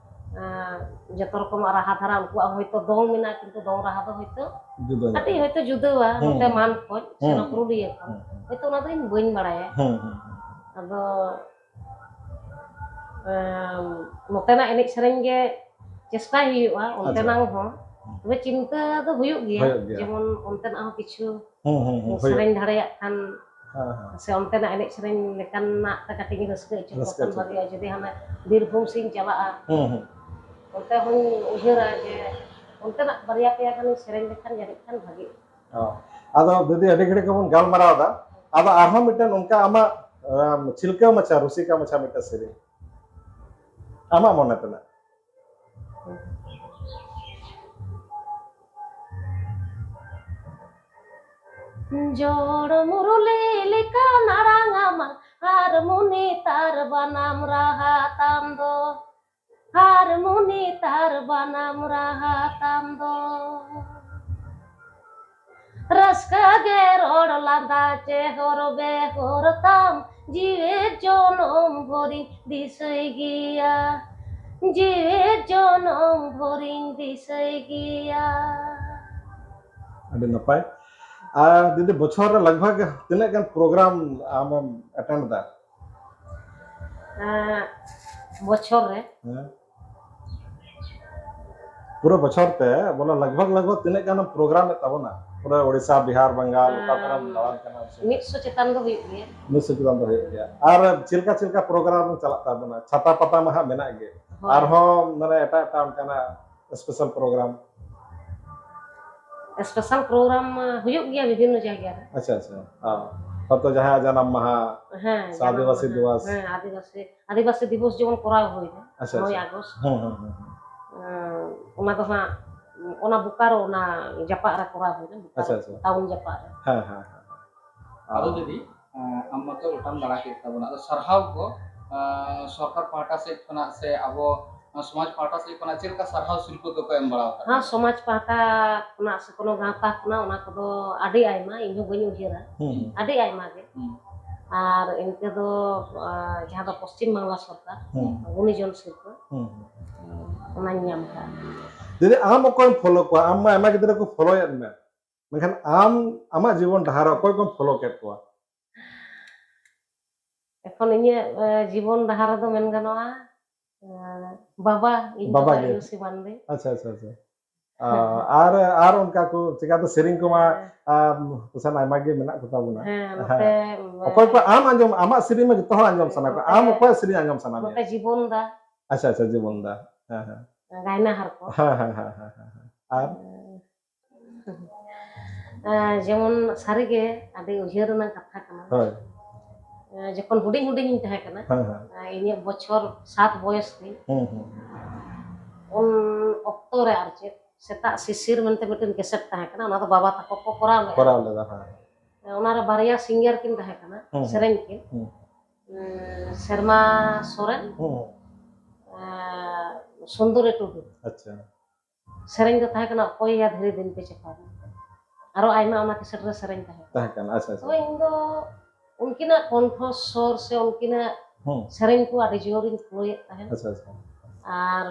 ᱮᱸ, ᱡᱚᱛᱚ ᱨᱚᱠᱚᱢᱟᱜ ᱨᱟᱦᱟ ᱫᱷᱟᱨᱟ, ᱩᱱᱠᱩᱣᱟᱜ ᱦᱚᱸ ᱦᱳᱭᱛᱳ ᱫᱚᱝ ᱢᱮᱱᱟᱜᱼᱟ, ᱠᱤᱱᱛᱩ ᱫᱚᱝ ᱨᱟᱦᱟ ᱫᱚ ᱦᱳᱭᱛᱳ ᱡᱩᱫᱟᱹ ᱧᱚᱜ ᱠᱟᱹᱴᱤᱡ ᱜᱮᱭᱟ᱾ ᱦᱳᱭᱛᱳ ᱡᱩᱫᱟᱹᱣᱟ, ᱦᱩᱸ, ᱱᱚᱛᱮ ᱦᱩᱸ᱾ ᱢᱟᱱ ᱠᱷᱚᱡ ᱥᱮ ᱦᱩᱸ, ᱱᱚᱣᱟ ᱦᱩᱸ᱾ ᱯᱩᱨᱩᱞᱤᱭᱟᱹ ᱠᱷᱚᱱ᱾ ᱦᱩᱸ, ᱦᱩᱸ᱾ ᱦᱳᱭᱛᱳ ᱚᱱᱟ ᱫᱚ ᱤᱧ ᱵᱟᱹᱧ ᱵᱟᱲᱟᱭᱟ᱾ ᱦᱩᱸ, ᱦᱩᱸ, ᱦᱩᱸ᱾ ᱟᱫᱚ ᱮᱸ, ᱱᱚᱛᱮᱱᱟᱜ ᱮᱱᱮᱡ ᱥᱮᱨᱮᱧ ᱜᱮ ᱪᱮᱥᱴᱟᱭ ᱦᱩᱭᱩᱜᱼᱟ, ᱟᱪᱪᱷᱟ᱾ ᱚᱱᱛᱮᱱᱟᱜ ᱦᱚᱸ᱾ ᱦᱩᱸ᱾ ᱛᱚᱵᱮ ᱪᱤᱱᱛᱟᱹ ᱫᱚ ᱦᱩᱭᱩᱜ ᱜᱮᱭᱟ, ᱦᱩᱭᱩᱜ ᱜᱮᱭᱟ᱾ ᱡᱮᱢᱚᱱ ᱚᱱᱛᱮᱱᱟᱜ ᱦᱚᱸ ᱠᱤᱪᱷᱩ ᱦᱩᱸ, ᱦᱩᱸ, ᱦᱩᱸ, ᱦᱩᱭᱩᱜ᱾ ᱥᱮᱨᱮᱧ ᱫᱟᱲᱮᱭᱟᱜ ᱠᱷᱟᱱ, ᱦᱮᱸ, ᱦᱮᱸ᱾ ᱥᱮ ᱚᱱᱛᱮᱱᱟᱜ ᱮᱱᱮᱡ ᱥᱮᱨᱮᱧ ᱞᱮᱠᱟᱱᱟᱜ ᱛᱮ ᱠᱟᱹᱴᱤᱡ ᱤᱧ ᱨᱟᱹᱥᱠᱟᱹ ᱦᱚᱪᱚ ᱠᱚ ᱨᱟᱹᱥᱠᱟᱹ ᱠᱷᱟᱱ ᱦᱚᱪᱚ ᱵᱷᱟᱜᱮᱜᱼᱟ᱾ ᱠᱚᱣᱟ᱾ ᱡᱩᱫᱤ ᱦᱟᱱᱮ ᱵᱤᱨᱵᱷᱩᱢ ᱥᱮᱫ ᱤᱧ ᱪᱟᱞᱟᱜᱼᱟ, ᱦᱩᱸ, ᱦᱩᱸ᱾ ᱚᱱᱛᱮ ᱦᱚᱸᱧ ᱩᱭᱦᱟᱹᱨᱟ ᱡᱮ ᱚᱱᱛᱮᱱᱟᱜ ᱵᱟᱨᱭᱟ ᱯᱮᱭᱟ ᱜᱟᱱᱤᱧ ᱥᱮᱨᱮᱧ ᱞᱮᱠᱷᱟᱱ ᱡᱟᱹᱱᱤᱡ ᱠᱷᱟᱱ ᱵᱷᱟᱜᱮᱜᱼᱟ᱾ ᱚ, ᱟᱫᱚ ᱫᱤᱫᱤ, ᱟᱹᱰᱤ ᱜᱷᱟᱹᱲᱤᱡ ᱠᱷᱚᱱ ᱵᱚᱱ ᱜᱟᱞᱢᱟᱨᱟᱣ ᱮᱫᱟ, ᱟᱫᱚ ᱟᱨᱦᱚᱸ ᱢᱤᱫᱴᱮᱱ ᱚᱱᱠᱟ ᱟᱢᱟᱜ ᱟᱢ ᱪᱷᱤᱞᱠᱟᱹᱣ ᱢᱟᱪᱷᱟ, ᱨᱩᱥᱤᱠᱟ ᱢᱟᱪᱷᱟ ᱢᱤᱫᱴᱟᱝ ᱥᱮᱨᱮᱧ, ᱟᱢᱟᱜ ᱢᱚᱱᱮ ᱛᱮᱱᱟᱜ᱾ ᱡᱚᱲ ᱢᱩᱨᱩᱞᱤ ᱞᱮᱠᱟᱱ ᱟᱲᱟᱝ ᱟᱢᱟᱜ, ᱦᱟᱨᱢᱩᱱᱤ ᱛᱟᱨ ᱵᱟᱱᱟᱢ ᱨᱟᱦᱟ ᱛᱟᱢ ᱫᱚ, ᱦᱟᱨᱢᱩᱱᱤ ᱛᱟᱨ ᱵᱟᱱᱟᱢ ᱨᱟᱦᱟ ᱛᱟᱢ ᱫᱚ᱾ ᱨᱟᱹᱥᱠᱟᱹ ᱜᱮ ᱨᱚᱲ ᱞᱟᱸᱫᱟ ᱪᱮᱦᱚᱨ ᱵᱮᱦᱚᱨ ᱛᱟᱢ, ᱡᱤᱣᱮᱫ ᱡᱚᱱᱚᱢ ᱵᱷᱳᱨᱤᱧ ᱫᱤᱥᱟᱹᱭ ᱜᱮᱭᱟ, ᱡᱤᱣᱮᱫ ᱡᱚᱱᱚᱢ ᱵᱷᱳᱨᱤᱧ ᱫᱤᱥᱟᱹᱭ ᱜᱮᱭᱟ᱾ ᱟᱹᱰᱤ ᱱᱟᱯᱟᱭ᱾ ᱟᱨ ᱫᱤᱫᱤ, ᱵᱚᱪᱷᱚᱨ ᱨᱮ ᱞᱟᱜᱽ ᱵᱷᱟᱜᱽ ᱛᱤᱱᱟᱹᱜ ᱜᱟᱱ ᱯᱨᱳᱜᱨᱟᱢ ᱟᱢᱮᱢ ᱮᱴᱮᱱᱰ ᱫᱟ? ᱮᱸ, ᱵᱚᱪᱷᱚᱨ ᱨᱮ? ᱦᱮᱸ᱾ ᱯᱩᱨᱟᱹ ᱵᱚᱪᱷᱚᱨ ᱛᱮ ᱵᱚᱞᱮ ᱞᱟᱜᱽ ᱵᱷᱟᱜᱽ, ᱞᱟᱜᱽ ᱵᱷᱟᱜᱽ ᱛᱤᱱᱟᱹᱜ ᱜᱟᱱᱮᱢ ᱯᱨᱳᱜᱨᱟᱢ ᱮᱫ ᱛᱟᱵᱚᱱᱟ? ᱯᱩᱨᱟᱹ ᱳᱰᱤᱥᱟ, ᱵᱤᱦᱟᱨ, ᱵᱟᱝᱜᱟᱞ, ᱚᱠᱟ ᱠᱚᱨᱮᱢ ᱮᱸ, ᱫᱟᱬᱟᱱ ᱠᱟᱱᱟ? ᱢᱤᱫ ᱥᱚ ᱪᱮᱛᱟᱱ ᱫᱚ ᱦᱩᱭᱩᱜ ᱜᱮᱭᱟ᱾ ᱢᱤᱫ ᱥᱚ ᱪᱮᱛᱟᱱ ᱫᱚ ᱦᱩᱭᱩᱜ ᱜᱮᱭᱟ᱾ ᱟᱨ ᱪᱮᱫ ᱞᱮᱠᱟ, ᱪᱮᱫ ᱞᱮᱠᱟ ᱯᱨᱳᱜᱨᱟᱢ ᱪᱟᱞᱟᱜ ᱛᱟᱵᱚᱱᱟ? ᱪᱷᱟᱛᱟ ᱯᱟᱛᱟ ᱢᱟ ᱦᱟᱸᱜ ᱢᱮᱱᱟᱜ ᱜᱮ᱾ ᱦᱳᱭ᱾ ᱟᱨᱦᱚᱸ ᱢᱟᱱᱮ ᱮᱴᱟᱜ, ᱮᱴᱟᱜ ᱚᱱᱠᱟᱱᱟᱜ ᱥᱯᱮᱥᱟᱞ ᱯᱨᱳᱜᱨᱟᱢ? ᱥᱯᱮᱥᱟᱞ ᱯᱨᱳᱜᱨᱟᱢ ᱢᱟ ᱦᱩᱭᱩᱜ ᱜᱮᱭᱟ ᱵᱤᱵᱷᱤᱱᱱᱚ ᱡᱟᱭᱜᱟ ᱨᱮ᱾ ᱟᱪᱪᱷᱟ, ᱟᱪᱪᱷᱟ᱾ ᱦᱚᱸ᱾ ᱦᱚᱭᱛᱚ ᱡᱟᱦᱟᱸᱭᱟᱜ ᱡᱟᱱᱟᱢ ᱢᱟᱦᱟ, ᱦᱮᱸ, ᱥᱮ ᱡᱟᱱᱟᱢ ᱟᱹᱫᱤᱵᱟᱹᱥᱤ ᱢᱟᱦᱟ, ᱫᱤᱵᱚᱥ᱾ ᱦᱮᱸ, ᱟᱹᱫᱤᱵᱟᱹᱥᱤ, ᱟᱹᱫᱤᱵᱟᱹᱥᱤ ᱫᱤᱵᱚᱥ ᱡᱮᱢᱚᱱ ᱠᱚᱨᱟᱣ ᱦᱩᱭᱱᱟ, ᱟᱪᱪᱷᱟ, ᱱᱚᱭ ᱟᱪᱪᱷᱟ᱾ ᱟᱜᱚᱥᱴ᱾ ᱦᱩᱸ, ᱦᱩᱸ, ᱦᱩᱸ, ᱦᱩᱸ᱾ ᱮᱸ, ᱚᱱᱟ ᱫᱚ ᱦᱟᱸᱜ, ᱚᱱᱟ ᱵᱳᱠᱟᱨᱳ, ᱚᱱᱟ ᱡᱟᱯᱟᱜ ᱨᱮ ᱠᱚᱨᱟᱣ ᱦᱩᱭᱱᱟ, ᱵᱳᱠᱟᱨᱳ ᱟᱪᱪᱷᱟ, ᱟᱪᱪᱷᱟ᱾ ᱴᱟᱣᱩᱱ ᱡᱟᱯᱟᱜ ᱨᱮ᱾ ᱦᱮᱸ, ᱦᱮᱸ, ᱦᱮᱸ, ᱦᱮᱸ᱾ ᱟᱫᱚ ᱫᱤᱫᱤ, ᱮᱸ, ᱟᱢ ᱢᱟᱛᱚ ᱜᱚᱴᱟᱢ ᱫᱟᱬᱟ ᱠᱮᱫ ᱛᱟᱵᱚᱱᱟ, ᱟᱫᱚ ᱥᱟᱨᱦᱟᱣ ᱠᱚ, ᱮᱸ, ᱥᱚᱨᱠᱟᱨ ᱯᱟᱦᱴᱟ ᱥᱮᱫ ᱠᱷᱚᱱᱟᱜ ᱥᱮ ᱟᱵᱚ ᱱᱚᱣᱟ ᱥᱚᱢᱟᱡᱽ ᱯᱟᱦᱴᱟ ᱥᱮᱫ ᱠᱷᱚᱱᱟᱜ ᱪᱮᱫ ᱞᱮᱠᱟ ᱥᱟᱨᱦᱟᱣ ᱥᱤᱨᱯᱟᱹ ᱠᱚᱠᱚ ᱮᱢ ᱵᱟᱲᱟ ᱟᱠᱟᱫ ᱦᱮᱸ, ᱯᱮᱭᱟ? ᱥᱚᱢᱟᱡᱽ ᱯᱟᱦᱴᱟ ᱠᱷᱚᱱᱟᱜ ᱥᱮ ᱠᱳᱱᱳ ᱜᱟᱶᱛᱟ ᱠᱷᱚᱱᱟᱜ ᱚᱱᱟ ᱠᱚᱫᱚ ᱟᱹᱰᱤ ᱟᱭᱢᱟ, ᱤᱧ ᱦᱚᱸ ᱵᱟᱹᱧ ᱩᱭᱦᱟᱹᱨᱟ᱾ ᱦᱩᱸ, ᱦᱩᱸ᱾ ᱟᱹᱰᱤ ᱟᱭᱢᱟ ᱜᱮ᱾ ᱦᱩᱸ᱾ ᱟᱨ ᱤᱱᱠᱟᱹ ᱫᱚ, ᱟᱸ, ᱡᱟᱦᱟᱸ ᱫᱚ ᱯᱚᱥᱪᱤᱢ ᱵᱟᱝᱞᱟ ᱥᱚᱨᱠᱟᱨ, ᱦᱩᱸ᱾ ᱜᱩᱱᱤᱡᱚᱱ ᱥᱤᱨᱯᱟᱹ, ᱦᱩᱸ, ᱦᱩᱸ᱾ ᱚᱱᱟᱧ ᱧᱟᱢ ᱠᱟᱜᱼᱟ᱾ ᱫᱤᱫᱤ, ᱟᱢ ᱚᱠᱚᱭᱮᱢ ᱯᱷᱚᱞᱳ ᱠᱚᱣᱟ? ᱟᱢ ᱢᱟ ᱟᱭᱢᱟ ᱜᱤᱫᱽᱨᱟᱹ ᱠᱚ ᱯᱷᱚᱞᱳᱭᱮᱫ ᱢᱮ, ᱢᱮᱱᱠᱷᱟᱱ ᱟᱢ ᱟᱢᱟᱜ ᱡᱤᱵᱚᱱ ᱰᱟᱦᱟᱨ ᱨᱮ ᱚᱠᱚᱭ ᱠᱚᱢ ᱯᱷᱚᱞᱳ ᱠᱮᱫ ᱠᱚᱣᱟ? ᱮᱠᱷᱚᱱ ᱤᱧᱟᱹᱜ, ᱮ, ᱡᱤᱵᱚᱱ ᱰᱟᱦᱟᱨ ᱨᱮᱫᱚ ᱢᱮᱱ ᱜᱟᱱᱚᱜᱼᱟ, ᱮ, ᱵᱟᱵᱟ, ᱤᱧ ᱵᱟᱵᱟ ᱵᱟᱵᱟ ᱜᱮ? ᱟᱭᱳ ᱥᱮ ᱵᱟᱝ ᱫᱚ᱾ ᱟᱪᱪᱷᱟ, ᱟᱪᱪᱷᱟ, ᱟᱪᱪᱷᱟ᱾ ᱟ-, ᱟᱨ, ᱟᱨ ᱚᱱᱠᱟ ᱠᱚ ᱪᱤᱠᱟᱹᱛᱮ ᱥᱮᱨᱮᱧ ᱠᱚᱢᱟ, ᱦᱮᱸ᱾ ᱟ, ᱯᱟᱥᱮᱡ ᱟᱭᱢᱟ ᱜᱮ ᱢᱮᱱᱟᱜ ᱠᱚᱛᱟ ᱵᱚᱱᱟ᱾ ᱦᱮᱸ, ᱦᱮᱸ᱾ ᱱᱚᱛᱮ, ᱚᱠᱚᱭ ᱠᱚ ᱟᱢ ᱟᱸᱡᱚᱢ, ᱟᱢᱟᱜ ᱥᱮᱨᱮᱧ ᱢᱟ ᱡᱚᱛᱚ ᱦᱚᱲ ᱟᱸᱡᱚᱢ ᱥᱟᱱᱟ ᱠᱚᱣᱟ᱾ ᱱᱚᱛᱮ, ᱟᱢ ᱚᱠᱚᱭᱟᱜ ᱥᱮᱨᱮᱧ ᱟᱸᱡᱚᱢ ᱥᱟᱱᱟ ᱢᱮᱭᱟ? ᱱᱚᱛᱮ ᱡᱤᱵᱚᱱ ᱫᱟ᱾ ᱟᱪᱪᱷᱟ, ᱟᱪᱪᱷᱟ, ᱡᱤᱵᱚᱱ ᱫᱟ᱾ ᱦᱮᱸ, ᱦᱮᱸ᱾ ᱜᱟᱭᱱᱟᱦᱟᱨ ᱠᱚ᱾ ᱦᱮᱸ, ᱦᱮᱸ, ᱦᱮᱸ, ᱦᱮᱸ, ᱦᱮᱸ᱾ ᱟᱨ? ᱮᱸ, ᱡᱮᱢᱚᱱ ᱥᱟᱹᱨᱤᱜᱮ ᱟᱹᱰᱤ ᱩᱭᱦᱟᱹᱨ ᱨᱮᱱᱟᱜ ᱠᱟᱛᱷᱟ ᱠᱟᱱᱟ᱾ ᱦᱳᱭ᱾ ᱡᱚᱠᱷᱚᱱ ᱦᱩᱰᱤᱧ ᱦᱩᱰᱤᱧ ᱤᱧ ᱛᱟᱦᱮᱸ ᱠᱟᱱᱟ, ᱦᱮᱸ ᱦᱮᱸ ᱤᱧᱟᱹᱜ ᱵᱚᱪᱷᱚᱨ ᱥᱟᱛ ᱵᱚᱭᱚᱥ ᱛᱤᱧ, ᱦᱩᱸ ᱦᱩᱸ ᱩᱱ ᱚᱠᱛᱚ ᱨᱮ ᱟᱨ ᱪᱮᱫ ᱥᱮᱛᱟᱜ ᱥᱤᱥᱤᱨ ᱢᱮᱱᱛᱮ ᱢᱤᱫᱴᱮᱱ ᱠᱮᱥᱮᱴ ᱛᱟᱦᱮᱸ ᱠᱟᱱᱟ, ᱚᱱᱟ ᱫᱚ ᱵᱟᱵᱟ ᱛᱟᱠᱚ ᱠᱚ ᱠᱚᱨᱟᱣ ᱞᱮᱫᱟ᱾ ᱠᱚᱨᱟᱣ ᱞᱮᱫᱟ, ᱦᱮᱸ᱾ ᱚᱱᱟᱨᱮ ᱵᱟᱨᱭᱟ ᱥᱤᱝᱜᱟᱨ ᱠᱤᱱ ᱛᱟᱦᱮᱸ ᱠᱟᱱᱟ, ᱦᱩᱸ᱾ ᱥᱮᱨᱮᱧ ᱠᱤᱱ, ᱦᱩᱸ᱾ ᱩᱸ, ᱥᱮᱨᱢᱟ ᱥᱚᱨᱮᱱ, ᱦᱩᱸ᱾ ᱮᱸ, ᱥᱩᱱᱫᱚᱨᱤ ᱴᱩᱰᱩ᱾ ᱟᱪᱪᱷᱟ᱾ ᱥᱮᱨᱮᱧ ᱫᱚ ᱛᱟᱦᱮᱸ ᱠᱟᱱᱟ ᱚᱠᱚᱭ ᱭᱟ ᱫᱷᱤᱨᱤ ᱫᱤᱱ ᱯᱮ ᱪᱟᱯᱟᱫ᱾ ᱟᱨᱚ ᱟᱭᱢᱟ ᱚᱱᱟ ᱠᱮᱥᱮᱴ ᱨᱮ ᱥᱮᱨᱮᱧ ᱛᱟᱦᱮᱸ ᱠᱟᱱᱟ᱾ ᱛᱟᱦᱮᱸ ᱠᱟᱱᱟ, ᱟᱪᱪᱷᱟ, ᱟᱪᱪᱷᱟ᱾ ᱛᱚᱵᱮ ᱤᱧ ᱫᱚ ᱩᱱᱠᱤᱱᱟᱜ ᱠᱚᱱᱴᱷᱚ ᱥᱚᱨ ᱥᱮ ᱩᱱᱠᱤᱱᱟᱜ ᱦᱩᱸ᱾ ᱥᱮᱨᱮᱧ ᱠᱚ ᱟᱹᱰᱤ ᱡᱳᱨᱤᱧ ᱠᱩᱞᱟᱹᱭᱮᱫ ᱛᱟᱦᱮᱸᱫ᱾ ᱟᱪᱪᱷᱟ, ᱟᱪᱪᱷᱟ᱾ ᱟᱨ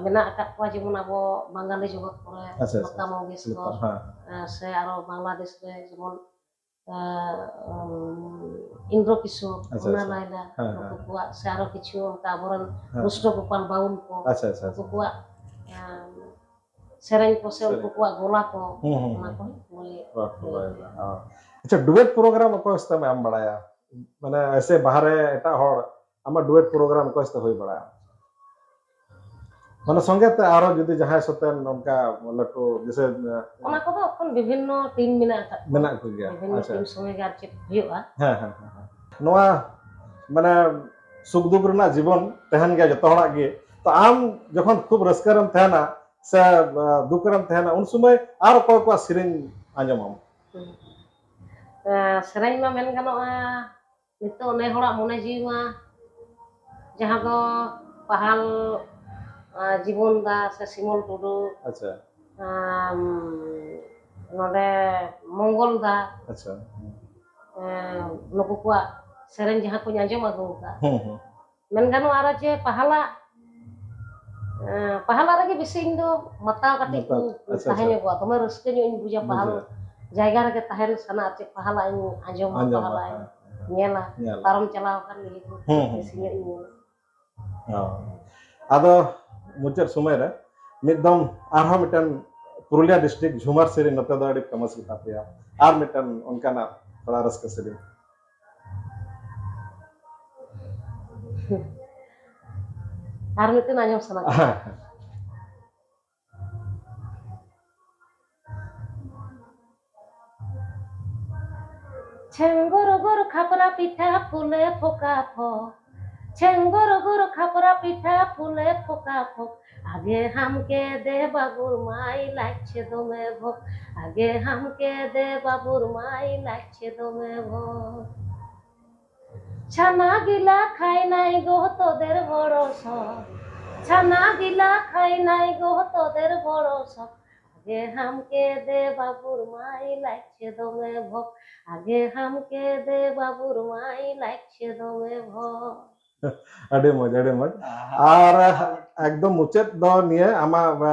ᱢᱮᱱᱟᱜ ᱟᱠᱟᱫ ᱠᱚᱣᱟ ᱡᱮᱢᱚᱱ ᱟᱵᱚ ᱵᱟᱝᱜᱟᱞᱤ ᱡᱚᱜᱚᱛ ᱠᱚᱨᱮ ᱟᱪᱪᱷᱟ, ᱟᱪᱪᱷᱟ᱾ ᱞᱚᱛᱟ ᱢᱚᱝᱜᱮᱥᱠᱚᱨ, ᱞᱚᱛᱟ, ᱦᱮᱸ᱾ ᱮᱸ, ᱥᱮ ᱟᱨᱚ ᱵᱟᱝᱞᱟᱫᱮᱥ ᱨᱮ ᱡᱮᱢᱚᱱ, ᱮᱸ, ᱩᱢ, ᱤᱱᱫᱨᱚ ᱠᱤᱥᱳᱨ, ᱟᱪᱪᱷᱟ, ᱢᱩᱱᱟ ᱟᱪᱪᱷᱟ᱾ ᱞᱟᱭᱞᱟ, ᱦᱮᱸ, ᱱᱩᱠᱩ ᱦᱮᱸ᱾ ᱠᱚᱣᱟᱜ ᱥᱮ ᱟᱨᱚ ᱠᱤᱪᱷᱩ ᱚᱱᱠᱟ ᱟᱵᱚᱨᱮᱱ ᱦᱮᱸ᱾ ᱠᱨᱤᱥᱱᱚ ᱜᱳᱯᱟᱞ ᱵᱟᱣᱩᱞ ᱠᱚ, ᱟᱪᱪᱷᱟ, ᱟᱪᱪᱷᱟ, ᱩᱱᱠᱩ ᱟᱪᱪᱷᱟ᱾ ᱠᱚᱣᱟᱜ, ᱮᱸ, ᱥᱮᱨᱮᱧ ᱠᱚ ᱥᱮ ᱥᱮᱨᱮᱧ᱾ ᱩᱱᱠᱩ ᱠᱚᱣᱟᱜ ᱜᱚᱞᱟ ᱠᱚ, ᱦᱩᱸ, ᱦᱩᱸ, ᱚᱱᱟ ᱦᱩᱸ᱾ ᱠᱚᱦᱚᱸ ᱵᱷᱟᱹᱞᱤ᱾ ᱵᱟᱦ, ᱵᱟᱦ, ᱵᱟᱦ᱾ ᱟᱪᱪᱷᱟ, ᱰᱩᱭᱮᱴ ᱯᱨᱳᱜᱨᱟᱢ ᱚᱠᱚᱭ ᱥᱟᱛᱮᱢ ᱮᱢ ᱵᱟᱲᱟᱭᱟ? ᱢᱟᱱᱮ ᱮᱥᱮ ᱵᱟᱦᱨᱮ ᱮᱴᱟᱜ ᱦᱚᱲ ᱟᱢᱟᱜ ᱰᱩᱭᱮᱴ ᱯᱨᱳᱜᱨᱟᱢ ᱚᱠᱚᱭ ᱥᱟᱛᱮ ᱦᱩᱭ ᱵᱟᱲᱟᱜᱼᱟ? ᱢᱟᱱᱮ ᱥᱚᱸᱜᱮ ᱛᱮ ᱟᱨᱚ ᱡᱩᱫᱤ ᱡᱟᱦᱟᱸᱭ ᱥᱟᱛᱮ ᱱᱚᱝᱠᱟ ᱞᱟᱹᱴᱩ ᱡᱮᱥᱮ, ᱚᱱᱟ ᱠᱚᱫᱚ ᱮᱠᱷᱚᱱ ᱵᱤᱵᱷᱤᱱᱱᱚ ᱴᱤᱢ ᱢᱮᱱᱟᱜ ᱟᱠᱟᱫ ᱠᱚᱣᱟ᱾ ᱢᱮᱱᱟᱜ ᱠᱚᱜᱮᱭᱟ᱾ ᱵᱤᱵᱷᱤᱱᱱᱚ ᱟᱪᱪᱷᱟ᱾ ᱴᱤᱢ ᱥᱚᱸᱜᱮ ᱜᱮ ᱟᱨ ᱪᱮᱫ ᱦᱩᱭᱩᱜᱼᱟ᱾ ᱦᱮᱸ, ᱦᱮᱸ, ᱦᱮᱸ, ᱦᱮᱸ᱾ ᱱᱚᱣᱟ ᱢᱟᱱᱮ ᱥᱩᱠ ᱫᱩᱠ ᱨᱮᱱᱟᱜ ᱡᱤᱵᱚᱱ ᱛᱟᱦᱮᱱ ᱜᱮᱭᱟ ᱡᱚᱛᱚ ᱦᱚᱲᱟᱜ ᱜᱮ᱾ ᱛᱚ ᱟᱢ ᱡᱚᱠᱷᱚᱱ ᱠᱷᱩᱵ ᱨᱟᱹᱥᱠᱟᱹ ᱨᱮᱢ ᱛᱟᱦᱮᱱᱟ ᱥᱮ, ᱟ, ᱫᱩᱠ ᱨᱮᱢ ᱛᱟᱦᱮᱱᱟ, ᱩᱱ ᱥᱚᱢᱚᱭ ᱟᱨ ᱚᱠᱚᱭ ᱠᱚᱣᱟᱜ ᱥᱮᱨᱮᱧ ᱟᱸᱡᱚᱢᱟᱢ? ᱦᱩᱸ᱾ ᱮᱸ, ᱥᱮᱨᱮᱧ ᱢᱟ ᱢᱮᱱ ᱜᱟᱱᱚᱜᱼᱟ, ᱱᱤᱛᱚᱜ ᱱᱮ ᱦᱚᱲᱟᱜ ᱢᱚᱱᱮ ᱡᱤᱣᱤ ᱢᱟ ᱡᱟᱦᱟᱸ ᱫᱚ ᱯᱟᱦᱟᱞ, ᱟᱸ, ᱡᱤᱵᱚᱱ ᱫᱟ ᱥᱮ ᱥᱤᱢᱚᱞ ᱴᱩᱰᱩ, ᱟᱪᱪᱷᱟ᱾ ᱟᱢ, ᱱᱚᱰᱮ ᱢᱚᱝᱜᱚᱞ ᱫᱟ, ᱟᱪᱪᱷᱟ᱾ ᱮᱸ, ᱱᱩᱠᱩ ᱠᱚᱣᱟᱜ ᱥᱮᱨᱮᱧ ᱡᱟᱦᱟᱸ ᱠᱚᱧ ᱟᱸᱡᱚᱢ ᱟᱹᱜᱩ ᱟᱠᱟᱫᱼᱟ, ᱦᱩᱸ, ᱦᱩᱸ᱾ ᱢᱮᱱ ᱜᱟᱱᱚᱜᱼᱟ ᱟᱨᱚ ᱡᱮ ᱯᱟᱦᱟᱞᱟᱜ, ᱮᱸ, ᱯᱟᱦᱟᱞᱟᱜ ᱨᱮᱜᱮ ᱵᱮᱥᱤ ᱤᱧ ᱫᱚ ᱢᱟᱛᱟᱣ ᱠᱟᱹᱴᱤᱡ ᱢᱟᱛᱟᱣ, ᱤᱧ ᱟᱪᱪᱷᱟ, ᱛᱟᱦᱮᱸ ᱟᱪᱪᱷᱟ᱾ ᱧᱚᱜᱚᱜᱼᱟ, ᱫᱚᱢᱮ ᱨᱟᱹᱥᱠᱟᱹ ᱧᱚᱜ ᱤᱧ ᱵᱩᱡᱟ ᱯᱟᱦᱟᱞ ᱵᱩᱡᱷᱟᱹᱣ᱾ ᱡᱟᱭᱜᱟ ᱨᱮᱜᱮ ᱛᱟᱦᱮᱱ ᱥᱟᱱᱟ, ᱟᱨ ᱪᱮᱫ ᱯᱟᱦᱟᱞᱟᱜ ᱤᱧ ᱟᱸᱡᱚᱢᱟ, ᱟᱸᱡᱚᱢᱟ, ᱯᱟᱦᱟᱞᱟᱜ ᱤᱧ ᱦᱮᱸ, ᱦᱮᱸ᱾ ᱧᱮᱞᱟ, ᱧᱮᱞᱟ᱾ ᱯᱟᱨᱚᱢ ᱪᱟᱞᱟᱣ ᱟᱠᱟᱱ ᱤᱭᱟᱹ ᱠᱚ ᱦᱩᱸ, ᱦᱩᱸ, ᱵᱮᱥᱤ ᱧᱚᱜ ᱤᱧ ᱧᱮᱞᱟ᱾ ᱚ᱾ ᱟᱫᱚ ᱢᱩᱪᱟᱹᱫ ᱥᱚᱢᱚᱭ ᱨᱮ ᱢᱤᱫ ᱫᱚᱢ ᱟᱨᱦᱚᱸ ᱢᱤᱫᱴᱮᱱ ᱯᱩᱨᱩᱞᱤᱭᱟ ᱰᱤᱥᱴᱨᱤᱠᱴ ᱡᱷᱩᱢᱟᱨ ᱥᱮᱨᱮᱧ ᱱᱚᱛᱮ ᱫᱚ ᱟᱹᱰᱤ ᱯᱷᱮᱢᱟᱥ ᱜᱮᱛᱟ ᱯᱮᱭᱟ, ᱟᱨ ᱢᱤᱫᱴᱮᱱ ᱚᱱᱠᱟᱱᱟᱜ ᱛᱷᱚᱲᱟ ᱨᱟᱹᱥᱠᱟᱹ ᱥᱮᱨᱮᱧ᱾ ᱟᱨ ᱢᱤᱫᱴᱮᱱ ᱟᱸᱡᱚᱢ ᱥᱟᱱᱟ ᱠᱟᱱᱟ᱾ ᱪᱷᱮᱢ ᱜᱚᱨᱚᱵ ᱜᱚᱨ ᱠᱷᱟᱯᱨᱟ ᱯᱤᱴᱷᱟ ᱯᱷᱩᱞᱮ ᱯᱷᱚᱠᱟ ᱯᱷᱚᱠ, ᱪᱷᱮᱝᱜᱚᱨ ᱜᱚᱨ ᱠᱷᱟᱯᱨᱟ ᱯᱤᱴᱷᱟ ᱯᱷᱩᱞᱮ ᱯᱷᱚᱠᱟ ᱯᱷᱚᱠ, ᱟᱜᱮ ᱦᱟᱢᱠᱮ ᱫᱮ ᱵᱟᱵᱩᱨ ᱢᱟᱭ ᱞᱟᱪᱷᱮ ᱫᱚᱢᱮ ᱵᱷᱚᱠ, ᱟᱜᱮ ᱦᱟᱢᱠᱮ ᱫᱮ ᱵᱟᱵᱩᱨ ᱢᱟᱭ ᱞᱟᱪᱷᱮ ᱫᱚᱢᱮ ᱵᱷᱚᱠ᱾ ᱪᱷᱟᱱᱟ ᱜᱤᱞᱟ ᱠᱷᱟᱭᱱᱟᱭ ᱜᱚ ᱛᱚᱫᱮᱨ ᱵᱚᱲᱚ ᱥᱚᱠ, ᱪᱷᱟᱱᱟ ᱜᱤᱞᱟ ᱠᱷᱟᱭᱱᱟᱭ ᱜᱚ ᱛᱚᱫᱮᱨ ᱵᱚᱲᱚ ᱥᱚᱠ, ᱟᱜᱮ ᱦᱟᱢᱠᱮ ᱫᱮ ᱵᱟᱵᱩᱨ ᱢᱟᱭ ᱞᱟᱪᱷᱮ ᱫᱚᱢᱮ ᱵᱷᱚᱠ, ᱟᱜᱮ ᱦᱟᱢᱠᱮ ᱫᱮ ᱵᱟᱵᱩᱨ ᱢᱟᱭ ᱞᱟᱪᱷᱮ ᱫᱚᱢᱮ ᱵᱷᱚᱠ᱾ ᱟᱹᱰᱤ ᱢᱚᱡᱽ, ᱟᱹᱰᱤ ᱢᱚᱡᱽ᱾ ᱟᱨ ᱮᱠᱫᱚᱢ ᱢᱩᱪᱟᱹᱫ ᱫᱚ ᱱᱤᱭᱟᱹ ᱟᱢᱟᱜ, ᱟ,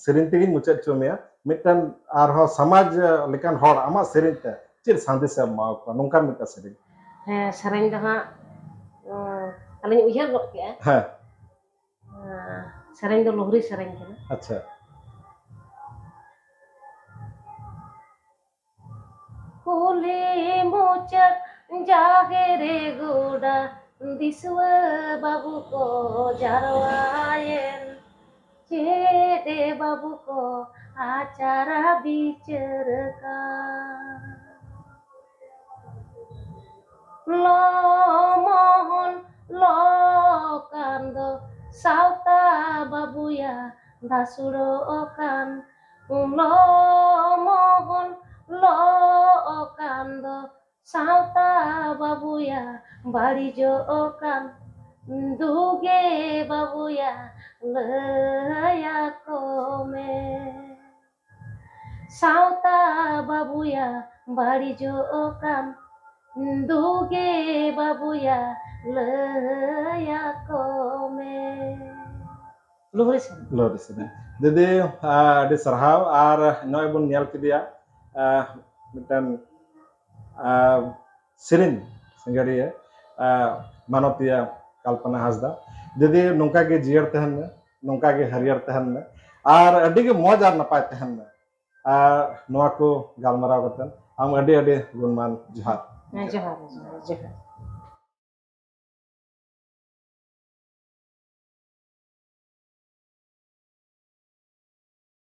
ᱥᱮᱨᱮᱧ ᱛᱮᱜᱤᱧ ᱢᱩᱪᱟᱹᱫ ᱦᱚᱪᱚ ᱢᱮᱭᱟ᱾ ᱢᱤᱫᱴᱟᱝ ᱟᱨᱦᱚᱸ ᱥᱚᱢᱟᱡᱽ ᱞᱮᱠᱟᱱ ᱦᱚᱲ ᱟᱢᱟᱜ ᱥᱮᱨᱮᱧ ᱛᱮ ᱪᱮᱫ ᱥᱟᱸᱫᱮᱥ ᱮᱢ ᱮᱢᱟ ᱠᱚᱣᱟ, ᱱᱚᱝᱠᱟᱱ ᱢᱤᱫᱴᱟᱝ ᱥᱮᱨᱮᱧ? ᱦᱮᱸ, ᱥᱮᱨᱮᱧ ᱫᱚ ᱦᱟᱸᱜ, ᱩᱸ, ᱟᱹᱞᱤᱧ ᱩᱭᱦᱟᱹᱨ ᱜᱚᱫ ᱠᱮᱜᱼᱟ᱾ ᱦᱮᱸ᱾ ᱦᱮᱸ, ᱥᱮᱨᱮᱧ ᱫᱚ ᱞᱩᱦᱨᱤ ᱥᱮᱨᱮᱧ ᱠᱟᱱᱟ᱾ ᱟᱪᱪᱷᱟ᱾ ᱠᱩᱞᱦᱤ ᱢᱩᱪᱟᱹᱫ ᱡᱟᱦᱮᱨ ᱜᱚᱰᱟ, ᱫᱤᱥᱩᱣᱟᱹ ᱵᱟᱹᱵᱩ ᱠᱚ ᱡᱟᱨᱣᱟᱭᱮᱱ᱾ ᱪᱮᱫ ᱮ ᱵᱟᱹᱵᱩ ᱠᱚ ᱟᱪᱟᱨᱟ ᱵᱤᱪᱟᱹᱨ ᱠᱟᱱ᱾ ᱞᱚ ᱢᱚᱦᱚᱞ ᱞᱚ ᱠᱟᱱ ᱫᱚ ᱥᱟᱶᱛᱟ ᱵᱟᱹᱵᱩᱭᱟ ᱫᱷᱟᱥᱩᱲᱚᱜ ᱠᱟᱱ᱾ ᱞᱚ ᱢᱚᱦᱚᱞ ᱞᱚ ᱠᱟᱱ ᱫᱚ ᱥᱟᱶᱛᱟ ᱵᱟᱹᱵᱩᱭᱟ ᱵᱟᱹᱲᱤᱡᱚᱜ ᱠᱟᱱ᱾ ᱫᱩᱜᱮ ᱵᱟᱹᱵᱩᱭᱟ ᱞᱟᱹᱭᱟᱠᱚ ᱢᱮ᱾ ᱥᱟᱶᱛᱟ ᱵᱟᱹᱵᱩᱭᱟ ᱵᱟᱹᱲᱤᱡᱚᱜ ᱠᱟᱱ᱾ ᱫᱩᱜᱮ ᱵᱟᱹᱵᱩᱭᱟ ᱞᱟᱹᱭᱟᱠᱚ ᱢᱮ᱾ ᱞᱩᱦᱨᱤ ᱥᱮᱨᱮᱧ᱾ ᱞᱩᱦᱨᱤ ᱥᱮᱨᱮᱧ᱾ ᱫᱤᱫᱤ, ᱟ, ᱟᱹᱰᱤ ᱥᱟᱨᱦᱟᱣ᱾ ᱟᱨ ᱱᱚᱜᱼᱚᱭ ᱵᱚᱱ ᱧᱮᱞ ᱠᱮᱫᱮᱭᱟ, ᱟ, ᱢᱤᱫᱴᱟᱝ, ᱟ, ᱥᱮᱨᱮᱧ ᱥᱤᱸᱜᱟᱹᱲᱤᱭᱟᱹ, ᱟ, ᱢᱟᱱᱚᱛᱤᱭᱟᱹ ᱠᱚᱞᱯᱚᱱᱟ ᱦᱟᱸᱥᱫᱟ᱾ ᱫᱤᱫᱤ, ᱱᱚᱝᱠᱟ ᱜᱮ ᱡᱤᱭᱟᱹᱲ ᱛᱟᱦᱮᱱ ᱢᱮ, ᱱᱚᱝᱠᱟ ᱜᱮ ᱦᱟᱹᱨᱭᱟᱹᱲ ᱛᱟᱦᱮᱱ ᱢᱮ, ᱟᱨ ᱟᱹᱰᱤ ᱜᱮ ᱢᱚᱡᱽ ᱟᱨ ᱱᱟᱯᱟᱭ ᱛᱟᱦᱮᱱ ᱢᱮ᱾ ᱟᱨ ᱱᱚᱣᱟ ᱠᱚ ᱜᱟᱞᱢᱟᱨᱟᱣ ᱠᱟᱛᱮ ᱟᱢ ᱟᱹᱰᱤ ᱟᱹᱰᱤ ᱜᱩᱱᱢᱟᱱ ᱡᱚᱦᱟᱨ᱾ ᱦᱮᱸ, ᱡᱚᱦᱟᱨ, ᱡᱚᱦᱟᱨ, ᱡᱚᱦᱟᱨ᱾